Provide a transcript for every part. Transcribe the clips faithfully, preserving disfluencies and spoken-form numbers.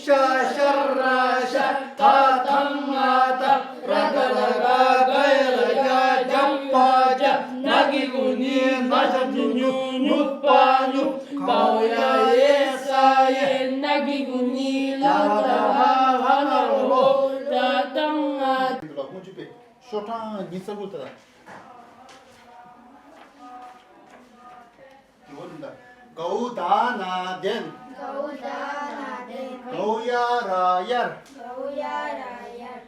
ཤ་ཤ་ར་ཤ་ད་ད་ང་ད་ར་ད་ར་ག་ག་ཡ་ར་ཡ་ཇ་པ་ཇ་ན་གི་གུ་ནི་ན་ཤ་ཉུ་ཉུ་ཉུ་པ་ཉུ་ག་འོ་ཡ་ཡེ་ས་ཡེ་ན་གི་གུ་ནི་ལ་ད་ཧ་ཧ་ན་རོ་ཧོ་ད་ད་ང་། ཤོག་གྲངས་ཉི་ཤུ་རྩ་དགུ་ལྟ་དང་། གའུ་ད་ན་གདན། གའུ་ད་ན་གདན། གའུ་ཡ་ར་དབྱར། གའུ་ཡ་ར་དབྱར།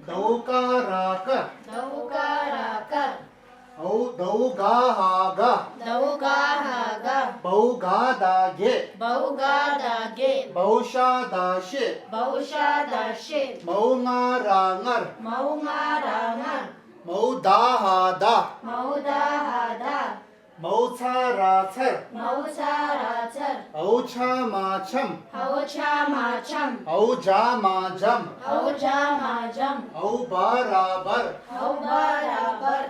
དའུ་ཀ་ར་དཀར། དའུ་ཀ་ར་དཀར། འའུ་དའུ་ག་ཧ་དགའ། དའུ་ག་ཧ་དགའ། བའུ་ག་ད་བརྒྱད། བའུ་ག་ད་བརྒྱད། བའུ་ཤ་ད་བཤད། བའུ་ཤ་ད་བཤད། མའུ་ང་ར་མངར། མའུ་ང་ར་མངར། མའུ་ད་ཧ་དའ། མའུ་ད་ཧ་དའ། མའུ་ཚ་ར་ཚར། མའུ་ཚ་ར་ཚར། འའུ་ཆ་མ་འཆམ། འའུ་ཆ་མ་འཆམ། འའུ་ཇ་མ་འཇམ། འའུ་ཇ་མ་འཇམ། འའུ་བ་ར་འབར། འའུ་བ་ར་འབར།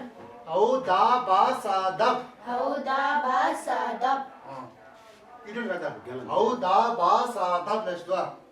འའུ་ད་བ་ས་བརྡབ། འའུ་ད་བ་ས་བརྡབ། ཨ། འའུ་ད་བ་ས་བརྡབ་ལས་སུ།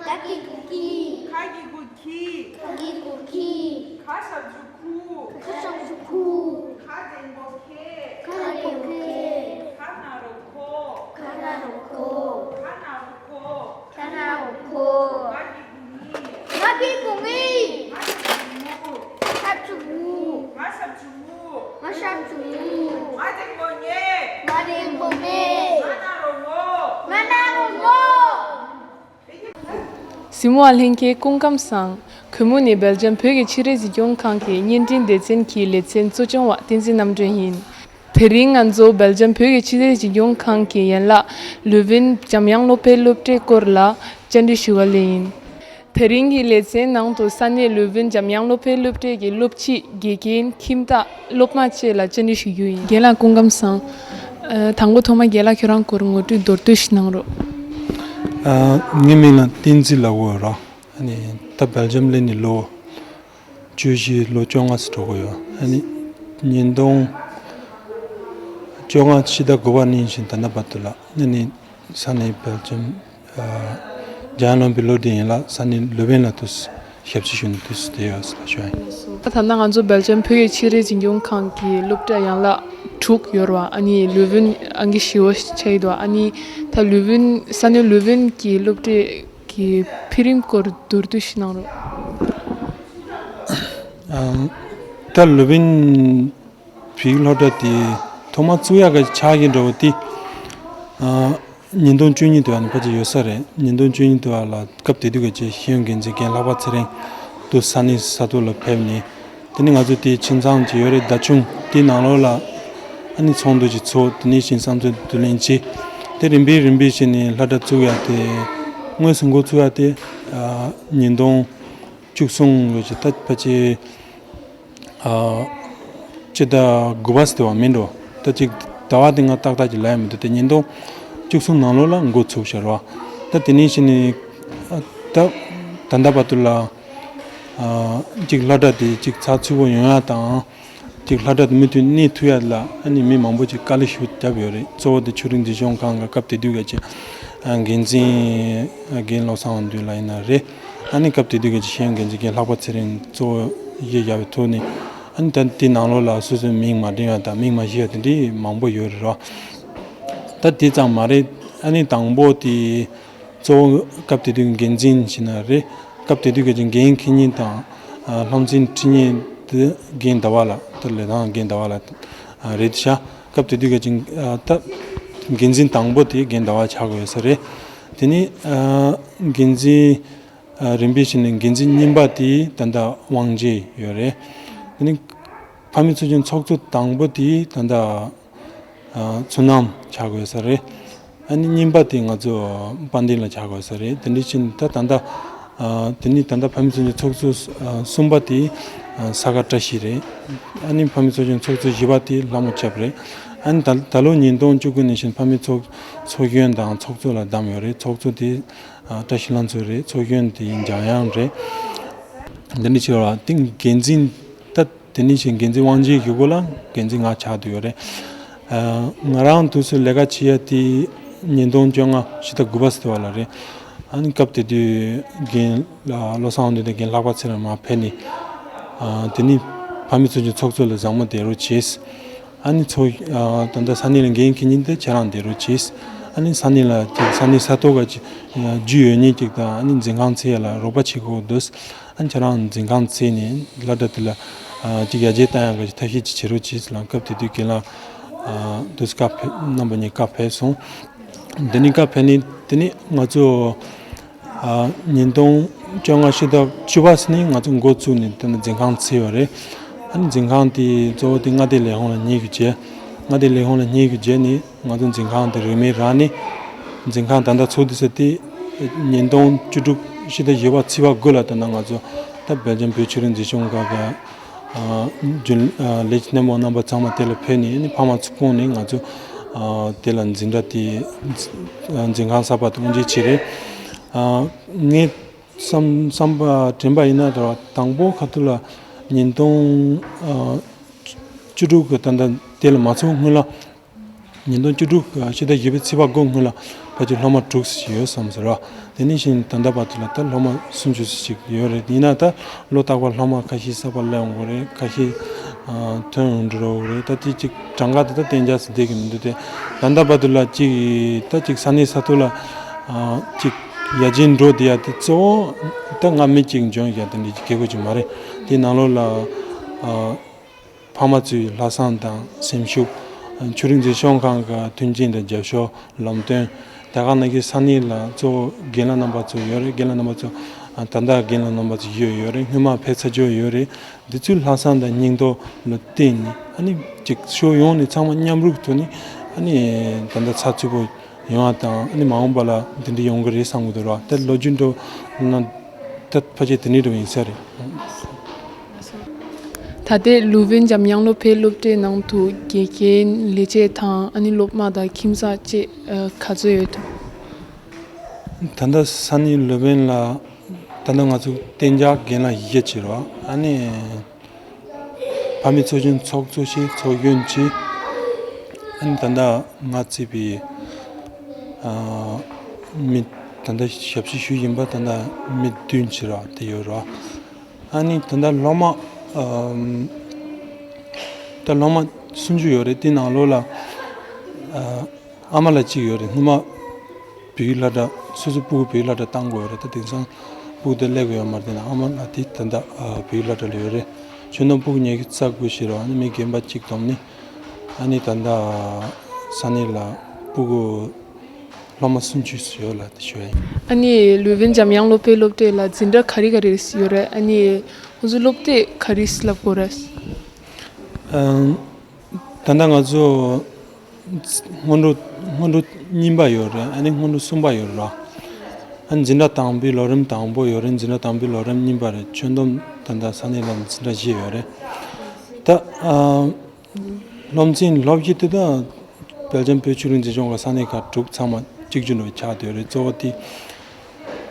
ཁ་གི་གུ་ཁི། ཁ་གི་གུ་ཁི། ཁ་གི་གུ་ཁི། ཁ་ཞབས་ཀྱུ་ཁུ། ཁ་ཞབས་ཀྱུ་ཁུ། ཁ་འགྲེང་བུ་ཁེ། ཁ་འགྲེང་བུ་ཁེ། ཁ་ན་རོ་ཁོ། ཁ་ན་རོ་ཁོ། ཁ་ན་རོ་ཁོ། ཁ་ན་རོ་ཁོ། ང་གི་གུ་ངི། ང་གི་གུ་ངི། ང་གི་གུ་ངུ། ང་ཞབས་ཀྱུ་ངུ། ང་ཞབས་ཀྱུ་ངུ། ང་ཞབས་ཀྱུ་ངུ། ང་འགྲེང་བུ་ངེ། ང་འགྲེང་བུ་ངེ། ང་ན་རོ་ངོ། ང་ན་རོ་ངོ། གཟིགས་མོ་བ་ལྷན་རྒྱས་སྐུ་ཁམས་བཟང་། གུས་མོ་ནི་སྦེལ་ཇམ་བོད་ཀྱི་ཆོས་རིག་འཛིན་སྐྱོང་ཁང་གི་བརྙན་འཕྲིན་སྡེ་ཚན་གྱི་ལེ་ཚན་གཙོ་སྐྱོང་བ་བསྟན་འཛིན་རྣམ་གྲོལ་ཡིན། དེ་རིང་ང་ཚོ་སྦེལ་ཇམ་བོད་ཀྱི་ཆོས་རིག་འཛིན་སྐྱོང་ཁང་གི་ཡན་ལག་ལུས་ཕུན་འཇམ་དབྱངས་སློབ་གྲྭའི་སློབ་གྲྭའི་སྐོར་ལ་བཅར་འདྲི་ཞུ་བ་ལེན་ཡིན། དེ་རིང་གི་ལེ་ཚན་ནང་དུ་ས་གནས་ལུས་ཕུན་འཇམ་དབྱངས་སློབ་གྲྭའི་སློབ་གྲྭའི་གི་སློབ་སྤྱི། དགེ་རྒན། ཁྱིམ་བདག་སློབ་མ་བཅས་ལ་བཅར་འདྲི་ཞུ་རྒྱུ་ཡིན། རྒན་ལགས་སྐུ་ཁམས་བཟང་། ཨ། དང་པོ་ཐོག་མ་རྒན་ལགས་ཁྱོད་རང་སྐོར་ངོ་སྤྲོད་མདོར་བསྡུས་ཤིག་གནང་རོགས། ཨ། ངའི་མིང་ལ་བསྟན་འཛིན་ལབ་ཀྱི་ཡོད་ར། ཨ་ནི་ད་སྦེལ་ཇམ་སླེབས་ནས་ལོ་བཅུ་བཞི། ལོ་བཅོ་ལྔ་ཙམ་འགྲོ་གི་ཡོད། ཨ་ནི་ཉིས་སྟོང་བཅོ་ལྔ་ཕྱི་ཟླ་དགུ་པ་ནས་བཞིན་ད་ལྟ་བར་དུ་ལ། ཨ་ནི་ས་གནས་སྦེལ་ཇམ། ཨ། འཇམ་དབྱངས་སློབ་གྲྭའི་སློབ་དེབ་ཡན་ལག་ས་གནས་ལུས་ཕུན་ལ་དུ་ཞབས་ཕྱི་ཞུ་ནས་དུ་བསྡད་ཡོད་ཟེར་ལབ་ཞུ་ཡ་ཡིན། ད་ལྟ་ང་ཚོ་སྦེལ་ཇམ་བོད་ཀྱི་ཆོས་རིག་འཛིན་སྐྱོང་ཁང་གི་སློབ་གྲྭ་ཡན་ལག་དྲུག་ཡོད་རེད་པ། ཨ་ནི་ལུས་ཕུན་ཨང་ཀི་བཞི་པ་ཆགས་ཀྱི་འདུག་ཨ་ནི་ད་ལུས་ཕུན། ས་གནས་ལུས་ཕུན་གྱི་སློབ་གྲྭའི་གི་འཕེལ་རིམ་སྐོར་མདོར་བསྡུས་ཤིག་གནང་རོགས། ཨ། ད་ལུས་ཕུན་བོད་ཀྱི་སློབ་གྲྭ་དེ་ཐོག་མ་བཙུགས་ཡག་གི་ཆགས་ཀྱི་འདྲ་བོ་དེ། ཨ། ཉིས་སྟོང་བཅུ་གཉིས་དུ་བ་ནི་ཕལ་ཆེར་ཡོད་ས་རེད། ཉིས་སྟོང་བཅུ་གཉིས་དུ་བ་ལ་སྐབས་དེ་དུས་ཀྱི་ཆེད་ཤེས་ཡོན་འགན་འཛིན་རྒན་ལྷག་པ་ཚེ་རིང་དུ་ས་གནས་ས་ཐོག་ལ་ཕེབས་ནས། དེ་ནི་ང་ཚོ་དེའི་ཁྱིམ་ཚང་ཅིག་ཡོད་རེད། ཟླ་ཆུང་དེའི་ནང་ལོགས་ལ་ཨ་ནི་ཚོགས་འདུ་ཅིག་ཚོགས། དེ་ནས་བཞིན་བསམ་ཚུལ་བསྡུ་ལེན་བྱས། དེ་རིམ་པས་རིམ་པས་བྱས་ནས་སློབ་གྲྭ་བཙུགས་ཡ་དེ། དངོས་སུ་འགོ་བཙུགས་ཡ་དེ་ཉིས་སྟོང་བཅུ་གསུམ་ལོ་ཅིག་ད་ཕལ་ཆེར་ཨ་སྤྱི་ཟླ་དགུ་པ་ཟེར་བ་མིན་འགྲོ། ད་ཅིག་ཟླ་བ་དེ་ང་ཏག་ཏག་ཅིག་ལབ་ཡ་མི་འདུག་དེ་ཉིས་སྟོང་བཅུ་གསུམ་ནང་ལོགས་ལ་འགོ་ཚུགས་ཤར་བ། ད་དེ་ནས་བྱས་ནས་ཨ་ད་ད་ལྟ་བར་དུ་ལ་ཨ་ཅིག་སློབ་གྲྭ་དེ་ཅིག་ཚགས་ཚུད་པོ་ཡོང་ཡ་དང་། ཅིག་སློབ་གྲྭ་དེ་མུ་མཐུད་གནས་ཐུབ་ཡ་ལ་ཨ་ནི་མི་མང་པོ་ཅིག་དཀའ་ལས་ཞེ་པོ་བརྒྱབ་ཡོད་རེད། གཙོ་བོ་དེ་ཆོས་རིག་འཛིན་སྐྱོང་ཁང་གི་སྐབས་དེ་དུས་ཀྱི་ཅིག་འགན་འཛིན་རྒན་བློ་བཟང་དབང་འདུས་ལགས་ཡིན་ན་རེད། ཨ་ནི་སྐབས་དེ་དུས་ཀྱི་ཤེས་ཡོན་འགན་འཛིན་རྒན་ལྷག་པ་ཚེ་རིང་གཙོ་བོ་གཞི་བཞག་པའི་ཐོག་ནས། ཨ་ནི་ད་དེའི་ནང་ལོགས་ལ་སོ་སོའི་མིང་མ་འདྲེན་ཡ་དང་མིང་མ་ཤེས་ཡ་དེ་འདྲའི་མང་པོ་ཡོད་རེད་རོ། ད་དེ་ཙམ་མ་རེད། ཨ་ནི་དང་པོ་དེ་གཙོ་བོ་སྐབས་དེ་དུས་འགན་འཛིན་ཞིག་ན་རེད། སྐབས་དེ་དུས་ཀྱི་འགན་འཁྱེར་མཁན་དང་ཨ་སློབ་ཚན་ཁྲིད་མཁན་དེ་རྒན་ཟླ་བ་ལགས། ད་ལས་དང་རྒན་ཟླ་བ་ལགས་རེད་ཤག་སྐབས་དེ་དུས་ཀྱི་ཨ་ད་འགན་འཛིན་དང་པོ་དེ་རྒན་ཟླ་བ་ཆགས་དགོས་ས་རེད། དེ་ནས་ཨ་འགན་འཛིན་ཨ་རིམ་པས་བྱས་ནས་འགན་འཛིན་གཉིས་པ་དེ་ད་ལྟ་དབང་རྗེ་ཡོད་རེད། དེ་ནས་ཕ་མའི་ཚོགས་ཆུང་ཚོགས་གཙོ་དང་པོ་དེ་ད་ལྟ་ཨ་ཚུལ་རྣམ་ཆགས་དགོས་ས་རེད། ཨ་ནི་གཉིས་པ་དེ་ང་ཚོ་དཔལ་ལྡན་ལགས་ཆགས་དགོས་ས་རེད། དེ་འདྲ་བྱས་ནས་ད་ད་ལྟ་ཨ་དེ་ནས་ད་ལྟ་ཕ་མའི་ཚོགས་ཆུང་ཚོགས་གཙོ་ཨ་གསུམ་པ་དེ་ཨ་ས་དགའ་བཀྲ་ཤིས་རེད། ཨ་ནི་ཕ་མའི་ཚོགས་ཆུང་ཚོགས་གཙོ་བཞི་པ་དེ་ལྷ་མོ་སྐྱབས་རེད། ཨ་ནི་ད་ད་ལོ་ཉིས་སྟོང་བཅུ་དགུ་ནས་བཞིན་ཕ་མའི་ཚོགས་ཚོགས་གཞོན་དང་ཚོགས་གཙོ་ལ་བདམས་ཡོད་རེད། ཚོགས་གཙོ་དེ་ཨ་བཀྲ་ཤིས་ལྷ་མཚོ་རེད། ཚོགས་གཞོན་དེ་འཇམ་དབྱངས་རེད། འདི་འདྲ་བྱས་པ་དེ་འགན་འཛིན་ད། དེ་ནས་བྱས་འགན་འཛིན་དབང་རྗེ་ཞུ་སྒོ་ལ་འགན་འཛིན་ང་ཆགས་བསྡད་ཡོད་རེད། ཨ་ང་རང་དུས་སུ་ལས་ཀ་བྱེད་ཡ་དེ་ཉིས་སྟོང་བཅོ་ལྔ་ཕྱི་ཟླ་དགུ་པ་ཟེར་བ་ལ་རེད། ཨ་ནི་སྐབས་དེ་དུས་རྒན་ལགས་བློ་བཟང་དབང་འདུས་དང་རྒན་ལྷག་པ་ཚེ་རིང་མར་ཕེབས་ནས། ཨ་དེ་ནས་ཕ་མའི་ཚོགས་ཆུང་ཚོགས་གཙོ་ལ་བཟང་མོ་བསྡད་རོགས་བྱས། ཨ་ནི་ཚོ་ཨ་ད་ལྟ་ས་གནས་ལ་འགན་འཁྱེར་མཁན་དེ་ཁྱེད་རང་བསྡད་རོགས་བྱས། ཨ་ནི་ས་གནས་ལ་ཅིག་ས་གནས་ས་ཐོག་ག་ཅིག་རྒྱུས་ཡོད་མཁན་ཅིག་དང་། ཨ་ནི་འཛིན་ཁང་འཚོལ་ཡ་ལ་རོགས་པ་བྱེད་དགོས་འདུག་ཨ་ནི་ཁྱེད་རང་འཛིན་ཁང་འཚོལ་ནས་སློབ་གྲྭ་དེ་ལ་ཨ་ཅིག་ཡར་རྒྱས་གཏོང་ཡག་གི་ཐབས་ཤེས་ཅིག་བྱེད་རོགས་གྱིས་ལབ། སྐབས་དེ་དུས་རྒན་ལགས་ཨ་དུས་སྐབས་ཕེབས་རྣམ་པ་གཉིས་སྐབས་ཕེབས་སོང་། དེ་ནས་སྐབས་ཕེབས་ནས་དེ་ནས་ང་ཚོ་ཨ་ཉིས་སྟོང་བཅོ་ལྔ་ཕྱི་ཟླ་བཅུ་པ་ནས་ང་ཚོ་འགོ་བཙུགས་ནས་དེ་ནས་འཛིན་ཁང་འཚོལ་བ་རེད། ཨ་ནི་འཛིན་ཁང་དེ་གཙོ་བོ་དེ་མངའ་སྡེ་ལས་ཁུངས་ལ་སྙན་ཞུ་བྱས། མངའ་སྡེ་ལས་ཁུངས་ལ་སྙན་ཞུ་བྱས་ནས། ང་ཚོ་འཛིན་ཁང་དེ་རིན་མེད་རག་ནས། འཛིན་ཁང་ད་ལྟ་ཚུགས་བསྡད་ས་དེ་ཉིས་སྟོང་བཅུ་དྲུག་ཕྱི་ཟླ་བཞི་པ་ཚེས་པ་དགུ་ལ་ད་ལྟ་ང་ཚོ་ད་སྦེལ་ཇམ་བོད་ཆོས་རིག་འཛིན་སྐྱོང་ཁང་གི་ཨ་རྒྱུན་ཨ་ལས་བྱེད་སྣེ་མོ་རྣམ་པ་ཚང་མ་དེ་ལ་ཕེབས་ནས། ཨ་ནི་ཕ་མ་ཚོ་བསྐོངས་ནས་ང་ཚོ་ཨ་དེ་ལ་འཛིན་གྲྭ་དེ་འཛིན་ཁང་གསར་པ་དེ་དབུ་འབྱེད་བྱས་རེད། ཨ་ངས་བསམ་བསམ་པ་དྲན་པ་ཡིན་ན། ད་དང་པོ་ཁ་ཐུག་ལ་ཉིས་སྟོང་ཨ་བཅུ་དྲུག་གི་ད་ལྟ་དེ་ལ་མ་ཚུད་སྔོན་ལ། ཉིས་སྟོང་བཅུ་དྲུག་ཕྱི་ཟླ་བཞི་པའི་ཚེས་པ་དགུ་སྔོན་ལ་ཕལ་ཆེར་སློབ་མ་དྲུག་ཅིག་ཡོད་བསམ་ཟེར་བ། དེ་ནས་བཞིན་ད་ལྟ་བར་དུ་ལ་ད་སློབ་མ་སུམ་ཅུ་ཅིག་ཡོད་རེད། ཡིན་ན་ད་ལོ་རྟག་པར་སློབ་མ་ཁ་ཤས་གསར་པ་སླེབས་ཡོང་གི་རེད། ཁ་ཤས་ཨ་ཐོན་ཡོང་འགྲོ་གི་རེད། ད་དེ་ཅིག་གྲངས་ཀ་དེ་ད་གཏན་འཇགས་སུ་བསྡད་ཀྱི་མི་འདུག་སྟེ། ད་ལྟ་བར་དུ་ལ་ཅིག་ད་ཅིག་ས་གནས་ས་ཐོག་ལ་ཨ་ཅིག་ཡར་རྒྱས་འགྲོ་བསྡད་ཡ་དེ་གཙོ་བོ་ད་ང་མི་གཅིག་འཇོན་ཡ་དེ་འདྲ་ཅིག་གི་དགོས་ཀྱི་མ་རེད། དེ་ནང་ལོགས་ལ་ཨ། ཕ་མ་ཚོའི་ལྷག་བསམ་དང་སེམས་ཤུགས། ཆོས་རིག་འཛིན་སྐྱོང་ཁང་གི་མཐུན་རྐྱེན་དང་རྒྱབ་སྐྱོར། ལམ་སྟོན། དེ་ག་ནང་བཞིན་ས་གནས་ལ་གཙོ་བོ་རྒན་ལགས་རྣམ་པ་ཚོ་ཡོད་རེད། རྒན་ལགས་རྣམ་པ་ཚོ་ད་ལྟ་རྒན་ལགས་རྣམ་པ་ཚོ་ཡོད་ཡོད་རེད། སྔོན་མ་ཕེབས་ཚར་ཡོད་ཡོད་རེད། འདི་ཚོའི་ལྷག་བསམ་དང་སྙིང་སྟོབས་ལ་བརྟེན་ནས། ཨ་ནི་ཅིག་ཕྱོགས་ཡོངས་ནས་ཚང་མ་མཉམ་རུབ་ཐོག་ནས། ཨ་ནི་ད་ལྟ་ཚགས་ཚུད་པོ་ཡོང་བ་དང་། ཨ་ནི་མ་འོངས་པ་ལ་འདི་འདྲ་ཡོང་གི་རེད་བསམ་གི་འདུག་ར། ད་ལོ་རྒྱུས་འདྲ་ན་ད་ཕལ་ཆེར་དེ་འདྲ་འདྲ་ཡིན་ས་རེད། ད་ལྟའི་ལུའུ་ཝེན་འཇམ་དབྱངས་སློབ་གྲྭའི་སློབ་གྲྭའི་ནང་དུ་དགེ་རྒན་ལས་བྱེད་དང་། ཨ་ནི་སློབ་མ་དང་ཁྱིམ་ཚང་བཅས་ཨ་ག་ཚོད་ཡོད་དམ། ད་ལྟ་ས་གནས་ལུའུ་ཝེན་ལ་ད་ལྟ་ང་ཚོ་གཏན་འཇགས་རྒན་ལགས་བཞི་བྱས་རོགས། ཨ་ནི་ཕ་མའི་ཚོགས་ཆུང་ཚོགས་གཙོ་བྱས། ཚོགས་གཞོན་བྱས། ཨ་ནི་ད་ལྟ་ང་བརྩིས་པའི་ཨ་མི་ད་ལྟ་ཞབས་ཕྱི་ཞུ་བཞིན་པ་ད་ལྟ་མི་བདུན་བྱས་རོགས་དེ་ཡོད་རོགས། ཨ་ནི་ད་ལྟ་སློབ་མ་ཨམ། ད་སློབ་མ་སུམ་ཅུ་ཡོད་རེད། དེ་ནང་ལོགས་ལ་ཨ་ཨ་མ་ལགས་གཅིག་ཡོད་རེད། སྔོན་མ་བོད་ཡིག་སློབ་གྲྭ་སོ་སོའི་སྤུ་གུ་བོད་ཡིག་སློབ་གྲྭ་བཏང་དགོས་ཡོད་རེད། ད་དེང་སང་སྤུ་གུ་དེ་སླེབས་ཡོད་མ་རེད། དེ་ན་ཨ་མ་ལགས་དེ་ད་ལྟ་ཨ་བོད་ཡིག་སློབ་གྲྭ་ལ་ཡོད་རེད། ཁྱོན་བསྡོམས་སྤུ་གུ་ཉི་ཤུ་རྩ་དགུ་བྱས་རོགས། ཨ་ནི་མི་རྒན་པ་གཅིག་བསྡོམས་ནས། ཨ་ནི་ད་ལྟ་ས་གནས་ལ་སྤུ་གུ་ སློབ་མ་སུམ་ཅུ་ཙམ་ཡོད་ལབ་དེ་ཞུ་ཡ་ཡིན། ཨ་ནི་ལུས་ཕུན་འཇམ་དབྱངས་སློབ་གྲྭའི་སློབ་གྲྭ་ལ་འཛིན་གྲྭ་ག་རེ་ག་རེ་ཡོད་རེད། ཨ་ནི་ཁོང་ཚོའི་སློབ་དེབ་ག་རེ་བསླབ་དགོས་རེད། ཨམ། ད་ལྟ་ང་ཚོ་སྔོན་འགྲོ་སྔོན་འགྲོ་གཉིས་པ་ཡོད་རེད། ཨ་ནི་སྔོན་འགྲོ་གསུམ་པ་ཡོད་རེད། ཨ་ནི་འཛིན་གྲྭ་དང་པོའི་ལོ་རིམ་དང་པོ་ཡོད་རེད། འཛིན་གྲྭ་དང་པོའི་ལོ་རིམ་གཉིས་པ་རེད། ཁྱོན་བསྡོམས་ད་ལྟ་ས་གནས་ལ་འཛིན་གྲྭ་བཞི་ཡོད་རེད། ད་ཨ། སློབ་ཚན་སློབ་གཞི་དེ་དག་སྦེལ་ཇམ་བོད་ཆོས་ལུགས་འཛིན་སྐྱོང་ཁང་ས་གནས་ཁག་དྲུག་ཚང་མ་གཅིག་གྱུར་འདྲ་བོ་ཆགས་བསྡད་ཡོད་རེད། གཙོ་བོ་དེ་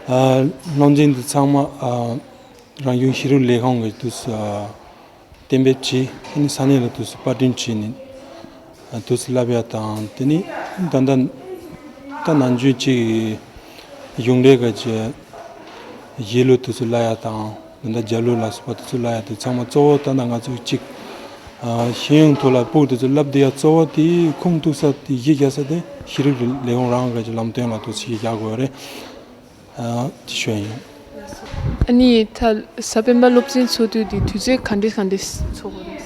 ཨ་སློབ་ཚན་དེ་ཚང་མ་ཨ་རང་གཞུང་ཤེས་རིག་ལས་ཁུངས་ཀྱིས་དུས་སུ་ཨ་གཏན་འབེབས་བྱས། ཨ་ནི་ས་གནས་ལ་དུས་སུ་པར་སྐྲུན་བྱས་ནས་ཨ་དུས་སུ་བསླབ་ཡ་དང་། དེ་ནས་ད་ལྟ་ད་ནང་ཆོས་ཀྱི་གཞུང་འབྲེལ་གྱི་གཞིས་ལུས་དུས་སུ་བསླབ་ཡ་དང་། ད་ལྟ་རྒྱབ་ལོགས་ལ་སོགས་པ་དེ་ཚོ་བསླབ་ཡ་དེ་ཚང་མ་གཙོ་བོ་ད་ལྟ་ང་ཚོས་གཅིག་ཨ་ཤེས་ཡོན་ཐོག་ལ་ཕྲུ་གུ་དེ་ཚོ་བསླབ་བསྡད་ཡ་གཙོ་བོ་དེ་ཁུངས་གཏུགས་ས་དེ་གཞི་རྒྱག་ས་དེ་ཤེས་རིག་ལས་ཁུངས་རང་གི་ལམ་སྟོན་ལ་དུ་གཞི་རྒྱག་དགོས་རེད། ཨ་དེ་ཞུ་ཡ་ཡིན། ཨ་ནི་ད་གཟའ་སྤེན་པ་སློབ་ཚན་ཚོགས་དུས་དེ་དུས་ཚོད་ག་འདྲས་ག་འདྲས་ཚོགས་དགོས་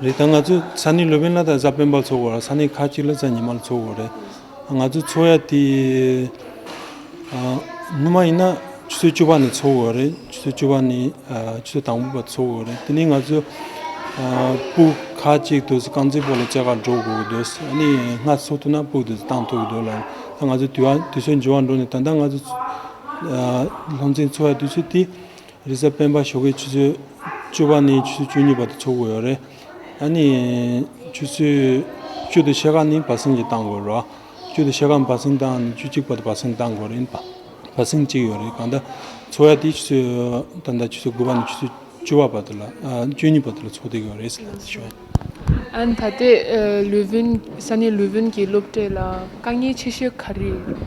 རེད། རེད། ད་ང་ཚོ་ས་གནས་སློབ་དཔོན་ལ་ད་གཟའ་སྤེན་པ་ཚོགས་དགོས་རེད། ས་གནས་ཁག་ཅིག་ལ་གཟའ་ཉི་མ་ལ་ཚོགས་དགོས་རེད། ང་ཚོ་ཚོགས་ཡ་དེ་ཨ་སྔོན་མ་ཡིན་ན་ཆུ་ཚོད་བཅུ་པ་ནས་ཚོགས་དགོས་རེད། ཆུ་ཚོད་བཅུ་པ་ནས་ཨ་ཆུ་ཚོད་དང་པོ་བར་ཚོགས་དགོས་རེད། དེ་ནས་ང་ཚོ་ཨ་ཕྲུ་གུ་ཁག་ཅིག་དུས་སུ་རྐང་རྩེད་སྤོ་ལོ་རྩེ་གར་འགྲོ་དགོས་ཀྱི་འདུག་ཨ་ནི་སྔ་ཚོགས་ཐུབ་ན་ཕྲུ་གུ་དུས་སུ་བཏང་ཐུབ་ཀྱི་འདུག་ལ། ད་ང་ཚོ་དུས་བ་དུས་ཚོད་འགྱུར་བ་འགྲོ་ནས་ད་ལྟ་ང་ཚོ་ཨ་སློབ་ཚན་ཚོགས་ཡ་དུས་ཚོད་དེ་རེས་གཟའ་སྤེན་པ་ཞོགས་ཀའི་ཆུ་ཚོད་བཅུ་པ་ནས་ཆུ་ཚོད་བཅུ་གཉིས་བར་དུ་ཚོགས་དགོས་ཡོད་རེད། ཨ་ནི་ཆུ་ཚོད་བཅུ་དང་ཕྱེད་ཀ་ནས་བར་གསེང་གཅིག་བཏང་དགོས་རེད། བཅུ་དང་ཕྱེད་ཀ་བར་གསེང་བཏང་ནས་བཅུ་གཅིག་བར་དུ་བར་གསེང་བཏང་དགོས་རེད། བར་གསེང་གཅིག་ཡོད་རེད། གང་ལྟར་ཚོགས་ཡ་དེ་ཆུ་ཚོད་ད་ལྟ་ཆུ་ཚོད་དགུ་པ་ནས་ཆུ་ཚོད་བཅུ་པ་བར་དུ་ལ་ཨ་བཅུ་གཉིས་བར་དུ་ལ་ཚོགས་བསྡད་ཡོད་རེད་ཟེར་ལ་ཞུ་བ་ཡིན། ཨ་ནི་ད་ལྟའི་ལུས་ཕུན་ས་གནས་ལུས་ཕུན་གྱི་སློབ་གྲྭ་ལ་དཀའ་ངལ་ཆེ་ཤོས་ག་རེ་རེད།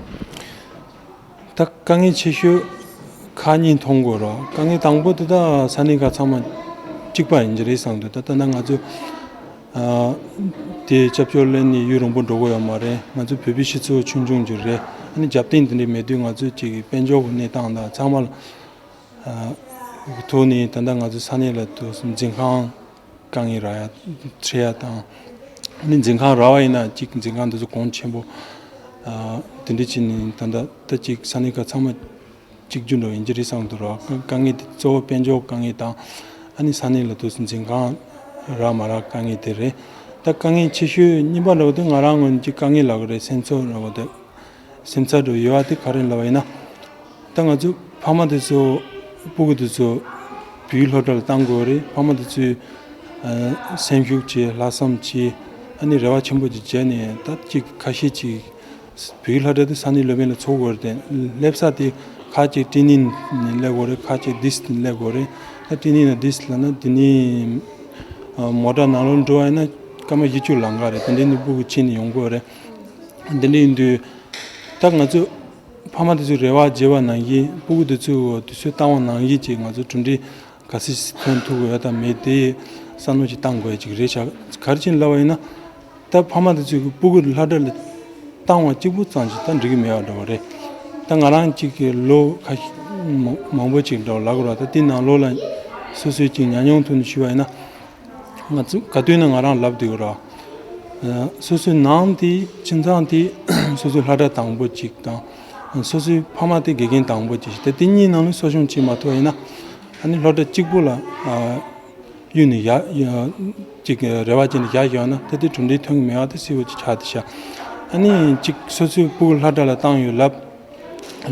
ད་དཀའ་ངལ་ཆེ་ཤོས་ཁག་གཉིས་མཐོང་དགོས་རེད། དཀའ་ངལ་དང་པོ་དེ་ད་ས་གནས་ཁག་ཚང་མ་གཅིག་པ་ཡིན་གྱི་རེད་བསམ་འདུག་ད་ལྟ་ན་ང་ཚོ་ཨ་དེ་སྐྱབས་བཅོལ་ལེན་ནས་ཡུན་རིང་པོ་འགྲོ་གི་ཡོད་མ་རེད། ང་ཚོ་བོད་པའི་སྤྱི་ཚོགས་ཆུང་ཆུང་ཅིག་རེད། ཨ་ནི་རྒྱབ་རྟེན་དེ་འདྲ་མེད་དུས་ང་ཚོ་ཅིག་དཔལ་འབྱོར་གྱི་གནས་སྟངས་དང་ཚང་མ་ལ་ཨ་ཐོག་ནས་ད་ལྟ་ང་ཚོ་ས་གནས་ལ་དུ་འཛིན་ཁང་དཀའ་ངལ་རག་ཡ་འཕྲད་ཡ་དང་། ཨ་ནི་འཛིན་ཁང་རག་པ་ཡིན་ན་གཅིག་འཛིན་ཁང་འདི་ཚོ་གོང་ཆེན་པོ་ཨ་དེ་འདྲ་བྱས་ནས་ད་ལྟ་ད་གཅིག་ས་གནས་ཁག་ཚང་མ་གཅིག་གྱུར་འགྲོ་ཡིན་གྱི་རེད་བསམ་འདུག་ར། དཀའ་དཀའ་ངལ་དེ་གཙོ་བོ་དཔལ་འབྱོར་དཀའ་ངལ་དང་། ཨ་ནི་ས་གནས་ལ་དུ་འཛིན་ཁང་རག་མ་རག་དཀའ་ངལ་དེ་རེད། ད་དཀའ་ངལ་ཆེ་ཤོས་གཉིས་པ་འདྲ་བོ་དེ་ང་རང་ངོས་ཀྱི་དཀའ་ངལ་ལབ་གི་རེད། སེམས་ཚོར་འདྲ་བོ་དེ། སེམས་འཚབ་འདྲ་ཡོད་པ་དེ་ག་རེ་ལབ་པ་ཡིན་ན། ད་ང་ཚོ་ཕ་མ་དེ་ཚོ་ཕྲུ་གུ་དེ་ཚོ་བོད་སློབ་གྲྭ་ལ་བཏང་དགོས་རེད། ཕ་མ་དེ་ཚོས་ཨ་སེམས་ཤུགས་བྱས། ལྷག་བསམ་བྱས། ཨ་ནི་རེ་བ་ཆེན་པོ་ཅིག་བྱས་ནས་ད་ཅིག་ཁ་ཤས་ཅིག་བོད་སློབ་གྲྭ་དེ་ས་གནས་སློབ་དཔོན་ལ་ཚོགས་དགོས་རེད་དེ། སླེབས་ས་དེ་ཁ་ཅིག་ཀྲེ་ནིང་ནས་སླེབས་དགོས་རེད། ཁ་ཅིག་དིས་ནས་སླེབས་དགོས་རེད། ད་ཀྲེ་ནིང་ལ་དིས་ལབ་ན་དེ་ནས་ཨ་མོ་ཊ་ནང་ལོགས་འགྲོ་བ་ཡིན་ན་སྐར་མ་བཞི་བཅུ་ལང་ག་རེད། དེ་འདྲའི་ནས་ཕྲུ་གུ་ཁྱེར་ནས་ཡོང་དགོས་རེད། དེ་འདྲ་ཡིན་དུས་ད་ང་ཚོ་ཕ་མ་དེ་ཚོས་རེ་བ་བྱས་པ་ནང་བཞིན། ཕྲུ་གུ་དེ་ཚོས་དུས་ཚོད་བཏང་བ་ནང་བཞིན་གྱི་ང་ཚོ་གྲུབ་འབྲས་ག་ཚོད་ཐོན་ཐུབ་ཡོད་དམ་མེད་དེ་བསམ་བློ་ཞིག་བཏང་དགོས་ཡ་ཅིག་རེད་ཤག་ག་རེ་བྱས་ནས་ལབ་པ་ཡིན་ན། ད་ཕ་མ་དེ་ཚོས་ཕྲུ་གུ་སློབ་གྲྭ་ལ་བཏང་བ་གཅིག་པུ་ཙམ་ཞིག་ད་འགྲིག་གི་མེད་པ་འདྲ་བོ་རེད། ད་ང་རང་གཅིག་གི་ལོ་ཁ་ཤས་མང་མང་པོ་ཅིག་འདྲ་བོ་ལབ་དགོས་རེད། ད་དེ་ནང་ལོགས་ལ་སོ་སོས་ཅིག་ཉམས་མྱོང་ཐོག་ནས་ཞུས་པ་ཡིན་ན། ང་ཚོ་ག་དུས་ན་ང་རང་ལབ་བསྡད་ཡོད་ར། ཨ་སོ་སོའི་ནང་དེ་ཁྱིམ་ཚང་དེ་སོ་སོའི་སློབ་གྲྭ་དང་པོ་གཅིག་དང་། སོ་སོའི་ཕ་མ་དེ་དགེ་རྒན་དང་པོ་གཅིག་དེ་དེ་གཉིས་ནང་ལ་གསོ་སྐྱོང་བྱེད་མ་ཐུབ་པ་ཡིན་ན། ཨ་ནི་སློབ་གྲྭ་གཅིག་པོ་ལ་ཨ་གཡུགས་ནས་བཞག་ཡ་ཅིག་རེ་བ་བྱས་ནས་བཞག་བཞག་ན་ད་དེ་གྲུབ་འབྲས་ཐོན་གི་མེད་པ་དེ་གསལ་པོ་ཅིག་ཆགས་བསྡད་ཤག་ཨ་ནི་ཅིག་སོ་སོའི་ཕྲུ་གུ་སློབ་གྲྭ་ལ་བཏང་ཡོད་ལབ།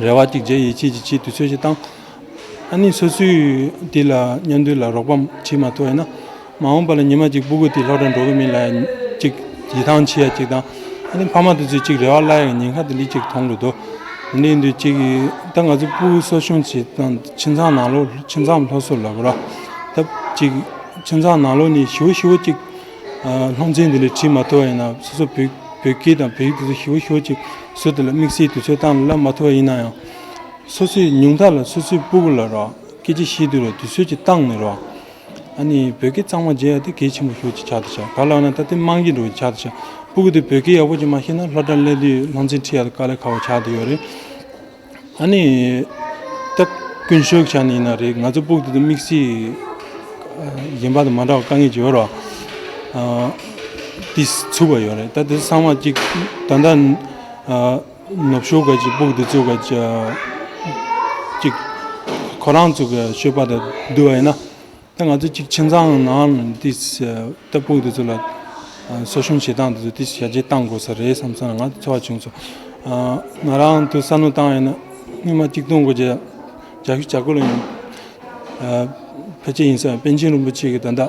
རེ་བ་ཅིག་བྱས། ཡིད་ཆེས་ཅིག་བྱས། དུས་ཚོད་ཅིག་བཏང་། ཨ་ནི་སོ་སོས་དེ་ལ་མཉམ་དུ་ལ་རོགས་པ་བྱེད་མ་ཐུབ་པ་ཡིན་ན། མ་འོངས་པ་ལ་ཉི་མ་གཅིག་ཕྲུ་གུ་དེ་སློབ་གྲྭ་འགྲོ་གི་མིན་ལབ་ཡ་ཅིག་ཡིད་ཐང་ཆད་ཡ་ཅིག་དང་། ཨ་ནི་ཕ་མ་དེ་ཚོས་ཅིག་རེ་བ་བརླག་ཡ་ཉེན་ཁ་དེ་འདྲ་ཅིག་མཐོང་གི་འདུག་འདི་འདྲ་ཡིན་དུས་ཅིག་ད་ང་ཚོ་ཕྲུ་གུ་གསོ་སྐྱོང་བྱེད་སྟངས་ཁྱིམ་ཚང་ནང་ལོགས། ཁྱིམ་ཚང་སློབ་གསོ་ལབ་དགོས་ར། ད་ཅིག་ཁྱིམ་ཚང་ནང་ལོགས་ནས་ཞེ་པོ་ཞེ་པོ་ཅིག་ཨ་སློབ་ཚན་འདི་འདྲ་ཁྲིད་མ་ཐུབ་པ་ཡིན་ན། སོ་སོ་བོད་བོད་སྐད་དང་བོད་ཡིག་དེ་ཚོ་ཞེ་པོ་ཞེ་པོ་ཅིག་ཟུར་དེ་ལ་དམིགས་བསལ་དུས་ཚོད་བཏང་ནས་བསླབ་མ་ཐུབ་པ་ཡིན་ན་ཡང་། སོ་སོའི་ཉུང་མཐའ་ལ་སོ་སོའི་ཕྲུ་གུ་ལ་ར་སྐད་ཆ་བཤད་དུས་ལ་དུས་ཚོད་ཅིག་བཏང་ནས་ར། ཨ་ནི་བོད་སྐད་གཙང་མ་བརྗེད་ཡ་དེ་གལ་ཆེན་པོ་ཞེ་པོ་ཅིག་ཆགས་བསྡད་ཤག་ག་ལབ་ན་ད་དེ་རྨང་གཞི་འདྲ་བོ་ཆགས་བསྡད་ཤག་ཕྲུ་གུ་དེ་བོད་སྐད་ཡག་པོ་ཅིག་མ་ཤེས་ན་སློབ་གྲྭ་སླེབས་དུས་སློབ་ཚན་ཁྲིད་ཡ་དེ་དཀའ་ལས་ཁག་པོ་ཆགས་བསྡད་ཡོད་རེད། ཨ་ནི་ད་ཀུན་སྤྱོད་ཆ་ནས་ཡིན་ན་རེད། ང་ཚོ་ཕྲུ་གུ་དེ་དམིགས་བསལ་གཞན་པ་དང་མ་འདྲ་བ་དཀའ་ངལ་ཅིག་ཡོད་རེད་བ། ཨ་དེ་ཚུགས་པ་ཡོད་རེད། ད་དེ་ཚང་མ་ཅིག་ད་ལྟ་ ཨ་ནུབ་ཕྱོགས་ག་ཅིག་ཕྲུ་གུ་དེ་ཚོ་ག་ཅིག་ཅིག་ཁོ་རང་ཚོ་གི་སྤྱོད་པ་དང་བསྡུར་བ་ཡིན་ན། ད་ང་ཚོ་ཅིག་ཁྱིམ་ཚང་ནང་ལ་ཏིས་ད་ཕྲུ་གུ་དེ་ཚོ་ལ་ཨ་གསོ་སྐྱོང་བྱེད་སྟངས་དེ་ཚོ་ཏིས་ཡར་རྒྱས་གཏང་དགོས་ས་རེད་བསམ་སོང་། ང་ཚོར་བ་བྱུང་སོང་། ཨ་ང་རང་དུ་བསམ་བློ་བཏང་ཡིན་ན་སྔོན་མ་གཅིག་སྟོང་དགུ་བརྒྱ་བརྒྱད་ཅུ་གྱ་དགུ་ལོ་ཡིན། ཨ་ཕལ་ཆེར་ཡིན་ས་པཎ་ཆེན་རིན་པོ་ཆེ་གི་ད་ལྟ་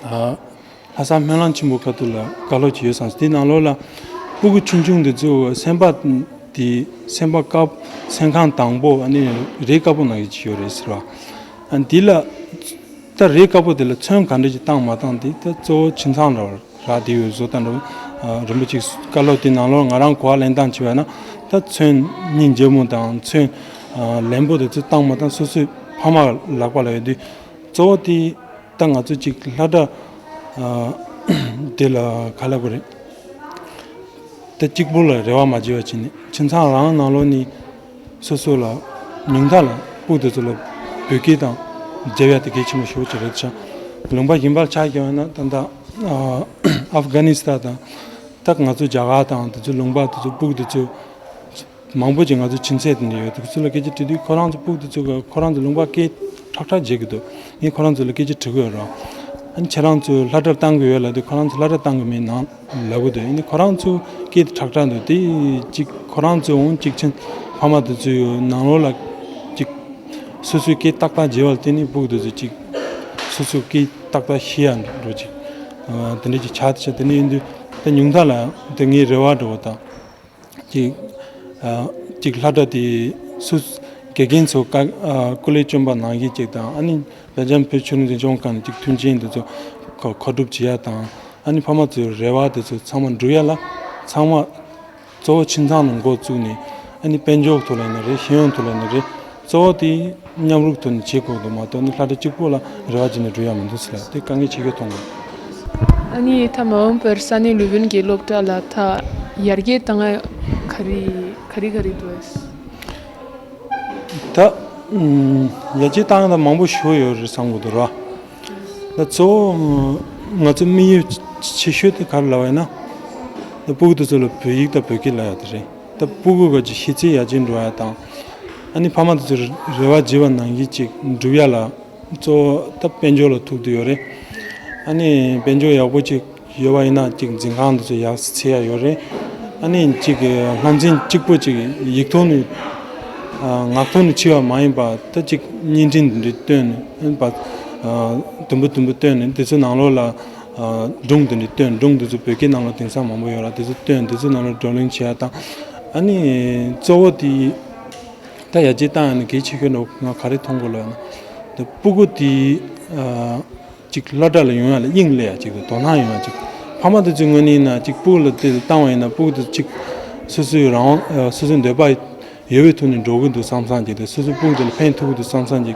ཨ་ལྷ་ས་སྨོན་ལམ་ཆེན་པོ་ཁ་ཐུག་ལ་བཀའ་སློབ་ཅིག་ཡོད་ཙང་། དེའི་ནང་ལོགས་ལ་ཕྲུ་གུ་ཆུང་ཆུང་དེ་ཚོ་སེམས་པ་དེ་སེམས་པ་དཀར་སེམས་ཁམས་དྭངས་པོ། ཨ་ནི་རས་དཀར་པོ་ནང་བཞིན་ཅིག་ཡོད་རེད་ཟེར་བ། ཨ་འདི་ལ་ད་རས་དཀར་པོ་དེ་ལ་ཚོན་ག་འདྲ་ཅིག་བཏང་མ་བཏང་དེ་ད་གཙོ་བོ་ཁྱིམ་ཚང་ལ་རག་བསྡད་ཡོད་བཟོ་ལྟ་འདྲ་བོ། ཨ་རིན་པོ་ཆེ་བཀའ་སློབ་དེའི་ནང་ལོགས་ང་རང་གོ་བ་ལེན་སྟངས་བྱས་པ་ན། ད་ཚོན་སྙིང་རྗེ་མོ་དང་ཚོན་ཨ་ལེན་པོ་དེ་ཚོ་བཏང་མ་བཏང་སོ་སོའི་ཕ་མ་ལག་པ་ལ་ཡོད་དུས། གཙོ་བོ་དེ་ད་ང་ཚོ་ཅིག་སློབ་གྲྭ་ཨ་དེ་ལ་ག་ལབ་དགོས་རེད། ད་གཅིག་པུ་ལ་རེ་བ་མ་བྱེད་པ་བྱས་ནས་ཁྱིམ་ཚང་རང་ནང་ལོགས་ནས་སོ་སོ་ལ་ཉུང་མཐའ་ལ་ཕྲུ་གུ་དེ་ཚོ་ལ་བོད་སྐད་དང་སྦྱར་ཡ་དེ་གལ་ཆེན་པོ་ཞེ་པོ་ཅིག་རེད་ཤག། ལུང་པ་གཞན་པར་ཆ་བཞག་ན་ད་ལྟ་ཨ་ཨབ་གྷ་ནི་སི་ཐན་དང་། ད་ང་ཚོ་རྒྱ་གར་དང་དེ་ཚོ་ལུང་པ་དེ་ཚོ་ཕྲུ་གུ་དེ་ཚོ་མང་པོ་ཅིག་ང་ཚོ་ཁྱིམ་མཚེས་དེ་འདྲ་ཡོད་དུས་ཚོ་ལ་སྐད་ཆ་དྲིས་དུས། ཁོ་རང་ཚོ་ཕྲུ་གུ་དེ་ཚོ་ག་ཁོ་རང་ཚོ་ལུང་པ་སྐད་ཁྲག་ཁྲག་བརྗེད་ཀྱི་འདུག། ངས་ཁོ་རང་ཚོ་ལ་སྐད་ཆ་དྲི་གི་ཡོད་རེད། ཨ་ནི་ཁྱེད་རང་ཚོ་སློབ་གྲྭར་བཏང་གི་ཡོད་ལབ་དུས། ཁོ་རང་ཚོ་སློབ་གྲྭར་བཏང་གི་མེད་ནང་ལབ་ཀྱི་འདུག། ཡིན་ནའི་ཁོ་རང་ཚོ་སྐད་དེ་ཁྲག་ཁྲག་འདུག། དེ་ཅིག་ཁོ་རང་ཚོ་འོང་ཅིག་ཕྱིན་ཕ་མ་དེ་ཚོའི་ནང་ལོགས་ལ་ཅིག་སོ་སོའི་སྐད་ཏག་ཏག་བརྗེད་པ་ལ་བརྟེན་ནས་ཕྲུ་གུ་དེ་ཚོ་ཅིག་སོ་སོའི་སྐད་ཏག་ཏག་ཤེས་ཡ་འགྲོ་ཅིག། ཨ་དེ་འདྲ་ཅིག་ཆགས་དེ་ཆགས། དེ་འདྲ་ཡིན་དུས་ད་ཉུང་མཐའ་ལ་དེ་ངའི་རེ་བ་འདྲ་བོ་དང་། ཅིག་ཨ་ཅིག་སློབ་གྲྭ་དེ་སུ་དགེ་རྒན་ཚོ་བཀའ་ཨ་སྐུ་ལས་བསྐྱོན་པ་ནང་བཞིན་ཅིག་དང་། ཨ་ནི་སྦེལ་ཇམ་བོད་ཆོས་ལུགས་འཛིན་སྐྱོང་ཁང་ནས་ཅིག་མཐུན་རྐྱེན་དེ་ཚོ་མཁོ་མཁོ་སྒྲུབ་བྱེད་ཡ་དང་། ཨ་ནི་ཕ་མ་ཚོའི་རེ་བ་དེ་ཚོ་ཚང་མ་འགྲུབ་ཡ་ལ་ཚང་མ་གཙོ་བོ་ཁྱིམ་ཚང་ནས་འགོ་བཙུགས་ནས། ཨ་ནི་དཔལ་འབྱོར་ཐོག་ལ་ཡིན་ན་རེད། ཤེས་ཡོན་ཐོག་ལ་ཡིན་ན་རེད། གཙོ་བོ་དེ་མཉམ་རུབ་ཐོག་ནས་བྱེད་དགོས་འདུག་མ་གཏོགས། ནི་སློབ་གྲྭ་གཅིག་པོ་ལ་རེ་བ་བྱས་ནས་འགྲོ་ཡ་མི་འདུག་ཟེར་ལ། དེ་དཀའ་ངལ་ཆེ་ཤོས་མཐོང་གི། ཨ་ནི་ད་མ་འོངས་པར་ས་གནས་ལུའུ་བིན་གྱི་སློབ་གྲྭ་ལ་ད་ཡར་རྒྱས་བཏང་ཡ་ག་རེ་ག་རེ་ག་རེ་འདུག། ད་ཨུམ་ཡར་རྒྱས་བཏང་ཡ་ད་མང་པོ་ཞིག་ཡོད་རེད་བསམ་གི་འདུག་ར། ད་གཙོ་བོ་ང་ཚོ་དམིགས་ཡུལ་ཆེ་ཤོས་དེ་ག་རེ་ལབ་པ་ཡིན་ན། ད་ཕྲུ་གུ་དེ་ཚོ་ལ་བོད་ཡིག་དང་བོད་སྐད་བསླབ་ཡ་དེ་རེད། ད་ཕྲུ་གུ་ག་ཅིག་ཤེས་ཚད་ཡར་རྒྱས་འགྲོ་ཡ་དང་། ཨ་ནི་ཕ་མ་དེ་ཚོས་རེ་བ་བྱས་པ་ནང་བཞིན་ཅིག་འགྲུབ་ཡ་ལ་གཙོ་བོ་ད་དཔལ་འབྱོར་ལ་ཐུག་བསྡད་ཡོད་རེད། ཨ་ནི་དཔལ་འབྱོར་ཡག་པོ་ཅིག་ཡོད་པ་ཡིན་ན་ཅིག་འཛིན་ཁང་དེ་ཚོ་ཡག་སེ་ཚུགས་ཡ་ཡོད་རེད། ཨ་ནི་ཅིག་སློབ་ཚན་གཅིག་པོ་ཅིག་ཡིག་ཐོག་ནས་ཨ་ངག་ཐོག་ནས་ཕྱེ་བ་མ་ཡིན་པ། ད་ཅིག་བརྙན་འཕྲིན་དེ་འདྲ་བཏོན་ནས། ཨ་ནི་པ་ཨ་དུམ་བུ་དུམ་བུ་བཏོན་ནས་དེ་ཚོའི་ནང་ལོགས་ལ་ཨ་སྒྲུང་དེ་འདྲ་བཏོན། སྒྲུང་དེ་ཚོ་བོད་སྐད་ནང་ལ་དེང་སང་མང་པོ་ཡོད་ར། དེ་ཚོ་བཏོན། དེ་ཚོའི་ནང་ལ་བགྲོ་གླེང་བྱེད་ཡ་དང་། ཨ་ནི་གཙོ་བོ་དེ་ད་ཡར་རྒྱས་བཏང་ཡ་ནི་གལ་ཆེ་ཤོས་འདྲ་བོ་ང་ག་རེ་མཐོང་གི་ལབ་ན། ད་ཕྲུ་གུ་དེ་ཨ་ཅིག་སློབ་གྲྭ་ལ་ཡོང་ཡ་ལ་དབྱིངས་སླེབས་ཡ་ཅིག་དང་དོ་སྣང་ཡོང་ཡ་ཅིག། ཕ་མ་དེ་ཚོའི་ངོས་ནས་ཡིན་ན་ཅིག་ཕྲུ་གུ་ལ་དེ་བཏང་བ་ཡིན་ན་ཕྲུ་གུ་དེ་ཅིག་སོ་སོའི་རང་དབང་ཨ་སོ་སོའི་འདོད་པ་ཡོད་པའི་ཐོག་ནས་འགྲོ་གི་འདུག་བསམ་བསམ་གྱི། དེ་སོ་སོའི་ཕྲུ་གུ་དེ་ལ་ཕན་ཐོགས་ཀྱི་འདུག་བསམ་བསམ་གྱི།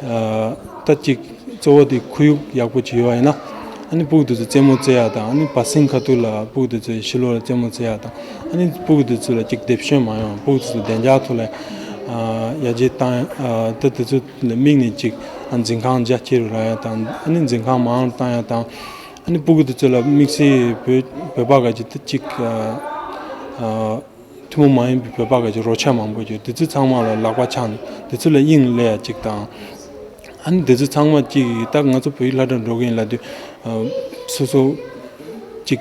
ཨ་ད་ཅིག་གཙོ་བོ་དེ་ཁོར་ཡུག་ཡག་པོ་ཅིག་ཡོད་པ་ཡིན་ན། ཨ་ནི་ཕྲུ་གུ་དེ་ཚོ་རྩེད་མོ་རྩེ་ཡ་དང་། ཨ་ནི་བར་གསེང་ཁ་ཐུག་ལ་ཕྲུ་གུ་དེ་ཚོ་ཕྱི་ལོགས་ལ་རྩེད་མོ་རྩེ་ཡ་དང་། ཨ་ནི་ཕྲུ་གུ་དེ་ཚོ་ལ་ཅིག་རྡེབ་གཤོན་མ་ཡོང་། ཕྲུ་གུ་དེ་ཚོ་བདེ་འཇགས་ཐོག་ལ་ཨ་ཡར་རྒྱས་བཏང་ཡ། ཨ་ད་དེ་ཚོ་ལ་དམིགས་ནས་ཅིག་ཨ་འཛིན་ཁང་རྒྱ་ཆེ་རུ་རག་ཡ་དང་། ཨ་ནི་འཛིན་ཁང་མང་རུ་བཏང་ཡ་དང་། ཨ་ནི་ཕྲུ་གུ་དེ་ཚོ་ལ་དམིགས་བསལ་བོད་བོད་པ་ག་ཅིག་ད་ཅིག་ཨ་ཨ་ཐུན་མོང་མ་ཡིན་པའི་བོད་པ་ག་ཅིག་རོགས་ཆ་མང་པོ་ཡོད། དེ་ཚོ་ཚང་མ་ལ་ལག་པ་འཆང་ནས་དེ་ཚོ་ལ་དབྱིངས་སླེབས་ཡ་ཅིག་དང་། ཨ་ནི་དེ་ཚོ་ཚང་མ་ཅིག་ད་ང་ཚོ་བོད་ཡིག་སློབ་གྲྭར་འགྲོ་གི་ཡིན་ལབ་དུས་ཨ་སོ་སོ་ཅིག་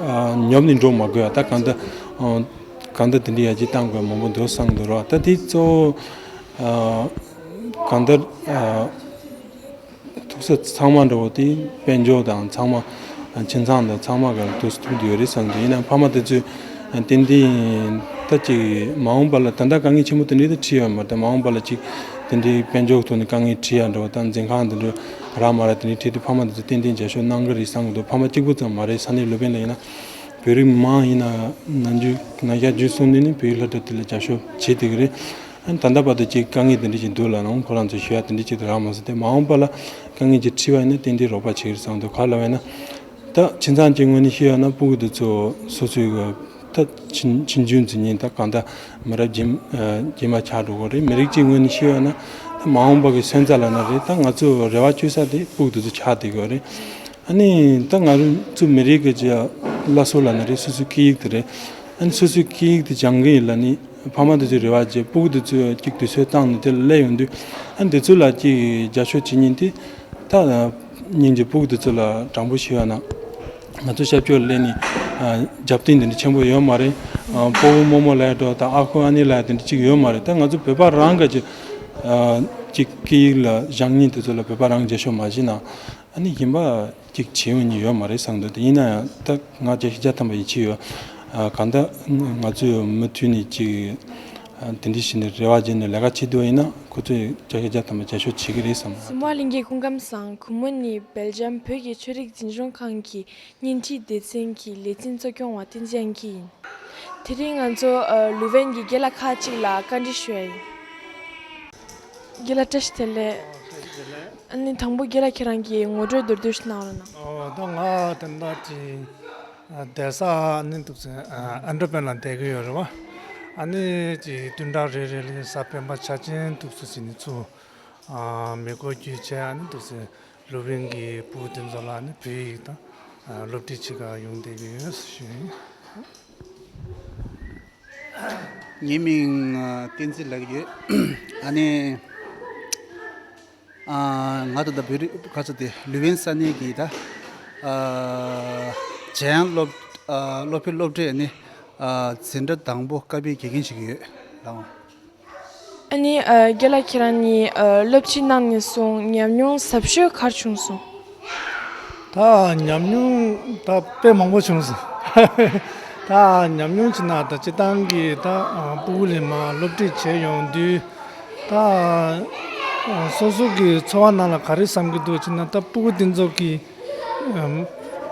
ཨ་ཉོབ་ནས་འགྲོ་མ་དགོས་ཡ། ད་གང་ལྟར་ཨ་གང་ལྟར་དེ་འདྲའི་ཡར་རྒྱས་བཏང་དགོས་མང་པོ་འདུག་བསམ་འདུག་ར། ད་དེ་གཙོ་བོ་ཨ་གང་ལྟར་ཨ་ཐུག་ས་ཚང་མ་འདྲ་བོ་དེ་དཔལ་འབྱོར་དང་ཚང་མ་ཁྱིམ་ཚང་དང་ཚང་མ་ག་ལ་ཐུག་ཐུག་ཡོད་རེད་བསམ་གྱི། ཡིན་ནའང་ཕ་མ་དེ་ཚོས་ཏན་ཏན་ད་ཅིག་མ་འོངས་པ་ལ་ད་ལྟ་དཀའ་ངལ་ཆེན་པོ་དེ་འདྲའི་ད་འཕྲད་ཡོད་མ་རེད། ད་མ་འོངས་པ་ལ་ཅིག་དེ་འདྲའི་དཔལ་འབྱོར་ཐོག་ནས་དཀའ་ངལ་འཕྲད་ཡ་འདྲ་བོ་དང་འཛིན་ཁང་དེ་འདྲ་རག་མ་རག་དེ་འདྲའི་འཕྲད་དུས་ཕ་མ་དེ་ཚོས་ཏན་ཏན་རྒྱབ་སྐྱོར་གནང་གི་རེད་བསམ་གྱི་འདུག། ཕ་མ་གཅིག་པུ་ཙམ་མ་རེད། ས་གནས་ལུས་དཔོན་ལ་ཡིན་ན། བོད་རིགས་མི་མང་ཡིན་ན་ནམ་རྒྱུན་ང་ཤ་རྒྱུན་སོང་ནས་ནི་བོད་ཡིག་སློབ་གྲྭ་དེ་ལ་རྒྱབ་སྐྱོར་བྱེད་བསྡད་ཀྱི་རེད། ཨ་ནི་ད་ལྟ་བར་དུ་ཅིག་དཀའ་ངལ་དེ་འདྲ་ཅིག་འདུག་ལབ་ན་ཁོ་རང་ཚོས་ཞུ་ཡ་དེ་འདྲ་ཅིག་དེ་རག་མ་སོང་སྟེ། མ་འོངས་པ་ལ་དཀའ་ངལ་ཅིག་འཕྲད་པ་ཡིན་ན་ཏན་ཏན་རོགས་པ་བྱེད་ཀྱི་རེད་བསམ་འདུག། ག་རེ་ལབ་ན། ད་ཁྱིམ་ཚང་གཅིག་ངོས་ནས་བཤད་ཡ་ན་ཕྲུ་གུ་དེ་ཚོ་སོ་སོའི་གི་ད་ཆུང་ཆུང་ཆུང་འཛིན་ཉིན་ད་གང་ལྟར་མི་རབས་རྗེས་མ་ཨ་རྗེས་མ་ཆགས་འགྲོ་གི་རེད། མི་རིགས་གཅིག་ངོས་ནས་བཤད་ཡ་ན་ད་མ་འོངས་པ་གི་སོན་རྩ་ལབ་ན་རེད། ད་ང་ཚོ་རེ་བ་བཅོལ་ས་དེ་ཕྲུ་གུ་དེ་ཚོ་ཆགས་བསྡད་ཀྱི་ཡོད་རེད། ཨ་ནི་ད་ང་རང་ཚོ་མི་རིགས་ཀྱི་ཅིག་བླ་སྲོག་ལབ་ན་རེད། སོ་སོའི་སྐད་ཡིག་དེ་རེད། ཨ་ནི་སོ་སོའི་སྐད་ཡིག་དེ་སྦྱང་གི་ཡིན་ལབ་ནི་ཕ་མ་དེ་ཚོས་རེ་བ་བྱས། སྤུ་གུ་དེ་ཚོས་ཅིག་དུས་ཚོད་བཏང་ནས་དེ་ལ་སླེབས་ཡོང་དུས། ཨ་ནི་དེ་ཚོ་ལ་ཅིག་རྒྱབ་སྐྱོར་བྱེད་མཁན་དེ་ད་སྙིང་རྗེ་སྤུ་གུ་དེ་ཚོ་ལ་དྲང་པོ་ཞུས་པ་ན། ང་ཚོ་ཤར་ཕྱོགས་ལ་སླེབས་ནས་ཨ་རྒྱབ་རྟེན་དེ་འདྲ་ཆེན་པོ་ཡོད་མ་རེད། ཨ་སྤོ་བོ་རྨོ་མོ་ལབ་ཡ་འདྲ་དང་ཨ་ཁུ་ཨ་ནེ་ལབ་ཡ་དེ་འདྲ་ཅིག་ཡོད་མ་རེད། ད་ང་ཚོ་བོད་པ་རང་ག་ཅིག་ཨ་ཅིག་སྐད་ཡིག་ལ་སྦྱང་མཁན་དེ་ཚོ་ལ་བོད་པ་རང་རྒྱབ་སྐྱོར་མ་བྱས་ན། ཨ་ནི་གཞན་པ་ཅིག་བྱེད་འོས་ནི་ཡོད་མ་རེད་བསམ་འདུག་དེ་ཡིན་ན་ཡང་ད་ང་བརྒྱ་ཆ་བརྒྱ་ཐམ་པ་ཡིད་ཆེས་ཡོད། ཨ་གང་ལྟར་ང་ཚོས་མུ་མཐུད་ནས་ཅིག་ཨ་དེ་འདྲ་བྱས་ནས་རེ་བ་བྱས་ནས་ལས་ཀ་བྱེད་འདོད་ཡིན་ན། ཁོ་ཚོས་བརྒྱ་ཆ་བརྒྱ་ཐམ་པ་རྒྱབ་སྐྱོར་བྱེད་ཀྱི་རེད་བསམ། སྲིད་དབང་གླིང་གའི་སྐུ་ཁམས་བཟང་། གུས་མོ་ནི་སྦེལ་ཇམ་བོད་ཀྱི་ཆོས་རིག་འཛིན་སྐྱོང་ཁང་གི་བརྙན་འཕྲིན་སྡེ་ཚན་གྱི་ལས་འཛིན་གཙོ་སྐྱོང་བ་བསྟན་འཛིན་དབྱངས་སྐྱིད་ཡིན། དེ་རིང་ང་ཚོ་ཨ་ལུ་ཝེན་གྱི་རྒན་ལགས་ཁག་ཅིག་ལ་བཀའ་འདྲི་ཞུ་ཡ་ཡིན། རྒན་ལགས་བཀྲ་ཤིས་བདེ་ལེགས། ཨ་ནི་དང་པོ་རྒན་ལགས་ཁྱེད་རང་གི་ངོ་སྤྲོད་མདོར་བསྡུས་ཤིག་གནང་རོགས་གནང་། ཨོ་ད་ང་དེ་འདྲ་ཅིག་ཨ་བསྡད་ས་ནི་འདུག་ཟེར་ཨ་ཨན་ཌར་པན་ལ་བསྡད་ཀྱི་ཡོད་རེད་བ། ཨ་ནི་ཅིག་བདུན་ཕྲག་རེ་རེ་ལ་གཟའ་སྤེན་པ་འཆར་ཅན་འདུག་ཟེར་ཟིན་ནས་ཚུར་ཨ་མི་སྒོ་བརྒྱུད་བྱས། ཨ་ནི་འདུག་ཟེར་ལུ་ཝེན་གྱི་སྤུ་གུ་དེ་ཚོ་ལ་ནི་བོད་ཡིག་དང་ཨ་སློབ་ཁྲིད་བྱེད་གར་ཡོང་བསྡད་ཀྱི་ཡོད་ཞུ་ཡིན། ངའི་མིང་ཨ་བསྟན་འཛིན་ལགས་ཡོད། ཨ་ནི་ཨ་ང་ད་ལྟ་བོད་རིགས་ག་ཚོད་དེ་ལུ་ཝེན་ས་གནས་ཀྱི་ད་ཨ་འཇམ་དབྱངས་སློབ་ཨ་སློབ་ཕྲུག་སློབ་གྲྭའི་ནི་ཨ་འཛིན་གྲྭ་དང་པོ་ཀ་པའི་དགེ་རྒན་བྱེད་ཀྱི་ཡོད་ལགས། ཨ་ནི་ཨ་རྒན་ལགས་ཁྱེད་རང་ནི་ཨ་སློབ་ཁྲིད་གནང་ནས་བཟུང་ཉམས་མྱོང་ཟབ་ཤོས་ག་རེ་བྱུང་སོང་། ད་ཉམས་མྱོང་ད་དཔེ་མང་པོ་བྱུང་སོང་། ད་ཉམས་མྱོང་བྱས་ན་ད་སྤྱིར་བཏང་གི་ད་ཨ་སྤུ་གུ་ལ་མར་སློབ་ཁྲིད་བྱས་ཡོང་དུས་ད་ཨ་སོ་སོ་གི་འཚོ་བ་ནང་ལ་ག་རེ་བསམ་གྱི་འདུག་བྱས་ན། ད་སྤུ་གུ་འདི་ཚོ་གི་ཨ་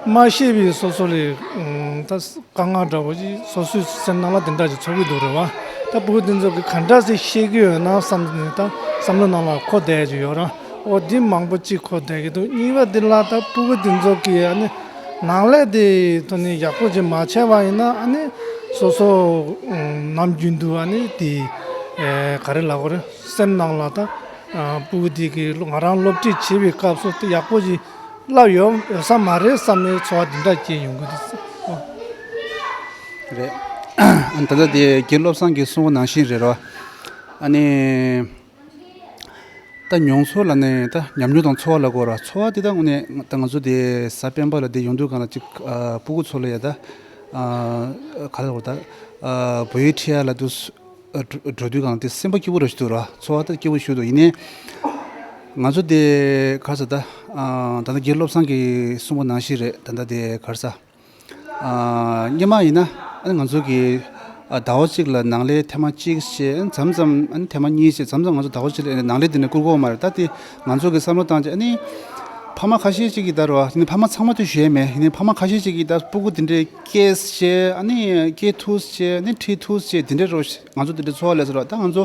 མ་ཤེས་པའི་སོ་སོ་ལ་ཨ་ད་དཀའ་ངལ་འདྲ་བོ་ཅིག་སོ་སོའི་སེམས་ནང་ལ་དེ་འདྲ་ཅིག་ཚོར་གྱི་འདུག་རེད་བ། ད་སྤུ་གུ་དེ་ཚོ་གིས་ག་འདྲ་ཞིག་ཤེས་ཀྱི་ཡོད་ན་བསམ་ནས་ད་བསམ་བློ་ནང་ལ་འཁོར་བསྡད་ཀྱི་ཡོད་ར། ཨོ་འདི་མང་པོ་ཅིག་འཁོར་བསྡད་ཀྱི་འདུག་གཉིས་པ་འདི་ལ་ད་སྤུ་གུ་དེ་ཚོ་གིས་ཨ་ནི་ནང་ལས་དེ་ཐོག་ནས་ཡག་པོ་ཅིག་མ་བྱས་པ་ཡིན་ན། ཨ་ནི་སོ་སོ་ནམ་རྒྱུན་དུ་ཨ་ནི་དེ་ཨེ་ག་རེ་ལབ་དགོས་རེད། སེམས་ནང་ལ་ད་ཨ་སྤུ་གུ་དེ་གིས་ང་རང་སློབ་ཁྲིད་བྱེད་པའི་སྐབས་སུ་དེ་ཡག་པོ་ཅིག་བསླབ་ཡོད་ཡོད་ས་མ་རེད་བསམ་ནས་ཚོར་བ་འདི་འདྲ་སྐྱེས་ཡོང་གི་འདུག་རེད། ད་ལྟ་དེ་རྒན་བློ་བཟང་གིས་གསུངས་པ་ནང་བཞིན་རེད་རོ། ཨ་ནི་ད་མྱོང་ཚོར་ལ་ནི་ད་ཉམས་མྱོང་དང་ཚོར་བ་ལ་གོ་ར། ཚོར་བ་དེ་ད་དངོས་གནས་ད་ང་ཚོ་དེ་གཟའ་སྤེན་པ་ལ་དེ་ཡོང་དུས་སྒང་ལ་ཅིག་ཨ་སྤུ་གུ་ཚོ་ལ་ཡ་ད་ཨ་ག་རེ་ལབ་དགོས་རེད། ད་ཨ་བོད་ཡིག་ཁྲིད་ཡ་ལ་དུ་ཨ་འགྲོ་འགྲོ་དུས་སྒང་དེ་སེམས་པ་སྐྱིད་པོ་རེ་ཞིག་འདུག་ར། ཚོར་བ་ད་སྐྱིད་པོ་ཞིག་འདུག་ཡིན་ནའི་ང་ཚོ་དེ་ག་རེ་ཟེར། ད་ཨ་ད་ལྟ་རྒན་བློ་བཟང་གིས་གསུངས་པ་ནང་བཞིན་རེད། ད་ལྟ་དེ་ག་རེ་ཟེར། ཨ་སྔོན་མ་ཡིན་ན་ཨ་ནི་ང་ཚོ་གི་ཨ་ཟླ་བ་གཅིག་ལ་ནང་ལས་ཐེངས་མ་གཅིག་བྱས། མཚམས་མཚམས་ཨ་ནི་ཐེངས་མ་གཉིས་བྱས། མཚམས་མཚམས་ང་ཚོ་ཟླ་བ་གཅིག་ལ་ནང་ལས་དེ་ནས་བསྐུར་གོ་མ་རེད། ད་དེ་ང་ཚོ་གི་བསམ་བློ་བཏང་བྱས། ཨ་ནི་ཕ་མ་ཁ་ཤས་ཤིག་གིས་ད་རོ། ཨ་ནི་ཕ་མ་ཚང་མ་དེ་ཞུ་ཡས་མེད། ཨ་ནི་ཕ་མ་ཁ་ཤས་ཤིག་གིས་ད་སྤུ་གུ་དེ་འདྲའི་སྐྱེས་བྱས། ཨ་ནི་སྐྱེས་ཐུབ་བྱས། ཨ་ནི་ཁྲིད་ཐུབ་བྱས། དེ་འདྲའི་རོ། ང་ཚོ་དེ་འདྲའི་ཚོར་བ་སླེབས་སོང་ར། ད་ང་ཚོ་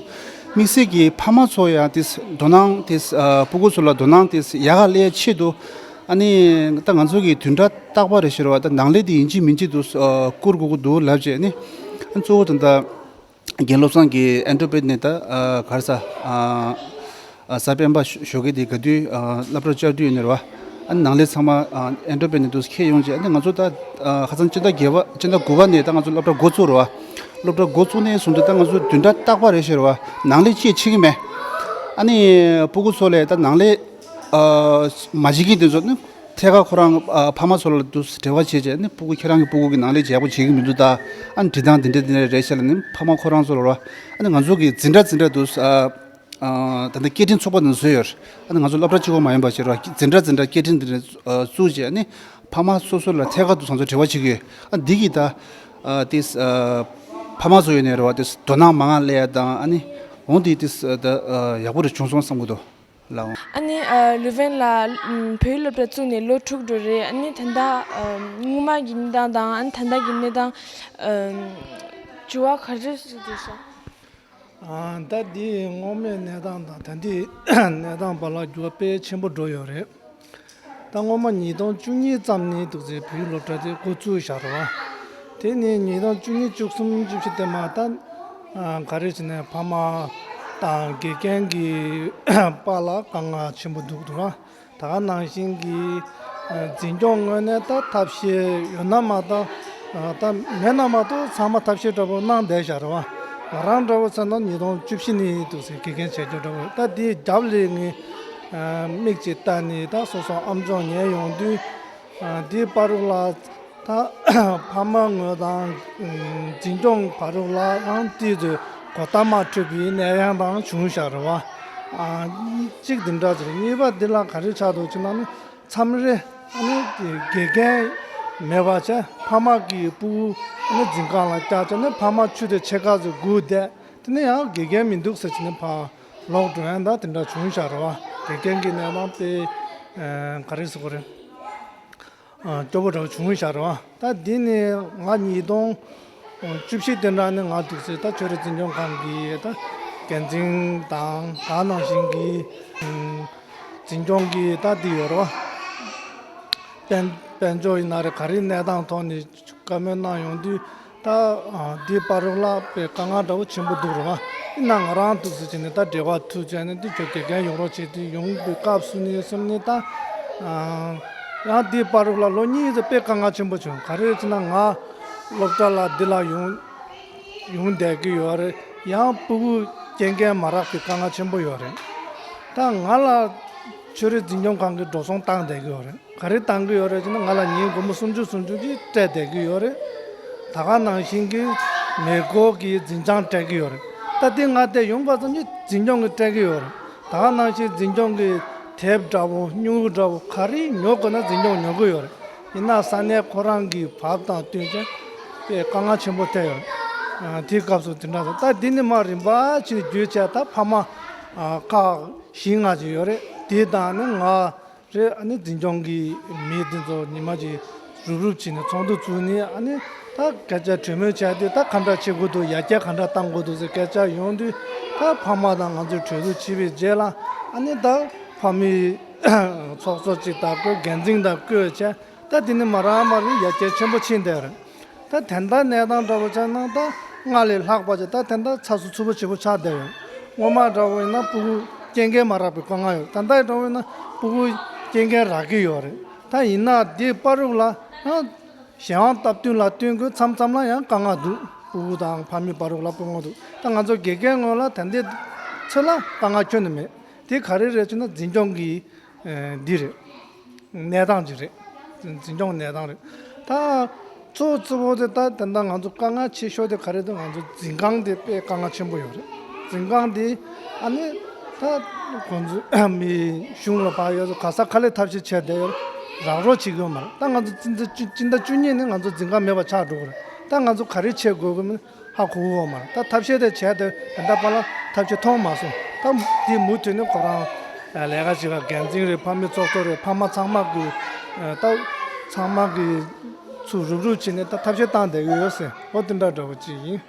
དམིགས་བསལ་གྱི་ཕ་མ་ཚོ་ཡང་དེ་དོ་སྣང་དེ་ཨ་སྤུ་གུ་ཚོ་ལ་དོ་སྣང་དེ་ཡག་ག་སླེབས་ཆེད་དུ། ཨ་ནི་ད་ང་ཚོ་གི་བདུན་ཕྲག་རྟག་པར་རེ་ཞིག་རེད་བ། ད་ནང་ལས་དེ་ཡིན་གཅིག་མིན་གཅིག་ཏུ་ཨ་བསྐུར་དགོས་ཀྱི་འདུག་ལབ་བྱས། ཨ་ནི་ཨ་གཙོ་བོ་ད་ལྟ་རྒན་བློ་བཟང་གིས་ཨན་ཌར་པན་ནས་ད་ཨ་ག་རེ་ཟེར། ཨ་ཨ་གཟའ་སྤེན་པ་ཞོགས་ཀས་དེ་ག་དུས་ཨ་སློབ་གྲྭ་བཅར་དུས་ཡིན་ནི་རེད་བ། ཨ་ནི་ནང་ལས་ཚང་མ་ཨ་ཨན་ཌར་པན་ནས་དུ་འཁྱེར་ཡོང་བྱས། ཨ་ནི་ང་ཚོ་ད་ཨ་ཁ་སང་སྤྱི་ཟླ་བརྒྱད་པ་སྤྱི་ཟླ་དགུ་པ་ནས་ད་ང་ཚོ་སློབ་གྲྭ་འགོ་བཙུགས་རེད་བ། སློབ་གྲྭ་འགོ་བཙུགས་ནས་བཟུང་སྟེ་ད་ང་ཚོ་བདུན་ཕྲག་རྟག་པར་རེ་ཞིག་རེད་བ། ནང་ལས་ཅིག་བྱེད་ཀྱི་མེད། ཨ་ནི་སྤུ་གུ་ཚོ་ལས་ད་ནང་ལས་ཨ་མ་བྱེད་མཁན་དེ་ཚོ་ནི་ཐད་ཀར་ཁོ་རང་ཨ་ཕ་མ་ཚོ་ལ་དུ་འབྲེལ་བ་བྱས་བྱས། ཨ་ནི་སྤུ་གུ་ཁྱེད་རང་གི་སྤུ་གུ་གི་ནང་ལས་ཡག་པོ་བྱེད་ཀྱི་མི་འདུག་ད་ཨ་ནི་འབྲི་སྟངས་འདི་འདྲ་འདི་འདྲ་རེད་ཤག་ལབ་ནི་ཕ་མ་ཁོ་རང་ཚོ་ལ་རོ། ཨ་ནི་ང་ཚོ་གི་འཛིན་གྲྭ་འཛིན་གྲྭ་དུ་ཨ་ཨ་ད་ལྟ་སྐད་འཕྲིན་ཚོགས་པ་ནང་བཟོས་ཡོད་རེད། ཨ་ནི་ང་ཚོ་སློབ་གྲྭ་གཅིག་པོ་མ་ཡིན་པ་བྱས་རོ། འཛིན་གྲྭ་འཛིན་གྲྭ་སྐད་འཕྲིན་འདི་འདྲ་ཨ་བཙུགས་བྱས། ཨ་ནི་ཕ་མ་སོ་སོ་ལ་ཐད་ཀར་དུ་ཚང་ཚོ་འབྲེལ་བ་བྱེད་ཀྱི་ཡོད། ཨ་འདི་གི་ད་ཨ་དེ་ཨ་ཕ་མ་ཚོ་ཡོད་ནས་རེད་བ། དེ་དོ་སྣང་མང་ང་སླེབས་ཡ་དང་། ཨ་ནི་འོང་དེ་དེ་ཨ་ད་ཨ་ཡག་པོ་རེ་བྱུང་སོང་བསམ་གྱི་འདུག་ལགས། ཨ་ནི་ཨ་ལུ་ཝེན་ལ་ཨམ་བོད་ཡིག་སློབ་གྲྭ་བཙུགས་ནས་ལོ་དྲུག་འགྲོ་རེད། ཨ་ནི་ད་ལྟ་ཨམ་སྔོན་མ་གི་གནས་སྟངས་དང་། ཨ་ནི་ད་ལྟ་གི་གནས་སྟངས་ཨམ་འགྱུར་བ་ག་རེ་ཞིག་འདུག་ཤག་ཨ་ད་འདི་སྔོན་མའི་གནས་སྟངས་དང་ད་ལྟའི་གནས་སྟངས་བར་ལ་འགྱུར་བ་དཔེ་ཆེན་པོ་འགྲོ་ཡོད་རེད། ད་སྔོན་མ་ཉིས་སྟོང་བཅུ་གཉིས་ཙམ་ནས་འདུག་ཟེར་བོད་ཡིག་སློབ་གྲྭ་དེ་འགོ་བཙུགས་བཞག་རེད་བ། དེ་ནས་ཉིས་སྟོང་བཅུ་གཉིས་བཅུ་གསུམ་བཅུ་བཞི་དེ་མ་ད་ཨ་ག་རེ་བྱས་ནས་ཕ་མ་དང་དགེ་རྒན་གྱི་པཱ་ལགས་དཀའ་ངལ་ཆེན་པོ་འདུག་འདུག་ར། ད་ག་ནང་བཞིན་གྱི་ཨ་འཛིན་སྐྱོང་ངོས་ནས་ད་ཐབས་ཤེས་ཡོད་ན་མ་ད་ ད་མེད་ན་མ་གཏོགས་ཚང་མ་ཐབས་ཤེས་འདྲ་པོ་གནང་བསྡད་བཞག་རེད་བ། ང་རང་འདྲ་པོ་ཚོ་ན་ཉིས་སྟོང་བཅུ་བཞི་ནས་འདུག་ཟེར་དགེ་རྒན་བྱེད་རྒྱུ་འདྲ་པོ་ད་དེའི་རྒྱབ་ལ་ངས་མིག་ཅིག་ལྟ་ནས་ད་སོ་སོ་ཨམ་ཅོག་ཉན་ཡོང་དུས། དེའི་བར་དུ་ལ་ད་ཕ་མ་ངོས་དང་འཛིན་སྐྱོང་བར་དུ་ལ་ཡང་དེ་ཚོའི་གོ་ཐག་མ་འཁྲུལ་བའི་གནས་ཡང་དང་བྱུང་བཞག་རེད་བ། གཅིག་འདི་འདྲ་ཟེར། གཉིས་པ་འདི་ལ་ག་རེ་ཆགས་འདུག་ཅེ་ན་ནི། མཚམས་རེ་ཨ་ནི་དགེ་རྒན་མེད་པ་བྱས་ཕ་མ་གིས་སྤུ་གུ་ཨ་ནི་འཛིན་ཁང་ལ་བཀྱག་བྱས་ནས་ཕ་མ་ཆུ་དེ་ཕྱེད་ཀ་ཙམ་སྒུག་བསྡད། དེ་ནས་ཡང་དགེ་རྒན་མི་འདུག་ཟེར་བྱས་ནས་ཕར་ལོག་འགྲོ་ཡང་ད་དེ་འདྲ་བྱུང་བཞག་རེད་བ། དགེ་རྒན་གྱི་གནས་སྟངས་དཔེ་ག་རེ་ཟེར་དགོས་རེད། སྐྱོ་པོ་འདྲ་བོ་བྱུང་བཞག་རེད་བ། ད་འདི་ནས་ང་ཉིས་སྟོང་བཅུ་བཞི་དེ་འདྲ་ནས་ང་འདུག་ཟེར་ད་ཆོས་རིག་འཛིན་སྐྱོང་ཁང་གི་ད་འགན་འཛིན་དང་ད་ནང་བཞིན་གྱི་འཛིན་སྐྱོང་གི་ད་འདི་ཡོད་རེད་བ། དཔལ་དཔལ་འབྱོར་ཡིན་ན་རེད། ག་རེ་གནས་སྟངས་ཐོག་ནས་བཀའ་མོལ་གནང་ཡོང་དུས་ད་འདི་བར་དུ་ལ་དཔེ་དཀའ་ངལ་འདྲ་བོ་ཆེན་པོ་འདུག་རེད་བ། ཡིན་ན་ང་རང་འདུག་ཟེར་བྱས་ནས་ད་འབྲེལ་བ་མཐུད་བྱས་ནས་འདི་ཁྱོད་དགེ་རྒན་ཡོང་རོགས་བྱེད་དུས་ཡོང་པའི་སྐབས་སུ་ནས་སོང་ནས་ད། ཡང་འདི་བར་དུ་ལ་ལོ་གཉིས་ཙམ་དཔེ་དཀའ་ངལ་ཆེན་པོ་བྱུང་། ག་རེ་ཟེར་ན་ང་སློབ་གྲྭ་ལ་འདི་ལ་ཡོང་ཡོང་བསྡད་ཀྱི་ཡོད་རེད། ཡང་སྤུ་གུ་རྐྱེན་འགན་མ་རག་པའི་དཀའ་ངལ་ཆེན་པོ་ཡོད་རེད། ད་ང་ལ་ཆོས་རིག་འཛིན་སྐྱོང་ཁང་གིས་འགྲོ་སོང་བཏང་བསྡད་ཀྱི་ཡོད་རེད། ག་རེ་བཏང་གི་ཡོད་རེད་ཅེ་ན་ང་ལ་ཉིན་སྒོར་མོ་སུམ་ཅུ་སུམ་ཅུ་གིས་སྤྲད་བསྡད་ཀྱི་ཡོད་རེད། ད་ག་ནང་བཞིན་གྱི་མེ་འཁོར་གྱི་འཛིན་བྱང་སྤྲད་ཀྱི་ཡོད་རེད། ད་དེ་ང་དེ་ཡོང་བ་ཙམ་གྱིས་འཛིན་སྐྱོང་གིས་སྤྲད་ཀྱི་ཡོད་རེད། ད་ག་ནང་བཞིན་འཛིན་སྐྱོང་གི་དེབ་འདྲ་བོ་སྨྱུ་གུ་འདྲ་བོ་ག་རེ་ཉོ་དགོས་ན་འཛིན་སྐྱོང་ཉོ་གི་ཡོད་རེད། ཡིན་ན་ས་གནས་ཁོ་རང་གི་བབ་དང་བསྟུན་བྱས་དཔེ་དཀའ་ངལ་ཆེན་པོ་ཐེབས་ཡོད་རེད། དེའི་སྐབས་སུ་དེ་འདྲ་ད་འདི་ནི་མ་རིམ་པ་ཕྱིན་རྒྱུ་བྱས་ད་ཕ་མ་ཁག་བཞི་ལྔ་ཅིག་ཡོད་རེད། དེ་དང་ནི་ང་རེད། ཨ་ནི་འཛིན་སྐྱོང་གི་མི་དེ་ཚོ་ཉི་མ་གཅིག་རུབ་རུབ་བྱས་ནས་ཚོགས་འདུ་བཙུགས་ནས། ཨ་ནི་ད་སྐད་ཆ་གྲོས་མོལ་བྱས་དུས་ད་ག་འདྲ་བྱེད་དགོས་འདུག་ཡར་རྒྱས་ག་འདྲ་གཏང་དགོས་འདུག་ཟེར་སྐད་ཆ་ཡོང་དུས་ད་ཕ་མ་དང་ང་ཚོས་གྲོས་བསྡུར་བྱས་པའི་རྗེས་ལ། ཨ་ནི་ད་ཕ་མའི་ཚོགས་གཙོ་གཅིག་དང་བསྐོས། འགན་འཛིན་དང་བསྐོས་བྱས། ད་དེ་ནི་མ་རང་མ་རང་ཡར་རྒྱས་ཆེན་པོ་ཕྱིན་བསྡད་རེད། ད་དེ་འདྲ་གནས་སྟངས་འདྲ་བོ་ཆགས་ན་ད་སྔར་ལས་ལྷག་པ་ཅིག་ད་དེ་འདྲ་ཚ་སུ་ཚུ་པོ་ཆེ་པོ་ཆགས་བསྡད་ཡོད། སྔོན་མ་འདྲ་བོ་ཡིན་ན་སྤུ་གུ་རྐྱེན་འགན་མ་རག་པའི་དཀའ་ངལ་ཡོད། ད་ལྟ་འདྲ་བོ་ཡིན་ན་སྤུ་གུ་རྐྱེན་འགན་རག་གི་ཡོད་རེད། ད་ཡིན་ན་དེ་བར་དུ་ལ་ད་གཞན་དབང་སྟབས་བསྟུན་ལ་བསྟུན་དགོས། མཚམས་མཚམས་ལ་ཡང་དཀའ་ངལ་འདུག་སྤུ་གུ་དང་ཕ་མའི་བར་དུ་ལ་དཀའ་ངལ་འདུག་ད་ང་ཚོ་དགེ་རྒན་ངོས་ལ་ད་ལྟའི་ཚོད་ལ་དཀའ་ངལ་ཁྱོན་ནས་མེད། དེ་ག་རེ་རེད་ཅེ་ན་འཛིན་སྐྱོང་གི་འདི་རེད། གནས་སྟངས་ཅིག་རེད། འཛིན་སྐྱོང་གནས་སྟངས་རེད། ད་གཙོ་གཙོ་བོ་དེ་ད་ད་ལྟ་ང་ཚོ་དཀའ་ངལ་ཆེ་ཤོས་དེ་ག་རེ་འདུག་ང་ཚོ་འཛིན་ཁང་དེ་དཔེ་དཀའ་ངལ་ཆེན་པོ་ཡོད་རེད། འཛིན་ཁང་དེ་ཨ་ནི་ད་ཁོང་ཚོ་མི་གཞུང་ལ་ཕར་ཡོད་ཚོ་ག་ས་ག་ལས་ཐབས་ཤེས་བྱས་བསྡད་ཡོད་རག་རོགས་བྱེད་ཀྱི་ཡོད་མ་རེད། ད་ང་ཚོ་སྤྱི་ཟླ་བཅུ་སྤྱི་ཟླ་བཅུ་གཉིས་ནས་ང་ཚོ་འཛིན་ཁང་མེད་པ་ཆགས་འགྲོ་གི་རེད། ད་ང་ཚོ་ག་རེ་བྱེད་དགོས་ཀྱི་མིན། ཧ་གོ་གི་ཡོད་མ་རེད། ད་ཐབས་ཤེས་དེ་བྱས་ཏེ་ད་ལྟ་བར་ལ་ཐབས་ཤེས་མཐོང་མ་སོང་། ད་དེ་མུ་མཐུད་ནས་ཁོ་རང་ལས་ཀ་བྱེད་པ་འགན་འཛིན་རེད། ཕ་མའི་ཚོགས་གཙོ་རེད། ཕ་མ་ཚང་མ་གི་ད་ཚང་མ་གི་ཚུར་རུབ་རུབ་བྱས་ནས་ད་ཐབས་ཤེས་བཏང་བསྡད་ཀྱི་ཡོད་ཟེར། འོ་དེ་འདྲ་འདྲ་བོ་ཅིག་ཡིན།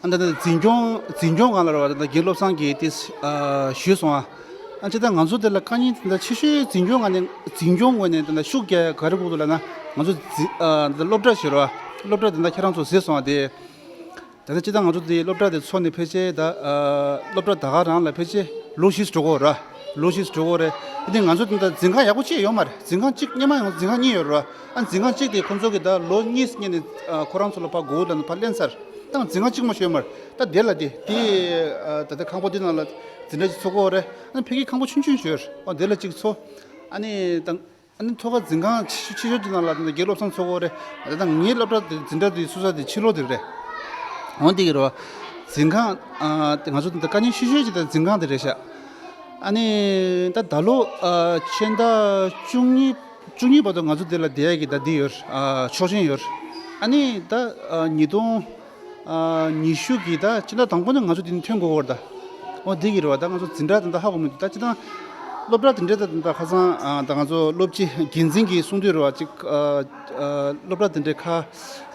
ཨ་ད་ད་འཛིན་སྐྱོང་འཛིན་སྐྱོང་སྒང་ལ་རེད་བ། ད་ད་དགེ་སློབ་སངས་ཀྱིས་དེ་ཞུས་སོང་ཨ། ཨ་ཅེ་ད་ང་ཚོ་དེ་ལ་དཀའ་ཉེན་དེ་འདྲ་ཆེ་ཤོས་འཛིན་སྐྱོང་ངོས་ནས་འཛིན་སྐྱོང་ངོས་ནས་དེ་འདྲ་ཤུགས་རྒྱག་ག་རེ་དགོས་འདུག་ལབ་ན། ང་ཚོ་འཛིན་ཨ་འདི་སློབ་གྲྭ་ཞིག་རེད་བ། སློབ་གྲྭ་དེ་འདྲ་ཁྱེད་རང་ཚོ་ཟེར་སོང་ཨ། དེ་ད་ལྟ་སྤྱིར་བཏང་ང་ཚོ་དེ་སློབ་གྲྭ་དེ་ཚོགས་ནས་ཕལ་ཆེར་ད་ཨ་སློབ་གྲྭ་ད་ག་རང་ལ་ཕལ་ཆེར་ལོ་བཞི་འགྲོ་གི་རེད། ལོ་བཞི་འགྲོ་གི་རེད། དེ་ང་ཚོ་དེ་འདྲ་འཛིན་ཁང་ཡག་པོ་ཅིག་ཡོད་མ་རེད། འཛིན་ཁང་གཅིག་སྔོན་མ་ཡང་འཛིན་ཁང་གཉིས་ཡོད་རེད་བ། ཨ་འཛིན་ཁང་གཅིག་དེ་ཁོང་ཚོ་གིས་ད་ལོ་གཉིས་སྔོན་ནས་ཨ་ཁོ་རང་ཚོ་ལ་ཕར་སྒོ་ལ་ཕར་ལེན་ཚར། ད་འཛིན་ཁང་གཅིག་མ་ཞིག་ཡོད་མ་རེད། ད་དེ་ལ་དེ་དེ་ཨ་ད་ལྟ་ཁང་པ་དེ་ནང་ལ་འཛིན་གྲྭ་ཅིག་ཚོགས་ཀྱི་ཡོད་རེད། ཨ་ཕ་གི་ཁང་པ་ཆུང་ཆུང་ཞིག་ཡོད་རེད། ཨ་དེ་ལ་གཅིག་ཚོགས། ཨ་ནི་ད་ཨ་ནི་ཐོག་ཁ་འཛིན་ཁང་ཆེ་ཆེ་ཤོས་ཀྱི་ནང་ལ་ད་དགེ་སློབ་ཚང་ཚོགས་ཀྱི་ཡོད་རེད། ད་ལྟ་ངའི་སློབ་གྲྭ་དེ་འཛིན་གྲྭ་དེ་སུ་ས་དེ་ཕྱི་ལོགས་དེ་རེད། འོ་དེ་གི་རེད་བ། འཛིན་ཁང་ཨ་དེ་ང་ཚོ་ད་ལྟ་དཀའ་ཉེན་ཤོས་ཤོས་ཀྱི་ད་འཛིན་ཁང་དེ་རེད་ཤག་ཨ་ནི་ད་ད་ལོ་ཨ་ཕྱི་ཟླ་བཅུ་གཉིས་བཅུ་གཉིས་བར་དུ་ང་ཚོ་དེ་ལ་བསྡད་ཡ་གི་ད་འདི་ཡོད་རེད། ཨ་ཆོག་མཆན་ཡོད་རེད། ཨ་ནི་ད་ཨ་ཉིས་སྟོང་ཨ་ཉི་ཤུ་གི་ད་སྤྱི་ཟླ་དང་པོ་ནས་ང་ཚོ་དེ་ནས་ཐོན་དགོས་ཀྱི་ཡོད་རེད་ད། འོ་འདི་གི་རེད་བ། ད་ང་ཚོ་འཛིན་གྲྭ་དེ་འདྲ་ཧ་གོ་མི་འདུག་ད་སྤྱིར་བཏང་སློབ་གྲྭ་དེ་འདྲ་ད་ད་ཁ་སང་ཨ་ད་ང་ཚོ་སློབ་སྤྱི་འགན་འཛིན་གྱིས་གསུངས་དུས་རེད་བ། ཅིག་ཨ་ཨ་སློབ་གྲྭ་དེ་འདྲའི་ཁ་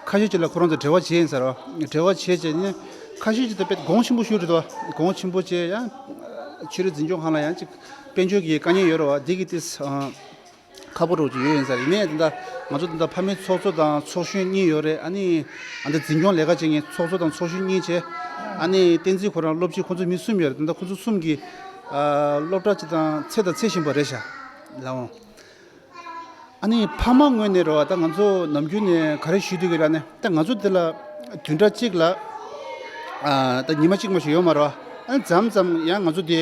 ཁ་ཤས་ཅིག་ལ་ཁོ་རང་ཚོ་འབྲེལ་བ་བྱས་ཡིན་ཟེར་བ། འབྲེལ་བ་བྱས་བྱས་ནས་ཁ་ཤས་ཅིག་ད་དཔེ་གོང་ཆེན་པོ་ཞིག་རེད་བ། གོང་ཆེན་པོ་བྱས་ཡང་ཆོས་རིག་འཛིན་སྐྱོང་ཁང་ལ་ཡང་ཅིག་དཔལ་འབྱོར་གྱི་དཀའ་ངལ་ཡོད་རེད་བ། འདི་གི་ཏིས་ཨ། ཁག་པོ་འདྲ་བོ་ཅིག་ཡོད་ཡིན་ས་རེད། ཡིན་ནའི་ད་ལྟ་ང་ཚོ་ད་ལྟ་ཕ་མའི་ཚོགས་གཙོ་དང་ཚོགས་གཞོན་གཉིས་ཡོད་རེད། ཨ་ནི་ཨ་ད་འཛིན་སྐྱོང་ལས་ཀ་བྱེད་མཁན་ཚོགས་གཙོ་དང་ཚོགས་གཞོན་གཉིས་བྱས། ཨ་ནི་བསྟན་འཛིན་ཁོ་རང་སློབ་སྤྱི། ཁོ་ཚོ་མི་གསུམ་ཡོད་རེད། ད་ལྟ་ཁོ་ཚོ་གསུམ་གྱིས་ཨ་སློབ་གྲྭ་སྤྱི་དང་ཚད་དང་ཚད་བཞིན་པ་རེད་ཤག་ལགས་འོང་། ཨ་ནི་ཕ་མ་ངོས་ནས་རེད་བ། ད་ང་ཚོ་ནམ་རྒྱུན་ནས་ག་རེ་ཞུ་འདོད་ཀྱི་ལབ་ན། ད་ང་ཚོ་འདི་ལ་བདུན་ཕྲག་གཅིག་ལ་ཨ་ད་ཉི་མ་གཅིག་མ་ཞིག་ཡོད་མ་རེད་བ། ཨ་ནི་མཚམས་མཚམས་ཡང་ང་ཚོ་དེ་